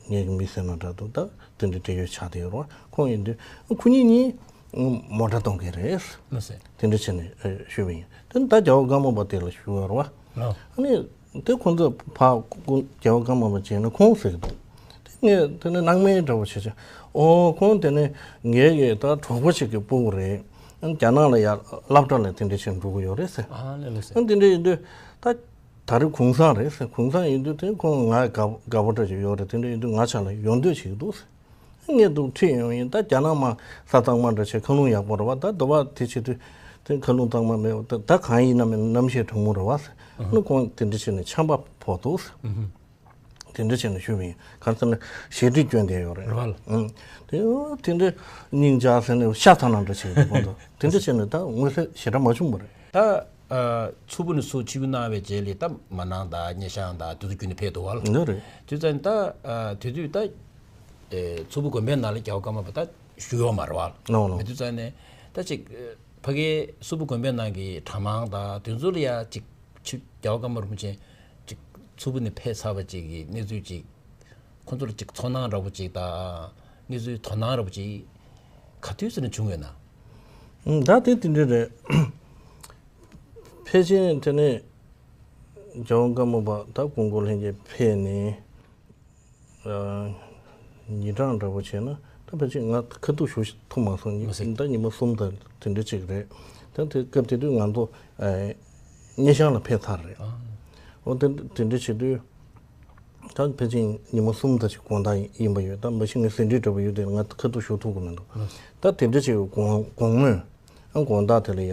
ངའི་མི་ཟེར་ན་འདྲ་འདུག་ད་དེ་འདྲའི་འབྲེལ་ཡོད་ཆགས་བསྡད་ཡོད་རེད་བ། ཁོང་ཡིན་དུས་ཁོ་གཉིས་གཉིས་མོ་ཊ་གཏོང་མཁན་རེད། ལགས་སེ། དེ་འདྲ་བྱས་ནས་ཞུས་པ་ཡིན། དེ་ནི་ད་རྒྱལ་བ་ཀརྨ་པ་དེ་ལ་ཞུས་ཡོད་རེད་བ། ལགས། ཨ་ནི་དེ་ཁོང་ཚོ་ཕར་རྒྱལ་བ་ཀརྨ་པ་བྱས་ན་ཁོང་ཟེར་གི་འདུག་དེ་ངས་དེ་ནི་སྣང་མེད་འདྲ་བོ་བྱས་བྱས། ཨོ་ཁོང་དེ་ནི་ངའི་གི་ད་གྲོགས་པོ་ཞིག་གི་སྤུ་གུ་རེད། ཨ་ནི་རྒྱ་ནག་ལ་ཡར་སློབ་གྲྭ་ལ་དེ་འདྲ་བྱས་འགྲོ་གི་ཡོད་རེད་ཟེར། ཨ་ལེ་ལེ་ཟེར། ཨ་ནི་དེ་འདྲ་ཡིན་དུས་ད་ད་རེས་གུང་སེང་རེད་ཟེར། གུང་སེང་ཡིན་དུས་དེ་ཁོང་ང་དགའ་དགའ་པོ་འདྲ་ཞིག་ཡོད་རེད། དེ་འདྲ་ཡིན་དུས་ང་ཆ་ལ་ཡོང་འདོད་བྱེད་ཀྱི་འདུག་ཟེར། ངས་འདུག་ཁྲིད་ཡོང་ཡིན། ད་རྒྱ་ནག་མ་ས་གཙང་མ་འདྲ་བྱས་མཁའ་རླུང་ཡག་པོ་རེད་བ། ད་དུ་བ་དེ་བྱེད་དུས་དེ་མཁའ་རླུང་གཙང་མ་མེད་པ་ད་ད་གང་ཡིན་ན་མིན་གནམ་གཤིས་གྲང་མོ་རེད་བ་ཟེར། ཨ་ནི་ཁོང་དེ་འདྲ་བྱས་ནས་ཆམ་པ་ཕོག་འདུག་ཟེར། དེ་འདྲ་བྱས་ནས་ཞུས་པ་ཡིན། ག་རེ་ཟེར་ན་ཞེ་ཁྲིད་སྐྱོན་བསྡད་ཡོད་རེད། རེད་བ་ལ། ཨང་། དེ་དེ་འདྲ་སྙིང་རྗེ་ཟེར་ནས་ཤ་ཚ་ན་འདྲ་བྱས་ཡོད་ཁོང་ཚོ། དེ་འདྲ་བྱས་ནས་ད་མངོན་གསལ་ཞེ་དྲག་མ་བྱུང་བ་རེད། ད་ཨ་མཚུར་ཕུ་ནས་ཚུར་ཆིབས་གནང་བའི་རྗེས་ལ་ད་མ་ནང་དང་སྙེ་ཤང་དང་དེ་ཚོ་བརྒྱུད་ནས་ཕེབས་འདུག་བ་ལ། འདི་རེད། དུས་ཙམ་ད་ཨ་དེ་དུས་ད་ཨེ་མཚུར་ཕུ་དགོན་པའི་ནང་ལ་རྒྱལ་བ་ཀརྨ་པ་ད་བཞུགས་ཡོད་མ་རེད་བ་ལ། ནོ་ནོ། མི་དུས་ཙམ་ནས་ད་ཅིག་ཨེ་ཕ་གིའི་མཚུར་ཕུ་དགོན་པའི་ནང་གི་གྲྭ་མང་དང་དེ་ཚོ་ལ་ཡ་ཅིག་ཆུ་རྒྱལ་བ་ཀརྨ་རིན་པོ་ཆེ་ཅིག་མཚུར་ཕུ་ནས་ཕེབས་ཚར་བ་ཅིག་གི་གནས་ཚུལ་ཅིག་ཁོ་ཚོར་ཅིག་ཚོར་སྣང་འདྲ་པོ་ཅིག་དང་གནས་ཚུལ་དོ་སྣང་འདྲ་པོ་ཅིག་ག་དུས་ཙམ་ནས་བྱུང་ཡོད་ན། ཨང་། ད་དེ་དེ་འདྲ་རེད། ཕལ་ཆེར་དེ་ནས་རྒྱལ་བ་ཀརྨ་པ་ད་ཀོང་པོ་ལྷན་རྒྱས་ཕེབས་ནས་ཨ་ཉིན་གྲངས་འདྲ་པོ་བྱས་ན་ད་ཕལ་ཆེར་ང་ཁ་ཐུག་ཞུ་ཐུབ་མ་སོང་། མ་སྲིད། ད་ཉི་མ་གསུམ་དང་དེ་འདྲ་ཅིག་རེད། ད་དེ་སྐབས་དེ་དུས་ང་ཚོ་ཨ་སྙེ་ཤང་ལ་ཕེབས་ཚར་རེད། ཨ། འོ་དེ་དེ་འདྲ་བྱེད་དུས། ད་ཕལ་ཆེར་ཉི་མ་གསུམ་ད་ཅིག་དགོང་དག་ཡིན་པ་ཡོད། ད་མ་གཞི་ངས་ཟིན་བྲིས་འདྲ་པོ་ཡོད་དེ་ང་ཁ་ཐུག་ཞུ་ཐུབ་ཀྱི་མི་འདུག་ད་དེ་འདྲ་ཅིག་དགོང་དགོང་མོས་ཨ་དགོང་དག་དེ་ལ་ཡ་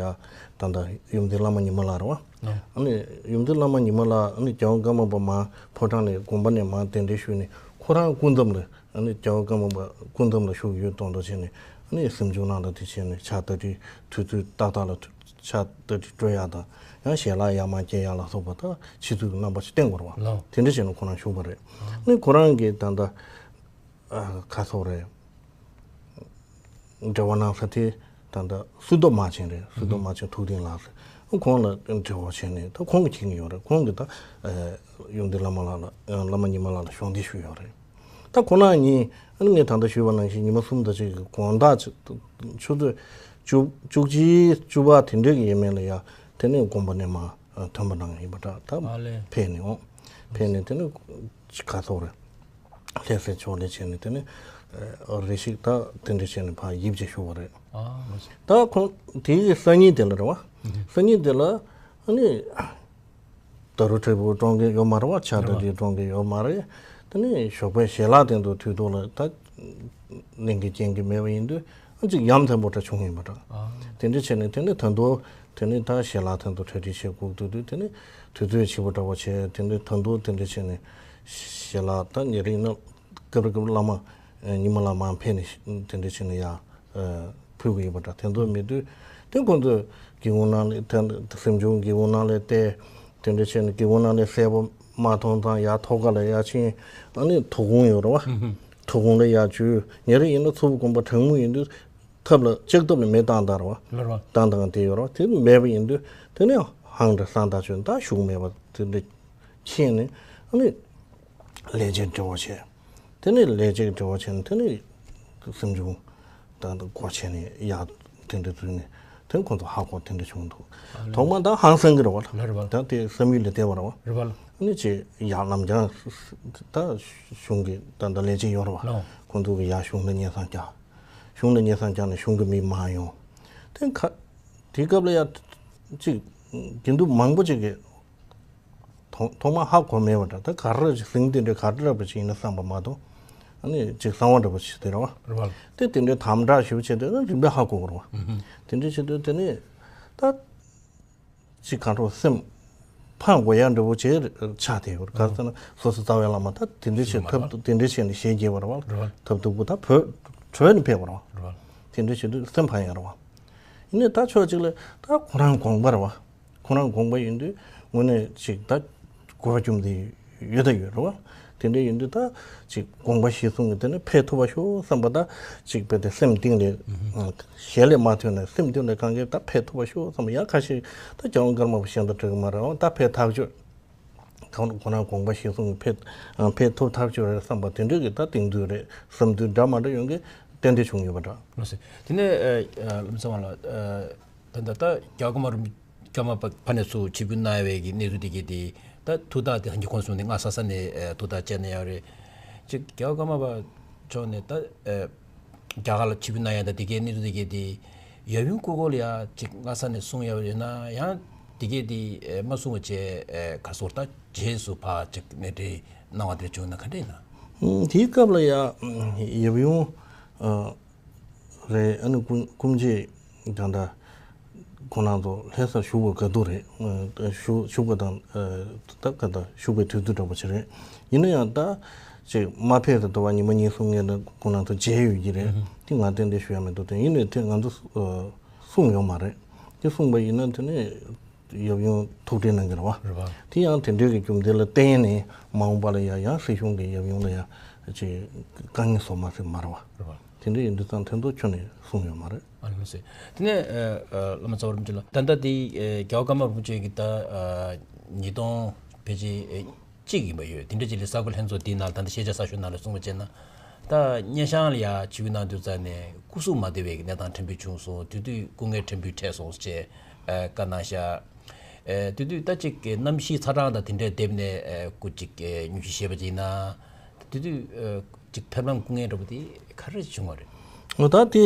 ད་ད་ཡུམ་བདེ་བླ་མ་ཉི་མ་ལགས་རེད་བ། ཨ་ནི་ཡུམ་བདེ་བླ་མ་ཉི་མ་ལགས་ཨ་ནི་རྒྱལ་བ་ཀརྨ་པ་མར་ཕོ་བྲང་ནས་དགོན་པ་ནས་མར་གདན་འདྲེན་ཞུས་ནས་ཁོ་རང་སྐུ་མཚམས་ལ་ཨ་ནི་རྒྱལ་བ་ཀརྨ་པ་སྐུ་མཚམས་ལ་བཞུགས་ཡོད་མདོག་མདོག་བྱས་ནས་ཨ་ནི་གཟིམ་ཆུང་ནང་ལ་དེ་བྱས་ནས་ཕྱག་ཏ་ཏི་དུས་ཚོད་ཏག་ཏག་ལ་ཕྱག་ཏ་ཏི་སྤྲོད་ཡག་དང་ཡང་ཞལ་ལག་ཡར་མར་སྐྱེལ་ཡག་ལ་སོགས་པ་ད་ཕྱི་ཚུལ་གྱི་རྣམ་པ་ཞིག་བསྟན་དགོས་རེད་བ། ལགས། དེ་འདྲ་བྱས་ནས་ཁོ་རང་བཞུགས་པ་རེད། ཨ་ནི་ཁོ་རང་གིས་ད་ལྟ་ཨ་ག་སོགས་རེད། འབྲེལ་བ་གནང་ས་དེ་ད་ལྟ་སུ་ཏོ་མ་ཆེན་རེད། སུ་ཏོ་མ་ཆེན་ཐུགས་ལྡན་ལགས་ཟེར། ཁོང་ལ་འབྲེལ་བ་བྱས་ནས་ད་ཁོང་གིས་མཁྱེན་གྱི་ཡོད་རེད། ཁོང་གིས་ད་ཨ་ཡོན་ཏན་བླ་མ་ལགས་ལ་བླ་མ་ཉི་མ་ལགས་ལ་གཞོགས་འདེགས་ཞུས་ཡོད་རེད། ད་ཁོ་རང་གཉིས་ཨ་ནི་ངས་ད་ལྟ་ཞུས་པ་ནང་བཞིན་ཉི་མ་གསུམ་དང་གཅིག་གི་དགོང་དག་ཆུ་ཚོད་བཅུ་བཅུ་གཅིག་བཅུ་པ་དེ་འདྲའི་གི་ཡས་མས་ལ་ཡ་དེ་ནས་དགོན་པ་ནས་མར་ཐོན་པ་གནང་ཡིན་པ་འདྲ། ད་ཨ་ལས། ཕེབས་ནས་འོང་། ཕེབས་ནས་དེ་ནས་ག་ཐོག་རེད། ལྷ་སའི་ཕྱོགས་ལ་བྱས་ནས་དེ་ནས་རེ་ཞིག་ད་དེ་འདྲ་བྱས་ནས་ཕར་ཡིབ་ཅིག་ཞུ་བ་རེད། ད་ཁོང་དེའི་སང་ཉིན་དེ་ལ་རེད་བ། སང་ཉིན་དེ་ལ་ཨ་ནི། ད་རུ་ཁྲལ་པོ་གཏོང་གི་ཡོད་མ་རེད་བ། ཕྱག་ཏ་ཏི་གཏོང་གི་ཡོད་མ་རེད། དེ་ནས་ཞོགས་པའི་ཞལ་ལག་སྟེང་དུ་དུས་ཐོག་ལ་ད་ལེན་གི་སྐྱེན་གི་མེད་པ་ཡིན་དུས་ཨ་ཅིག་ཡ་མཚན་པོ་འདྲ་བྱུང་ཡིན་པ་འདྲ། དེ་འདྲ་བྱས་ནས་དེ་ནས་ད་དུང་དེ་ནས་ད་ཞལ་ལག་སྟེང་དུ་གྲ་སྒྲིག་བྱེད་དགོས་འདུག་དུས་དེ་ནས་དུས་ཚོད་ཕྱི་པོ་འདྲ་བོ་བྱས། དེ་ནས་ད་དུང་དེ་འདྲ་བྱས་ནས་ཞལ་ལག་ད་ཉེ་རིང་ན་སྐབས་རེ་སྐབས་རེ་བླ་མ་ཉི་མ་ལགས་མར་ཕེབས་ནས་དེ་འདྲ་བྱས་ནས་ཡ། ཕུལ་གྱི་ཡོད་པ་འདྲ། དེ་ཚོ་མེད་དུས་དེ་ཁོང་ཚོས་སྒེའུ་ཁུང་ནང་ལས་དེ་གཟིམ་ཆུང་སྒེའུ་ཁུང་ནང་ལས་བལྟས། དེ་འདྲ་བྱས་ནས་སྒེའུ་ཁུང་ནང་ལས་གསལ་པོ་མ་མཐོང་ཙང་ཡར་ཐོག་ཁ་ལ་ཡར་ཕྱིན། ཨ་ནི་ཐུགས་དགོངས་ཡོད་རེད་བ། ཐུགས་དགོངས་ལ་ཡར་འཇུས། ཉེ་རེ་ཡིན་ན་མཚུར་ཕུ་དགོན་པ་གྲང་མོ་ཡིན་དུས་ཐབ་ལ་ལྕགས་ཐབ་ལ་མེ་བཏང་བཏང་རེད་བ། ལར་བ། བཏང་བཏང་དེ་ཡོད་རེད་བ། དེ་མེད་པ་ཡིན་དུས་དེ་ནས་ཧང་འདྲ་སང་ད་ཆོད་ད་ཞུགས་མེད་པ་དེ་འདྲ་མཁྱེན་ནས་ཨ་ནི། ལས་བྱེད་འབྲེལ་བ་བྱས། དེ་ནས་ལས་བྱེད་འབྲེལ་བ་བྱས་ནས་དེ་ནས་གཟིམ་ཆུང་དང་སྒོ་ཕྱེ་ནས་ཡར་དེ་འདྲ་འཛུལ་ནས་དེ་ཁོང་ཚོ་ཧ་གོ་དེ་འདྲ་བྱུང་འདུག་ཨ་ལེ། ཐོག་མར་ད་ཧང་སང་གི་རེད་བ། ལ་རེད་བ། ད་དེ་བསམ་ཡུལ་ལས་འདས་པ་རེད་བ། རེད་བ་ལ། ཨ་ནི་ཅེས་ཡར་ལམ་སྦྱང་ད་གཞུང་གི་ད་ད་ལས་བྱེད་ཡོད་རེད་བ། ལོ། ཁོང་ཚོ་གི་ཡར་གཞུང་ལ་སྙན་སེང་བསྐྱར། གཞུང་ལ་སྙན་སེང་བསྐྱར་ནས་གཞུང་གི་མི་མར་ཡོང་། དེ་ཁ་དེ་སྐབས་ལ་ཡ་ཅིག་དགེ་འདུན་མང་པོ་ཅིག་གིས། ཐོག་ཐོག་མར་ཧ་གོ་མེད་པ་འདྲ། ད་ག་རེ་ཞིག་ཟིང་འདི་འདྲ་ག་རེ་རེད་པ་ཞིག་ཡིན་ན་བསམ་པ་མ་གཏོགས་ཨ་ནི་ཅིག་གསང་བ་འདྲ་པོ་ཞིག་དེ་རེད་བ། རེད་བ། དེ་དེ་འདྲའི་དམ་དྲག་ཞིག་བྱས་དུས་ན་རིམ་པས་ཧ་གོ་དགོས་རེད་བ། དེ་འདྲ་བྱས་དུས་དེ་ནས་ད་ཅིག་གང་འཕྲོ་སེམས་ཕམ་དགོས་ཡ་འདྲ་པོ་བྱས་ཆགས་བསྡད་ཡོད་རེད། ག་རེ་ཟེར་ན་སོ་སོ་རྩ་བའི་བླ་མ་ད་དེ་འདྲ་བྱས་ཐབས་དེ་འདྲ་བྱས་ནས་ཞལ་གྱེས་པ་རེད་བ། རེད་བ། ཐབས་སྡུག་པོ་ད་བོད་བྲོས་ནས་ཕེབས་པ་རེད་བ། རེད་བ། དེ་འདྲ་བྱས་དུས་སེམས་ཕམ་ཡ་རེད་བ། ཡིན་ནའི་ད་ཕྱོགས་གཅིག་ལ་ད་ཁོ་རང་དགོངས་པ་རེད་བ། ཁོ་རང་དགོངས་པ་ཡིན་དུས་དངོས་གནས་ཅིག་ད་གོ་བ་བཅོམ་དེ་ཡོད་ད་ཡོད་རེད་བ། དེ་འདྲ་ཡིན་དུས་ད་ཅིག་དགོངས་པ་གཞིར་བཟུང་གི་དེ་ནས་ཕེབས་ཐུབ་པ་ཤོག་བསམ་པ། ད་ཅིག་དཔེ་དེ་སེམས་གཏིང་ལས་ཞལ་ལས་མ་ཐོན་ནས་སེམས་གཏིང་ལས་གང་གས་ད་ཕེབས་ཐུབ་པ་ཤོག་བསམ་པ། ཡང་ཁ་ཤས་ད་རྒྱལ་དབང་ཀརྨ་པ་ཤིང་རྟ་བྲག་མ་རེད་བ། ད་ཕེབས་ཐག་ཆོད། ཁོང་ཁོང་རང་དགོངས་པ་གཞིར་བཟུང་གིས་ཕེབས་ཕེབས་ཐུབ་ཐག་ཆོད་རེད་བསམ་པ་དེ་འདྲ་གི་ད་གཏིང་ཚོད་རེད། བསམ་ཚུལ་འདྲ་མ་འདྲ་ཡོང་གི་ཏན་ཏན་བྱུང་ཡོད་པ་འདྲ། ལགས་སོ། དེ་ནས་ཨ་ཨ་བློ་བཟང་ལགས། ཨ་ད་ད་ད་རྒྱལ་བ་ཀརྨ་རིན་པོ་ཀརྨ་པ་ཕ་ནས་ཚུར་ཆིབས་བསྒྱུར་གནང་བའི་གི་གནས་ཚུལ་དེ་གའི་དེ་ད་ཐུགས་ཐག་དེ་ཧན་གྱི་ཁོང་གསུང་ནས་ང་ས་ས་ནས་ཨ་ཐུགས་ཐག་བཅད་ན་ཡག་རེད། ཅིག་རྒྱལ་བ་ཀརྨ་པ་མཆོག་ནས་ད་ཨ་རྒྱ་གར་ལ་ཆིབས་བསྒྱུར་གནང་ཡ་ད་དེ་གའི་གནས་ཚུལ་དེ་གའི་དེ་ཡབ་ཡུམ་སྐུ་འཁོར་ལ་ཡ་ཅིག་སྔ་ས་ནས་གསུང་ཡ་ཡོད་ན་ཡང་དེ་གའི་དེ་ཨ་མ་གསུང་བ་བྱས་ཨ་ག་སོར་ད་རྗེས་སུ་ཕར་ཅིག་གནས་འདྲེན་གནང་བ་དེ་བྱུང་ན་ག་འདྲ་ཡིན་ན། ཨུམ་དེའི་སྐབས་ལ་ཡ་ཡབ་ཡུམ་ཨ་རེད། ཨ་ནི་སྐུ་སྐུ་མཆེད་ད་ལྟ་ཁོང་རྣམ་ཚོ་ལྷ་སར་བཞུགས་པ་ག་དུས་རེད། ཨ་བཞུགས་བཞུགས་པ་དང་ཨ་ད་ག་ད་བཞུགས་པའི་དུས་ཚོད་འདྲ་པོ་ཅིག་རེད། ཡིན་ན་ཡང་ད་ཅིག་མ་ཕེབས་ཟེར་དུས་བ་ཉི་མ་གཉིས་གསུམ་ངེས་ད་ཁོང་རྣམ་ཚོ་མཇལ་ཡོད་ཀྱི་རེད། དེ་ང་ཏན་ཏན་ཞུ་ཡ་མི་འདུག་དེ་ཡིན་ནའི་དེ་ང་ཚོ་ཨ་གསུངས་ཡོད་མ་རེད། དེ་གསུངས་པ་ཡིན་ན་དེ་ནས་ཡབ་ཡུམ་ཐུགས་ཁྲལ་གནང་གི་རེད་བ། རེད་བ། དེ་ཡང་དེ་འདྲའི་གི་རྒྱུ་མཚན་ལ་བརྟེན་ནས་མ་འོངས་པ་ལ་ཡང་ཡང་སྲིད་གཞུང་གི་ཡབ་ཡུམ་ལ་ཡང་ཅིག་དཀའ་ངལ་བཟོ་མ་སྲིད་མ་རེད་བ། རེད་བ། དེ་འདྲ་ཡིན་དུས་ཙང་དེ་ཚོ་ཁྱོན་ནས་གསུངས་ཡོད་མ་རེད། ཨ་ལགས་སེ། དེ་ནས་ཨ་ཨ་བླ་མ་ཚེ་དབང་རིན་པོ་ཆེ་ལགས། ད་ལྟ་དེ་ཨ་རྒྱལ་བ་ཀརྨ་རིན་པོ་ཆེ་གིས་ད་ཨ་ཉིས་སྟོང་ཕལ་ཆེར་ཨ་གཅིག་ཡིན་པ་ཡོད། དེ་འདྲ་ཅིག་ལ་གསར་འགོད་ལྷན་ཚོགས་འདིའི་ནང་ད་ལྟ་ཤེས་བྱ་གསར་ཤོག་ནང་ལ་གསུངས་པ་བྱས་ན། ད་སྙེ་ཤང་ལ་ཡ་ཆིབས་བསྒྱུར་གནང་དུས་ཙང་ནས་སྐུ་གཟུགས་མ་བདེ་བའི་གནས་སྟངས་ཕྲན་བུ་བྱུང་སོང་། དེ་དུས་སྐུ་ངལ་ཕྲན་བུ་འཕྲད་སོང་ཞེས་ཨ་བཀའ་གནང་ཤག་ཨ་དེ་དུས་ད་ཅིག་གི་གནམ་གཤིས་ཚ་གྲང་དང་དེ་འདྲའི་སྡེབ་ནས་ཨ་སྐུ་ཅིག་གི་སྙུང་གཞི་བཞེས་པ་ཅིག་ཡིན་ན། དེ་དུས་ཨ་ཅིག་ཕེབས་ལམ་སྐུ་ངལ་འདྲ་པོ་དེ་ག་རེ་བྱུང་བ་རེད། འོ་ད་དེ་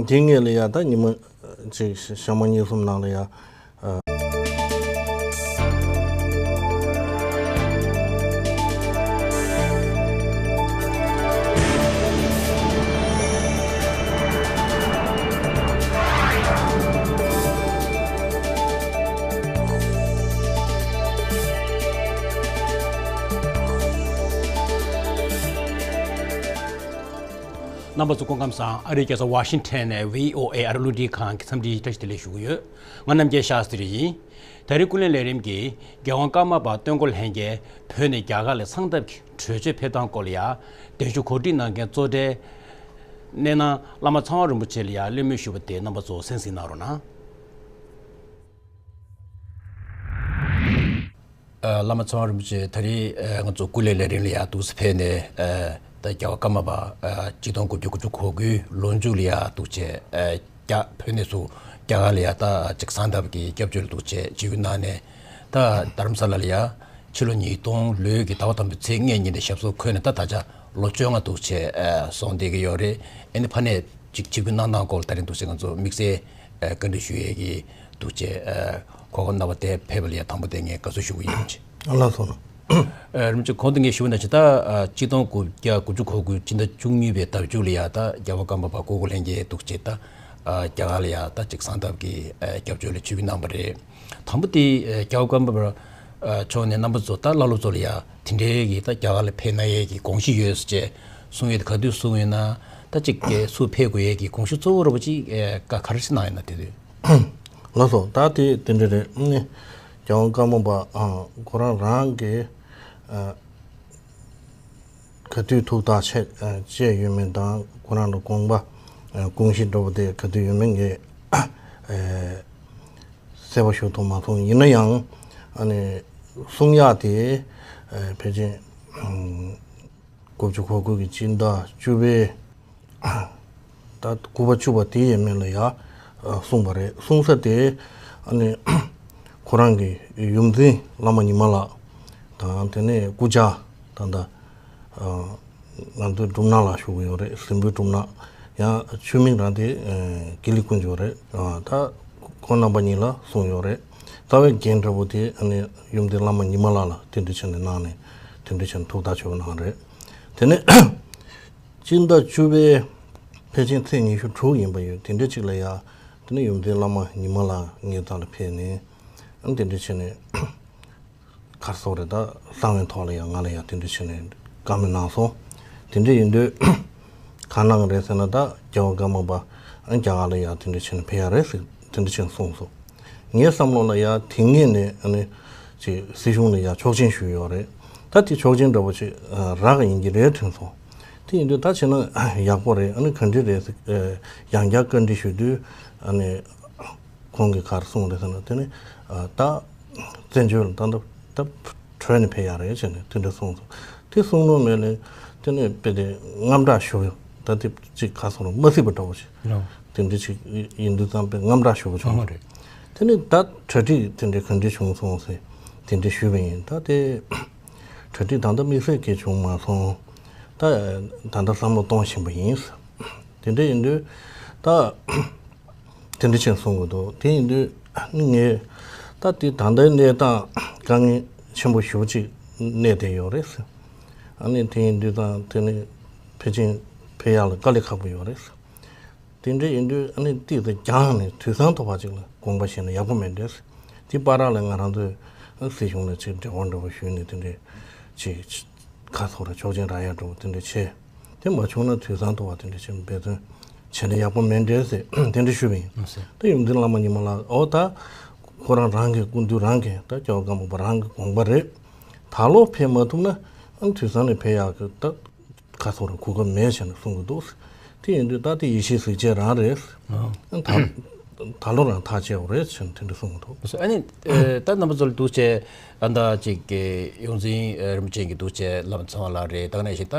དེ་ངས་ལ་ཡ་ད་ཉི་མ་ཅིག་ཞག་མ་གཉིས་གསུམ་ནང་ལ་ཡ། ཨ། རྣམ་པ་ཚོ་སྐུ་ཁམས་བཟང་། ཨ་རིའི་རྒྱལ་ས་ཝ་ཤིང་ཊོན་ནས་བྷི་ཨོ་ཨེ་ཨ་རི་རླུང་འཕྲིན་ཁང་གི་འཚམས་འདྲིའི་བཀྲ་ཤིས་བདེ་ལེགས་ཞུ་གི་ཡོད། ང་རྣམ་རྒྱལ་ཤཱ་སྟྲི་ཡིན། ད་རེས་ཀུན་གླེང་ལས་རིམ་གྱིས་རྒྱལ་དབང་ཀརྨ་པ་སྟོན་འཁོར་ལྷན་རྒྱས་བོད་ནས་རྒྱ་གར་ལ་གསང་སྟབས་ཀྱིས་བྲོས་བྱོལ་ཕེབས་སྟངས་སྐོར་ལ་ཡ་གདན་ཞུ་གོ་སྒྲིག་གནང་མཁན་གཙོ་གྲས་གནས་ནང་བླ་མ་ཚེ་དབང་རིན་པོ་ཆེ་ལ་ཡ་གླེང་མོལ་ཞུས་པ་དེ་རྣམ་པ་ཚོ་གསན་གཟིགས་གནང་རོགས་གནང་། ཨ་བླ་མ་ཚེ་དབང་རིན་པོ་ཆེ་ད་རེས་ཨ་ང་ཚོ་ཀུན་གླེང་ལས་རིམ་ལ་ཡ་འདུག་སེ་ཕེབས་ནས། ཨ་ད་རྒྱལ་བ་ཀརྨ་པ་ཨ་གཅིག་སྟོང་དགུ་བརྒྱ་དགུ་བཅུ་གོ་དགུའི་ལོ་མཇུག་ལ་ཡ་འདུག་བྱས། ཨ་རྒྱ་བོད་ནས་ཚུར་རྒྱ་གར་ལ་ཡ་ད་ཅིག་གསང་སྟབས་ཀྱི་སྐྱབས་བཅོལ་འདུག་བྱས་ཆིབས་བསྒྱུར་གནང་ནས། ད་རྡ་རམ་ས་ལ་ལ་ཡ་ཕྱི་ལོ་ཉིས་སྟོང་ལོའི་གི་ཟླ་བ་དང་པོའི་ཚེས་ལྔའི་ཉིན་ནས་ཞབས་སོར་འཁོད་ནས་ད་ད་ཆ་ལོ་བཅོ་ལྔ་འདུག་བྱས་ཨ་སོང་བསྡད་ཀྱི་ཡོད་རེད། ཨ་ནི་ཕ་ནས་ཅིག་ཆིབས་བསྒྱུར་གནང་སྟངས་སྐོར་ལ་ད་རིང་འདུག་བྱས་ང་ཚོ་དམིགས་བསལ་ཨ་བཀའ་འདྲི་ཞུ་ཡས་ཀྱི་འདུག་བྱས། ཨ་གོ་སྐབས་གནང་བ་དེ་ཕེབས་པ་ལ་ཡ་དང་པོ་དེ་ངས་དགའ་བསུ་ཞུ་གི་ཡིན། ལགས་སོ། ཨ་རིམ་གྱིས་གོང་དུ་ངས་ཞུས་པ་ནང་བཞིན་ད་ཨ་གཅིག་སྟོང་དགུ་བརྒྱ་དགུ་བཅུ་གོ་དགུ་སྤྱི་ཟླ་བཅུ་གཉིས་པའི་ཟླ་མཇུག་ལ་ཡ་ད་རྒྱལ་བ་ཀརྨ་པ་སྐུ་འཁོར་ལྷན་རྒྱས་འདུག་བྱས་ད་ཨ་རྒྱ་གར་ལ་ཡ་ད་ཅིག་གསང་སྟབས་ཀྱི་ཨ་སྐྱབས་བཅོལ་ལ་ཆིབས་བསྒྱུར་གནང་བ་རེད། དང་པོ་དེ་ཨ་རྒྱལ་བ་ཀརྨ་པ་ཨ་མཆོག་ནས་རྣམ་པ་ཚོ་ད་བླ་སློབ་ཚོ་ལ་ཡ་དེ་འདྲའི་གི་ད་རྒྱ་གར་ལ་ཕེབས་གནང་ཡས་ཀྱི་དགོངས་གཞི་ཡོད་ཟེར་བྱས་གསུང་ཡས་དེ་ག་དུས་གསུངས་ཡོད་ན། ད་ཅིག་གི་ཚུར་ཕེབས་དགོས་ཡས་ཀྱི་དགོངས་གཞི་གཙོ་བོ་ར་བ་ཅིག་ཨ་ག་ག་རེ་ཞིག་གནང་ཡོད་ན་དེ་དུས། ལགས་སོ། ད་དེ་དེ་འདྲ་རེད། ཨ་ནི་རྒྱལ་བ་ཀརྨ་པ་ཨ་ཁོ་རང་རང་གི་ཨ་ག་དུས་ཐུགས་ཐག་བཅད་ཨ་བཅད་ཡོད་མེད་དང་ཁོ་རང་ལ་དགོངས་པ་ཨ་དགོངས་གཞི་འདྲ་པོ་དེ་ག་དུས་ཡོད་མེད་ངས་ཨ་གསལ་པོ་ཞུ་ཐུབ་མ་སོང་། ཡིན་ན་ཡང་ཨ་ནི་གསུང་ཡག་དེ་ཨ་ཕལ་ཆེར་ཨམ་དགུ་བཅུ་གོ་དགུ་གི་སྤྱི་ཟླ་བཅུ་པའི་ད་དགུ་པ་བཅུ་པ་དེ་ཡས་མས་ལ་ཡ་གསུངས་པ་རེད། གསུང་ས་དེ་ཨ་ནི་ཁོ་རང་གི་ཡུམ་འཛིན་བླ་མ་ཉི་མ་ལགས་དང་། དེ་ནས་སྐུ་བཅར་ད་ལྟ་ང་ཚོའི་སྒྲུབ་ནག་ལགས་བཞུགས་ཡོད་རེད། གཟིམ་དཔོན་སྒྲུབ་ནག། ཡང་ཆུ་མིག་རང་དེ་དགེ་ལེགས་དཀོན་མཆོག་རེད། ད་ཁོང་རྣམ་པ་གཉིས་ལ་གསུངས་ཡོད་རེད། རྩ་བའི་འགན་འདྲ་པོ་དེ་ཨ་ནི་ཡུམ་འཛིན་བླ་མ་ཉི་མ་ལགས་ལ་དེ་འདྲ་བྱས་ནས་གནང་ནས་དེ་འདྲ་བྱས་ནས་ཐུགས་ཐག་ཆོད་པ་གནང་རེད། དེ་ནས་སྤྱི་ཟླ་བཅུ་པའི་ཕལ་ཆེར་ཚེས་ཉི་ཤུ་དྲུག་ཡིན་པ་ཡོད། དེ་འདྲ་ཅིག་ལ་ཡ་དེ་ནས་ཡུམ་འཛིན་བླ་མ་ཉི་མ་ལགས་ངའི་རྩ་ལ་ཕེབས་ནས་ཨ་ནི་དེ་འདྲ་བྱས་ནས་ག་རེ་ཟེར་རེད། ད་གསང་བའི་ཐོག་ལ་ཡང་ང་ལ་ཡང་དེ་འདྲ་བྱས་ནས་བཀའ་མོལ་གནང་སོང་། དེ་འདྲ་ཡིན་དུས་ག་གནང་རེད་ཟེར་ན། ད་རྒྱལ་བ་ཀརྨ་པ་ཨ་རྒྱ་གར་ལ་ཡང་དེ་འདྲ་བྱས་ནས་ཕེབས་ཡ་རེད་ཟེར་དེ་འདྲ་བྱས་ནས་གསུངས་སོང་། ངའི་བསམ་བློ་ལ་ཡང་དེ་སྔོན་ནས་ཨ་ནི་ཅིག་སྲིད་གཞུང་ལ་ཡང་ཆོག་མཆན་ཞུས་ཡོད་རེད། ད་དེ་ཆོག་མཆན་འདྲ་པོ་ཅིག་རག་གི་ཡིན་གྱི་རེད་དྲན་སོང་། དེ་ཡིན་དུས་ད་བྱས་ན་ཡག་པོ་རེད། ཨ་ནི་ག་འདྲ་རེད་ཟེར་ཡང་བསྐྱར་བཀའ་འདྲི་ཞུས་དུས་ཨ་ནི། ཁོང་གིས་ག་རེ་གསུངས་རེད་ཟེར་ན། དེ་ནི་ཨ་ད་བཙན་བྱོལ་ད་ལྟ་ད་ བྲོས་ནས་ཕེབས་ཡག་རེད་ཟེར་ནས་དེ་འདྲ་གསུངས་སོང་། དེ་གསུངས་ནོ་མེད་ལས་དེ་ནས་དཔེ་དེ་དངངས་སྐྲག་ཞུ་ཡོད། ད་དེ་ཅིག་ག་སོང་རུང་མ་སྲིད་པ་འདྲ་བོ་ཞིག་དེ་འདྲ་ཞིག་ཡིན་དུས་ཙང་དཔེ་དངངས་སྐྲག་ཞུ་བ་བྱུང་སོང་། དེ་ནས་ད་གྲ་སྒྲིག་དེ་འདྲ་ག་འདྲ་བྱུང་སོང་ཟེར་དེ་འདྲ་ཞུས་པ་ཡིན། ད་དེ་གྲ་སྒྲིག་ད་ལྟ་དམིགས་བསལ་གྱི་བྱུང་མ་སོང་། ད་ད་ལྟ་བསམ་བློ་གཏོང་བཞིན་པ་ཡིན། དེ་འདྲ་ཡིན་དུས་ད། དེ་འདྲ་ཅན་གསུང་གི་འདུག་དེ་ཡིན་དུས་ངས་ད་དེ་ད་ལྟའི་གནས་སྟངས་དཀའ་ངལ་ཆེན་པོ་ཞེ་པོ་ཅིག་གནས་བསྡད་ཡོད་རེད། ཨ་ནི་དེ་ཡིན་དུས་ད་དེ་ནི་ཕལ་ཆེར་ཕེབས་ཡག་ལ་དཀའ་ལས་ཁག་པོ་ཡོད་རེད། དེ་འདྲ་ཡིན་དུས་ཨ་ནི་ཏིག་ཙམ་རྒྱང་ནས་དུས་བཟང་ཐོབ་པ་ཅིག་ལ་དགོངས་པ་བཞེས་ན་ཡག་པོ་མེད་འགྲོ། དེ་བར་ལ་ང་རང་ཚོས་སྲིད་གཞུང་ལ་ཅིག་འབྲེལ་བ་འདྲ་བོ་ཞུས་ནས་དེ་འདྲ་ཅིག་ཁ་ཐོར་ཆོག་མཆན་རག་ཡག་འདྲ་བོ་དེ་འདྲ་བྱས། དེ་མ་བྱུང་ན་དུས་བཟང་ཐོབ་པ་དེ་འདྲ་ཞིག་འབད་བརྩོན་བྱས་ན་ཡག་པོ་མེད་འགྲོ་ཟེར་དེ་འདྲ་ཞུས་པ་ཡིན། ད་ཡོན་ཏན་བླ་མ་ཉི་མ་ལགས་འོ་ད་ཁོ་རང་རང་གི་སྐུ་མདུན་རང་གི་ད་སྐྱབས་མགོན་པོ་རང་གི་དགོངས་པ་རེད། ད་ལོ་ཕེབས་མ་ཐུབ་ན་ཨ་དུས་བཟང་ནས་ཕེབས་ཡག་གི་ད་ཁ་ཐོར་གོ་སྐབས་མེད་ཟེར་ནས་གསུང་གི་འདུག་དེ་ཡིན་དུས་ད་དེ་ཡེ་ཤེས་གཟིགས་བྱེད་རང་རེད། ད་ད་ལོ་རང་ཐག་བཅད་པ་རེད་ཟེར་ནས་དེ་འདྲ་གསུང་གི་འདུག་ཨ་ནི་ད་རྣམ་པ་ཚོ་ལ་འདུག་བྱས། ཨ་ད་ཅིག་གི་ཡོངས་འཛིན་རིན་པོ་ཆེ་གི་འདུག་བྱས་བླ་མ་ཚེ་དབང་ལགས་རེད། ད་ག་ནང་བཞིན་ད་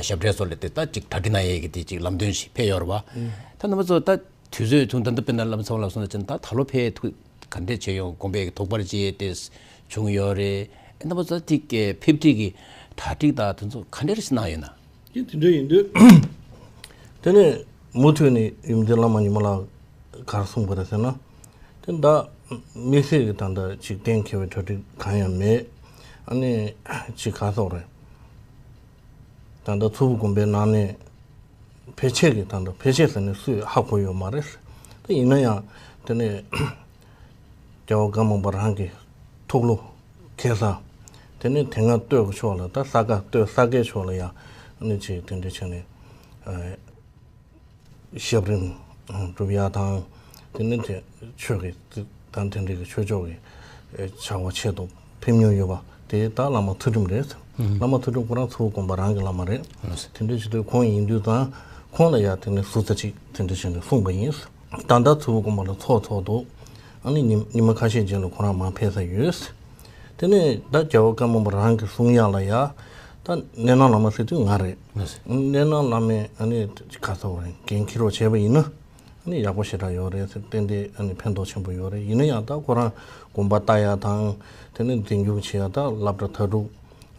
ཞབས་གྲས་སོགས་ལ་དེ་ད་ཅིག་གྲ་སྒྲིག་གནང་ཡས་ཀྱི་དེ་ཅིག་ལམ་སྟོན་ཞིག་ཕེབས་ཡོད་རེད་བ། ད་རྣམ་པ་ཚོ་ད་དུས་ཚོད་ཐུང་ད་ལྟ་དཔེར་ན་བླ་མ་ཚེ་དབང་ལགས་གསུངས་ན་ཅན་ད་ད་ལོ་ཕེབས་ཐུག་ག་འདྲས་བྱས་ཡོང་དགོངས་པའི་དོགས་པ་ཅི་དེ་བྱུང་ཡོད་རེད། རྣམ་པ་ཚོ་ད་དེ་གི་ཕེབས་འཁྲིད་ཀྱི་གྲ་སྒྲིག་ད་དེ་ཚོ་ག་འདྲས་གནང་ཡོད་ན། དེ་དེ་འདྲ་ཡིན་དུས། དེ་ནས་མུ་མཐུད་ནས་ཡོན་ཏན་བླ་མ་ཉི་མ་ལགས་ག་རེ་གསུངས་པ་རེད་ཟེར་ན། དེ་ད་དམིགས་བསལ་གྱི་ད་ལྟ་ཅིག་གཏན་འཁེལ་བའི་གྲ་སྒྲིག་གང་ཡང་མེད། ཨ་ནི་ཅིག་ག་སོགས་རེད། ད་ལྟ་མཚུར་ཕུ་དགོན་པའི་ནང་ནས་ཕལ་ཆེར་གྱི་ད་ལྟ་ཕལ་ཆེར་ཟེར་ནས་སུས་ཧ་གོ་ཡོད་མ་རེད། དེ་ཡིན་ན་ཡང་དེ་ནས་རྒྱལ་བ་ཀརྨ་པ་རང་གི་ཐུགས་བློ་འཁེལ་ས། དེ་ནས་དེ་སྔ་སྟོད་ཀྱི་ཕྱོགས་ལ་ད་ས་དགའ་སྟོད་ས་དགའི་ཕྱོགས་ལ་ཡང་ཨ་ནི་ཅིག་དེ་འདྲ་བྱས་ནས། ཞབས་རིམ་སྒྲུབ་ཡ་དང་། དེ་ནི་དེ་ཆོས་ཀྱི་དང་དེ་འབྲེལ་གྱི་ཆོས་ཕྱོགས་ཀྱི་བྱ་བ་ཆེད་དུ་ཕེབས་མྱོང་ཡོད་པ་དེ་ད་བླ་མ་ཚུལ་ཁྲིམས་རེད། བླ་མ་ཚུལ་ཁྲིམས་ཁོ་རང་མཚུར་ཕུ་དགོན་པ་རང་གི་བླ་མ་རེད། དེ་འདྲ་བྱེད་དུས་ཁོང་ཡིན་དུས་ཙང་ཁོང་ལ་ཡ་དེ་ནས་ཟུར་ཙམ་ཅིག་དེ་འདྲ་བྱས་ནས་གསུངས་པ་ཡིན། ད་ལྟ་མཚུར་ཕུ་དགོན་པ་ལ་ཚོགས་ཚོགས་འདུག་ཨ་ནི་ཉི་ཉི་མ་ཁ་ཤས་རྗེས་ལ་ཁོ་རང་མར་ཕེབས་ས་ཡོད། དེ་ནས་ད་རྒྱལ་བ་ཀརྨ་པ་རང་གི་གསུང་ཡག་ལ་ཡ་ད་གནས་ནང་བླ་མ་ཟེར་དུས་ང་རེད། གནས་ནང་བླ་མས་ཨ་ནི་ག་ཚོད་རེད་འགན་འཁྱེར་རོགས་བྱས་པ་ཡིན་ན་ཨ་ནི་ཡག་པོ་ཞེ་དྲག་ཡོད་རེད་ཟེར་ཏན་ཏན་ཨ་ནི་ཕན་ཐོགས་ཆེན་པོ་ཡོད་རེད། ཡིན་ན་ཡང་ད་ཁོ་རང་དགོན་པ་ལྟ་ཡག་དང་དེ་ནས་འཛིན་སྐྱོང་བྱེད་ཡག་ད་སློབ་གྲྭ་མཐར་སྒྲུབ་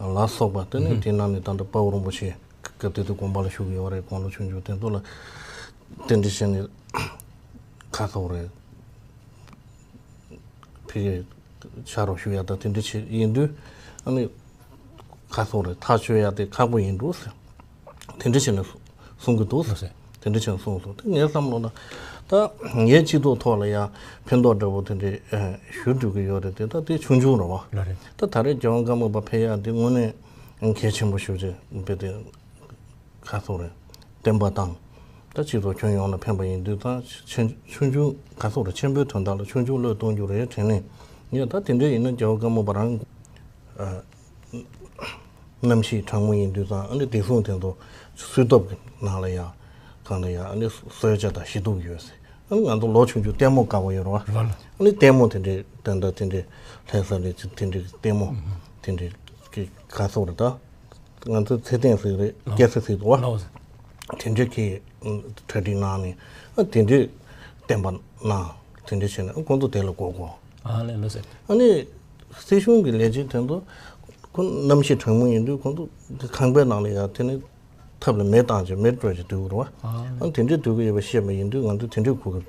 ལ་སོགས་པ་དེ་ནས་དེ་ནང་ནས་ད་ལྟ་དཔའ་བོ་རིན་པོ་ཆེ་སྐབས་དེ་དུས་དགོན་པ་ལ་བཞུགས་ཡོད་རེད། དགུང་ལོ་ཆུང་ཆུང་དེ་ཚོ་ལ་དེ་འདྲ་བྱས་ནས་ག་ཚོད་རེད། ཕ་གིར་ཕྱག་རོགས་ཞུ་ཡག་དང་དེ་འདྲ་བྱེད་ཡིན་དུས་ཨ་ནི་ག་སོང་རེད་ཐག་གཅོད་ཡག་དེ་ཁག་པོ་ཡིན་འགྲོ་ཟེར། དེ་འདྲ་བྱས་ནས་གསུང་གི་འདུག་ཟེར། དེ་འདྲ་བྱས་ནས་གསུངས་སོང་། དེ་ངའི་བསམ་བློ་ལ་ད་ངའི་སྤྱི་ཚོགས་ཐོག་ལ་ཡང་ཕན་ཐོགས་འདྲ་པོ་དེ་འདྲ་ཞུ་འགྲོ་གི་ཡོད་རེད་དེ། ད་དེ་ཆུང་ཆུང་རེད་བ། ད་ད་རེས་རྒྱལ་དབང་ཀརྨ་པ་ཕེབས་ཡག་དེ་དངོས་གནས་གལ་ཆེན་པོ་ཞེ་པོ་ཅིག་དཔེ་དེ། ཁ་སོགས་རེད། བསྟན་པ་དང་། ད་སྤྱི་ཚོགས་ཁྱོན་ཡོངས་ལ་ཕན་པ་ཡིན་དུས་ད་ཆེན་ཆུང་ཆུང་ཁ་སོགས་རེད་ཆེན་པོའི་དོན་དག་ལ་ཆུང་ཆུང་བློས་གཏོང་རྒྱུ་རེད་དྲན་ནས་ངས་ད་དེ་འདྲ་ཡིན་ན་རྒྱལ་བ་ཀརྨ་པ་རང་ཨ་རྣམ་ཤེས་དྲང་མོ་ཡིན་དུས་ཙང་ཨ་ནི་བདེ་སྲུང་དེ་ཚོ་སུས་སྟོབས་ཀྱི་ནང་ལ་ཡ་གང་ལ་ཡ་ཨ་ནི་གསོལ་ཇ་དང་ཞུ་གཏུག་ཡོད་ཟེར། ཨ་ནི་ང་ཚོ་ལོ་ཆུང་ཆུང་ལྟད་མོ་དགའ་བོ་ཡོད་རེད་བ། ཨ་ནི་ལྟད་མོ་དེ་འདྲའི་ད་ད་དེ་འདྲའི་ལྷ་ས་ལ་དེ་འདྲའི་ལྟད་མོ་དེ་འདྲའི་གི་ཁ་སོགས་རེད་ད། ང་ཚོ་ཚེ་བརྟན་ཟེར་རེད་སྐྱ་སེར་ཟེར་འདུག་བ། དེ་འདྲའི་གི་གྲ་སྒྲིག་གནང་ནས་ཨ་དེ་འདྲའི་བསྟན་པ་གནང་དེ་འདྲའི་བྱས་ནས་ཨ་ཁོང་ཚོ་དེ་ལ་གོ་གོ། ཨ་ལས་ལོ་ཟེར། ཨ་ནི་སྲིད་གཞུང་གི་ལས་བྱེད་དེ་ཚོ་ཁོ་རྣམ་ཤེས་དྲང་མོ་ཡིན་དུས་ཁོང་ཚོ་ཁང་པའི་ནང་ལ་ཡ་དེ་ནི་ཐབ་ལ་མེ་བཏང་བྱས་མེ་སྤྲོད་བྱས་སྡོད་ཀྱི་རེད་བ། ཨ་ནི་དེ་འདྲའི་སྡོད་ཀྱི་ཡོད་པ་ཤེས་པ་ཡིན་དུས་ང་ཚོ་དེ་འདྲའི་གོ་གི་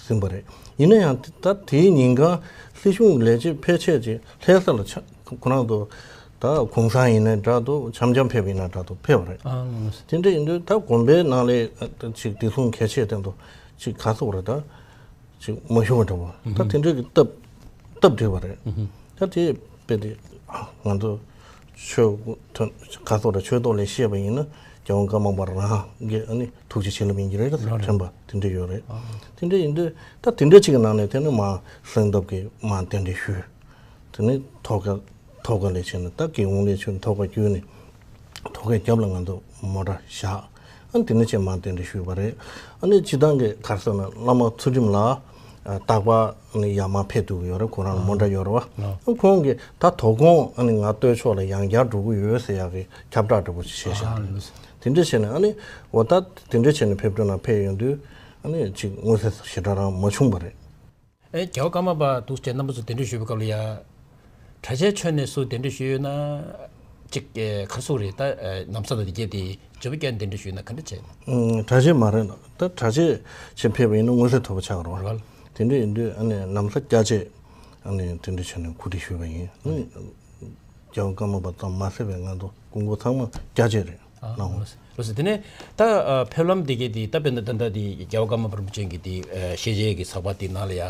ཟིན་པ་རེད། ཡིན་ན་ཡང་ད་དེའི་ཉིན་གང་སྲིད་གཞུང་ལས་བྱེད་ཕལ་ཆེར་ཅིག་ལྷ་ས་ལ་ཆ་ཁོ་རང་ཚོ་ད་གུང་སེང་ཡིན་ན་འདྲ་འདུག་འཆམ་འཆམ་ཕེབས་ཡིན་ན་འདྲ་འདུག་ཕེབས་པ་རེད། དེ་འདྲ་ཡིན་དུས་ད་དགོན་པའི་ནང་ལ་ཅིག་བདེ་སྲུང་གལ་ཆེ་དེ་འདུག་ཅིག་ག་སོགས་རེད་ད། ཅིག་མ་ཞུ་བ་འདྲ་བོ་ད་དེ་འདྲ་གི་སྟབས་སྟབས་བདེ་བ་རེད། ད་དེ་དཔེ་དེ་ང་ཚོ་ཆོས་ག་སོགས་རེད་ཆོས་ཐོག་ལས་བཤད་པ་ཡིན་ན་རྒྱལ་དབང་ཀརྨ་པ་རང་གི་ཨ་ནི་ཐུགས་རྗེ་ཆེ་ལབ་ཡིན་གྱི་རེད་ད་དྲན་པ་དེ་འདྲ་ཡོད་རེད། དེ་འདྲ་ཡིན་དུས་ད་དེ་འདྲ་ཅིག་གི་ནང་ནས་དེ་ནི་མ་གསང་སྟབས་ཀྱི་མ་གདན་འདྲེན་ཞུས། དེ་ནི་ཐོག་ཁ་ཐོག་ཁ་ལས་བྱས་ནས་ད་རྒྱལ་ཡོངས་ལས་བྱས་ནས་ཐོག་ཁ་བརྒྱུད་ནས་ཐོག་ཁའི་རྒྱབ་ལ་ང་ཚོ་མོ་ཊ་བཞག་ཨ་ནི་དེ་ནི་ཆེད་མ་གདན་འདྲེན་ཞུས་པ་རེད། ཨ་ནི་སྤྱི་བཏང་གི་ག་རེ་ཟེར་ན་བླ་མ་ཚུལ་ཁྲིམས་ལགས་ རྟག་པར་ནི་ཡར་མར་ཕེབས་ཐུབ་ཀྱི་ཡོད་རེད། ཁོ་རང་ལ་མོ་ཊ་ཡོད་རེད་བ། ཁོང་གིས་ད་དོ་དགོང་ནི་ང་སྟོད་ཕྱོགས་ལ་ཡང་བསྐྱར་འགྲོ་གི་ཡོད་ཟེར་ཡག་གི་ཁྱབ་བསྒྲགས་འདྲ་པོ་ཞིག་བྱས་ཤག་རེད། དེ་འདྲ་བྱས་ནས་ཨ་ནི་འོ་ད་དེ་འདྲ་བྱས་ནས་ཕེབས་འགྲོ་ན་ཕེབས་ཡོང་དུས་ཨ་ནི་ཅིག་མངོན་གསལ་ཞེ་དྲག་རང་མ་བྱུང་བ་རེད། ཨེ་རྒྱལ་བ་ཀརྨ་པ་འདུག་ཅེས་རྣམ་པ་ཚོ་གདན་འདྲེན་ཞུས་པའི་སྐབས་ལ་ཡ། གྲྭ་ཆས་མཆོད་གནས་སུ་གདན་འདྲེན་ཞུས་ཡོད་ན། གཅིག་ཨེ་ག་རེ་ཟེར་དགོས་རེད། ད་ཨེ་ན་བཟའ་དང་དེ་གྱད་དེ་ཇོ་བོ་རྒྱལ་གདན་འདྲེན་ཞུས་ན་ག་འདྲ་བྱས་ན། ཨུམ། གྲྭ་ཆས་མ་རེད་ལ། ད་གྲྭ་ཆས་ཆེད་ཕེབས་པ་ཡིན་ན་མངོན་གསལ་དོད་པོ་ཆགས་ཀྱི་རེད་བ། རེད་བ། དེ་འདྲ་ཡིན་དུས་ཨ་ནི་ན་བཟའ་སྐྱ་ཆས་ཨ་ནི་དེ་འདྲ་བྱས་ནས་གོ་སྒྲིག་ཞུས་པ་ཡིན། ཨ་ནི་རྒྱལ་བ་ཀརྨ་པ་ཙམ་མ་ཟད་པའི་ང་ཚོ་སྐུ་འཁོར་ཚང་མ་སྐྱ་ཆས་རེད། ཨ་ལགས་འོང་། ལགས་སོ། དེ་ནས་ད་ཨ་ཕེབས་ལམ་དེ་གའི་དེ་ད་དཔེར་ན་ད་ལྟ་དེ་རྒྱལ་བ་ཀརྨ་པ་རིན་པོ་ཆེ་གི་དེ་ཨ་ཞལ་མཇལ་གྱི་ཚོགས་པ་དེ་ནང་ལ་ཡ་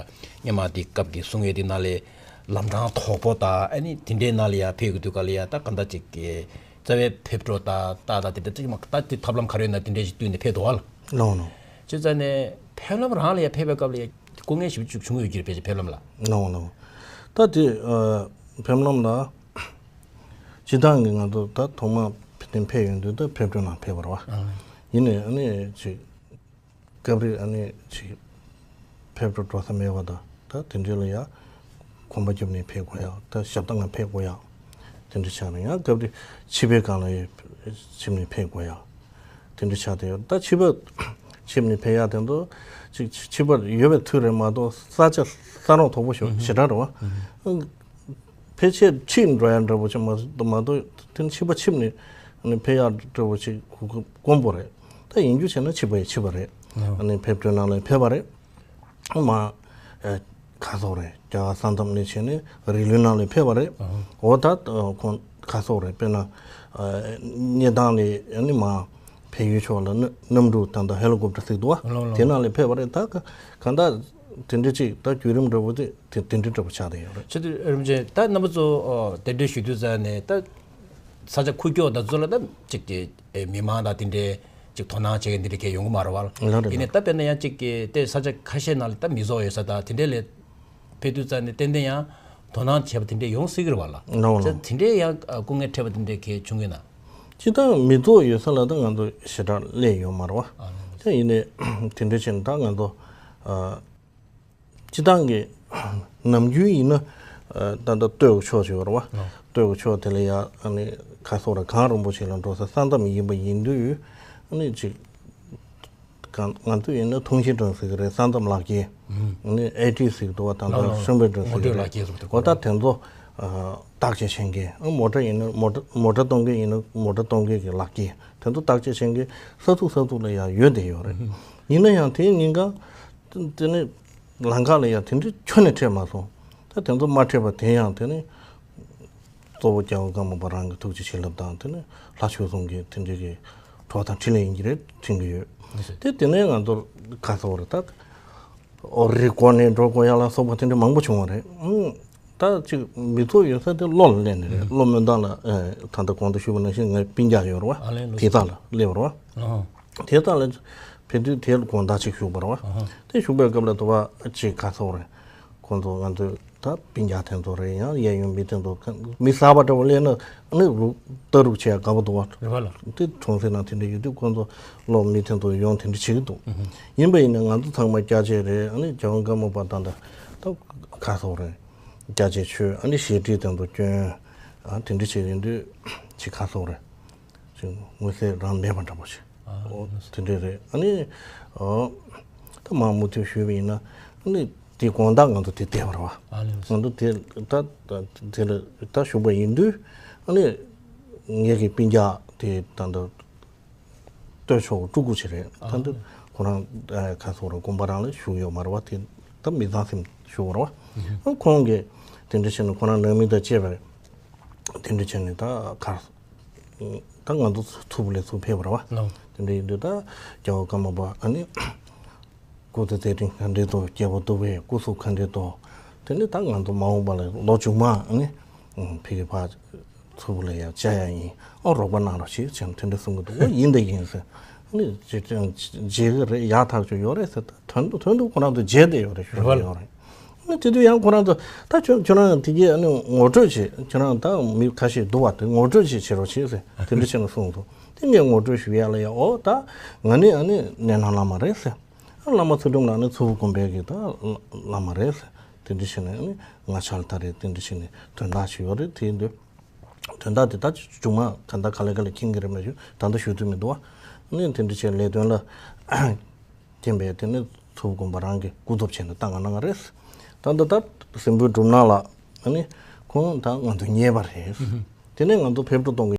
སྔོན་མ་དེ་སྐབས་ཀྱི་གསུང་ཡས་དེ་ནང་ལ་ལམ་འཕྲང་དོག་པོ་དང་ཨ་ནི་དེ་འདྲའི་ནང་ལ་ཡ་ཕེབས་ཀྱི་དུས་སྐབས་ལ་ཡ་ད་གང་ལྟར་ཅིག་གི་རྩ་བའི་ཕེབས་འགྲོ་དང་ད་ད་དེ་འདྲ་ཅིག་མ་ད་དེ་ཐབས་ལམ་ག་རེ་ཡོད་ན་དེ་འདྲའི་ཞིག་བསྟུན་ནས་ཕེབས་འདུག་བ་ལ། ལགས་འོང་། བྱས་ཙང་ནས་ཕེབས་ལམ་རང་ལ་ཡ་ཕེབས་པའི་སྐབས་ལ་ཡ་སྐུ་ངལ་ཞེ་པོ་ཅིག་བྱུང་ཡོད་ཀྱི་རེད་པས། ཕེབས་ལམ་ལ། ལགས་འོང་། ལགས་འོང་། ད་དེ་ཨ་ཕེབས་ལམ་ལ། སྤྱིར་བཏང་གི་ང་ཚོ་ད་ཐོག་མ་ཕེབས་ཐེངས་ཕེབས་ཡོང་དུས་ད་ཕེབས་འགྲོ་ནང་ཕེབས་པ་རེད་བ། ཨ། ཡིན་ནའི་ཨ་ནི་ཅིག་སྐབས་རེ་ཨ་ནི་ཅིག་ཕེབས་འགྲོ་འགྲོ་ས་མེད་པ་དང་ད་དེ་འདྲ་ལ་ཡ་གོམ་པ་རྒྱབ་ནས་ཕེབས་དགོས་ཡག་ད་ཞབས་ཏོག་ང་ཕེབས་དགོས་ཡག་དེ་འདྲ་ཆགས་ནས། ཡང་སྐབས་རེ་ཕྱི་པའི་སྒང་ལ་ཡ་ཕྱིན་ནས་ཕེབས་དགོས་ཡག་དེ་འདྲ་ཆགས་བསྡད་ཡོད། ད་ཕྱི་པ་ཕྱིན་ནས་ཕེབས་ཡག་དེ་ཚོ་ཅིག་ཕྱི་པ་ཡོད་པའི་ཚུལ་རེད་མ་གཏོགས་ས་ཆ་ས་རོགས་དོག་པོ་ཞེ་དྲག་རེད་བ། ཕལ་ཆེར་ཕྱིར་འགྲོ་ཡག་འདྲ་པོ་ཅིག་མ་མ་གཏོགས་དེ་ནི་ཕྱི་པ་ཕྱིན་ནས་ཕེབས་ཡག་འདྲ་པོ་ཅིག་དཀོན་པོ་རེད། ད་ཡིན་རྒྱུ་བྱས་ན་ཕྱི་པ་ཡི་ཕྱི་པ་རེད། ཨ་ནི་ཕེབས་འགྲོའི་ནང་ལ་ཕེབས་པ་རེད། མ་ཨེ་ག་སོག་རེད། རྒྱ་གར་ས་མཚམས་ནས་བྱས་ནས་རི་ལུའི་ནང་ལ་ཕེབས་པ་རེད། འོ་ད་ཁོང་ག་སོག་རེད། དཔེར་ན་ཨེ་སྙེ་ཐང་ནས་ཨ་ནི་མ་བལ་ཡུལ་ཕྱོགས་ལ་གནམ་གནམ་གྲུ་ད་ལྟ་ཧེ་ལི་ཀོབ་ཊར་ཟེར་འདུག་བ། ལོ་ལོ། དེ་ནང་ལ་ཕེབས་པ་རེད། ད་ག་གང་ལྟར་དེ་འདྲ་ཅིག་ད་བརྒྱུད་རིམ་འདྲ་པོ་དེ་དེ་དེ་འདྲ་འདྲ་པོ་ཆགས་བསྡད་ཡོད་རེད། ཆེད་དུ་རིན་པོ་ཆེ་ད་རྣམ་པ་ཚོ་ཨོ་གདན་འདྲེན་ཞུ་དུས་ཙང་ནས་ད་ས་ཆ་ཁུག་ཀྱོག་དང་ཚོ་ལ་ད་ཅིག་གི་ཨེ་མི་མང་དང་དེ་འདྲའི་ཅིག་དོ་སྣང་བྱེད་མཁན་དེ་འདྲ་གས་ཡོང་གི་མ་རེད་བ། ལགས་རེད། ཡིན་ནའི་ད་དཔེར་ན་ཡང་ཅིག་གི་དེ་ས་ཆ་ཁ་ཤས་ནང་ལ་ད་མི་ཚོགས་ཡོད་ས་དང་དེ་འདྲའི་ལས་ཕེབས་དུས་ཙང་ནས་ཏན་ཏན་ཡང་དོ་སྣང་བྱས་པ་དེ་འདྲ་ཡོང་སྲིད་ཀྱི་རེད་བ་ལ། ལགས་རེད། དེ་འདྲའི་ཡང་སྐུ་ངལ་འཕྲད་པ་དེ་འདྲ་གས་བྱུང་གི་ན། སྤྱིར་བཏང་མི་ཚོགས་ཡོད་ས་ལ་ད་ང་ཚོ་ཞེ་དྲག་སླེབས་ཡོད་མ་རེད་བ། ཨ་ནི། དེ་ཡིན་ནའི་དེ་འདྲ་བྱས་ན་ད་ང་ཚོ་ཨ། སྤྱིར་བཏང་གི་ནམ་རྒྱུན་ཡིན་ན་ཨ་ད་ལྟ་སྟོད་ཀྱི་ཕྱོགས་ཅིག་ཡོད་རེད་བ། ཨ། སྟོད་ཀྱི་ཕྱོགས་དེ་ལ་ཡ་ཨ་ནི་ག་སོག་ར་གངས་རིན་པོ་ཆེ་ལ་འགྲོ་ས་ས་མཚམས་ཡིན་པ་ཡིན་དུས་ཨ་ནི་ཅིག་གང་ང་ཚོ་ཡིན་ན་ཐུང་ཤིན་ཀྲང་ཟེར་གི་རེད། ས་མཚམས་ལག་ཁྱེར། ཨ་ནི་ཨེ་ཊི་ཟེར་གི་འདུག་བ། ད་ལྟ་ཧྲིན་པེ་ཀྲང་ཟེར་གི་རེད། འོ་ད་དེ་ཚོ་ཨ་བརྟག་དཔྱད་བྱེད་མཁན། ཨ་མོ་ཊ་ཡིན་ན་མོ་ཊ་མོ་ཊ་གཏོང་མཁན་ཡིན་ན་མོ་ཊ་གཏོང་མཁན་གྱི་ལག་ཁྱེར་དེ་ཚོ་བརྟག་དཔྱད་བྱེད་མཁན་ས་ཚུགས་ས་ཚུགས་ལ་ཡ་ཡོད་བསྡད་ཡོད་རེད། ཡིན་ན་ཡང་དེའི་ཉེན་ཁ་དེ་ནི། ལམ་ཁ་ལ་ཡང་དེ་འདྲའི་ཁྱོན་ནས་འཕྲད་མ་སོང་། ད་དེ་ཚོ་མ་འཕྲད་པ་དེ་ཡང་དེ་ནི་གཙོ་བོ་རྒྱལ་བ་ཀརྨ་པ་རང་གི་ཐུགས་རྗེ་བྱིན་རླབས་དང་དེ་ནི་ལྷ་ཆོས་གསུམ་གྱི་དེ་འདྲའི་གི་གྲོགས་དང་འཕྲིན་ལས་ཡིན་གྱི་རེད་དྲན་གྱི་ཡོད། དེ་དེ་ནས་ང་ཚོར་ག་ཚོད་རེད་ད། ཨོ་རི་སྒོ་ནས་འགྲོ་དགོས་ཡ་ལ་སོགས་པ་དེ་འདྲ་མང་པོ་བྱུང་བ་རེད། ཨང་། ད་ཅིག་མི་ཚོགས་ཡོད་ས་དེ་གློ་ལ་སླེབས་ནི་རེད། གློ་སྨོན་ཐང་ལ་ཨེ་ད་ལྟ་གོང་དུ་ཞུས་པ་ནང་བཞིན་ངའི་སྤུན་ཀྱག་ཡོད་རེད་བ། ཨ་ལས་ལོ། དེ་དག་ལ་སླེབས་རེད་བ། ཨ། དེ་དག་ལ་ཕེབས་དུས་དེ་ལ་དགོང་དག་ཅིག་བཞུགས་པ་རེད་བ། ཨ་ཧ། དེ་བཞུགས་པའི་སྐབས་ལ་དུ་བ་ཅིག་ག་ཚོད་རེད། ཁོང་ཚོ་ང་ཚོའི་ད་སྤུན་ཀྱག་དེ་ཚོ་རེད། ཡང་གཡས་གཡོན་མི་དེ་ཚོ་མི་གསར་པ་འདྲ་བོ་སླེབས་ན་ཨ་ནི་རུག་ལྟ་རུག་བྱས་དགའ་པོ་འདུག་བ། རེད་བ་ལ། དེ་གྲོང་གསེབ་ནང་དེ་འདྲ་ཡོད་དུས་ཁོང་ཚོ་སློབ་མི་དེ་ཚོ་ཡོང་དེ་འདྲ་བྱེད་ཀྱི་འདུག། ཨ་ཧ། ཡིན་པ་ཡིན་ན་ང་ཚོ་ཚང་མ་སྐྱ་ཆས་རེད། ཨ་ནི་རྒྱལ་བ་ཀརྨ་པ་དང་ད་ད་ག་ཚོད་རེད། སྐྱ་ཆས་མཆོད། ཨ་ནི་ཞལ་ཁྲིད་དེ་ཚོ་སྐྱོན། ཨ་དེ་འདྲ་བྱས་ཡིན་དུས་ཅིག་ག་ཚོད་རེད། ཅིག་མངོན་གསལ་རང་མེད་པ་འདྲ་པོ་ཞིག། ཨ། འོ་དེ་འདྲ་རེད། ཨ་ནི་ཨོ་ད་མང་མུ་མཐུད་ཞུས་པ་ཡིན་ན་ཨ་ནི་དེ་དགོང་དག་ང་ཚོ་དེ་བསྡད་པ་རེད་བ། ཨ་ལས། ང་ཚོ་དེ་ད་ད་དེ་ལ་ད་བཞུགས་པ་ཡིན་དུས་ཨ་ནི་ངེད་ཀྱི་སྤུན་ཀྱག་དེ་ད་ད། སྟོད་ཕྱོགས་སྤྲུལ་སྐུ་ཅིག་རེད། ཨ། ད་འདི་ཁོ་རང་ཨ་ག་ཚོད་རེད། དགོན་པ་རང་ལ་བཞུགས་ཡོད་མ་རེད་བ། དེ་ད་མི་ཚང་སེམས་བཞུགས་པ་རེད་བ། ཨ་ཁོང་གིས་དེ་འདྲ་བྱས་ནས་ཁོ་རང་ནང་མི་དང་བཅས་པ་རེད། དེ་འདྲ་བྱས་ནས་ད་ག་ད་ང་ཚོ་ཚུར་ལས་ཚུར་ཕེབས་པ་རེད་བ། ལགས། དེ་འདྲ་ཡིན་དུས་ད་རྒྱལ་བ་ཀརྨ་པ་ཨ་ནི་སྐུ་ཚེ་མཛད་འཕྲིན་ག་འདྲས་འདུག། སྐྱེ་བོ་འདུག་པས་སྐུ་གཟུགས་ག་འདྲས་འདུག། དེ་ནས་ད་ང་ཚོ་མ་འོངས་པ་ལ་ལོ་མཇུག་མ་ཨ་ནི་ཕ་གི་ཕར་ཚུར་ལ་ཡང་བཅར་ཡ་ཡིན། ཨོ་རོགས་པ་གནང་རོགས་བྱེད་ཅེས་དེ་འདྲ་གསུང་གི་འདུག། ཨོ་ཡིན་ད་ཡིན་ཟེར། ཨ་ནི་བརྗེད་བརྗེད་གི་རེད། ཡག་ཐག་ཆོད་ཡོད་རེད་ཟེར། ད་དོན་དུ་དོན་དུ་ཁོ་རང་ཚོ་བརྗེད་བསྡད་ཡོད་རེད། ཞུ་རེད་ཡོད་རེད། ཨ་ནི་དེ་དུས་ཡང་ཁོ་རང་ཚོ་ད་ཁྱོད་ཁྱོད་རང་དེ་གས་ཨ་ནི་ངོ་སྤྲོད་བྱེད། ཁྱོད་རང་ད་མི་ཁ་ཤས་འདུག་བ། དེ་ངོ་སྤྲོད་བྱེད་བྱེད་རོགས་བྱེད་ཟེར། དེ་འདྲ་བྱས་ནས་གསུངས་འདུག། དེ་ངས་ངོ་སྤྲོད་ཞུ་ཡ་ལ་ཡ། ཨོ་ད་ང་ནི་ཨ་ནི་གནས་ནང་བླ་མ་རེད་ཟེར། བླ་མ་ཚུལ་ཁྲིམས་ལགས་ནི་མཚུར་ཕུ་དགོན་པའི་གི་ད་བླ་མ་རེད། དེ་འདྲ་བྱས་ནས་ནི་ང་ཕྱག་ལ་ད་རེས་དེ་འདྲ་བྱས་ནས་དོན་དག་ཞིག་ཡོད་རེད། དེ་འདྲ་དོན་དག་དེ་ད་བྱུང་མ་ད་ལྟ་ག་ལེ་ག་ལེ་མཁྱེན་གྱི་རེད་མ་ཞུ་ད་ལྟ་ཞུ་ཐུབ་མི་འདུག་བ། ནི་དེ་འདྲ་བྱས་ལས་དོན་ལ་རྐྱེན་པས་དེ་ནི་མཚུར་ཕུ་དགོན་པ་རང་གི་སྐུ་ཚབ་བྱས་ནས་བཏང་ག་གནང་ག་རེད། ད་ལྟ་ད་སྲིན་པོའི་སྒྲུབ་ནག་ལགས་ནི་ཁོང་ད་ང་ཚོ་ཉེ་བ་རེད། དེ་ནས་ང་ཚོ་ཕེབས་འགྲོ་གཏོང་གི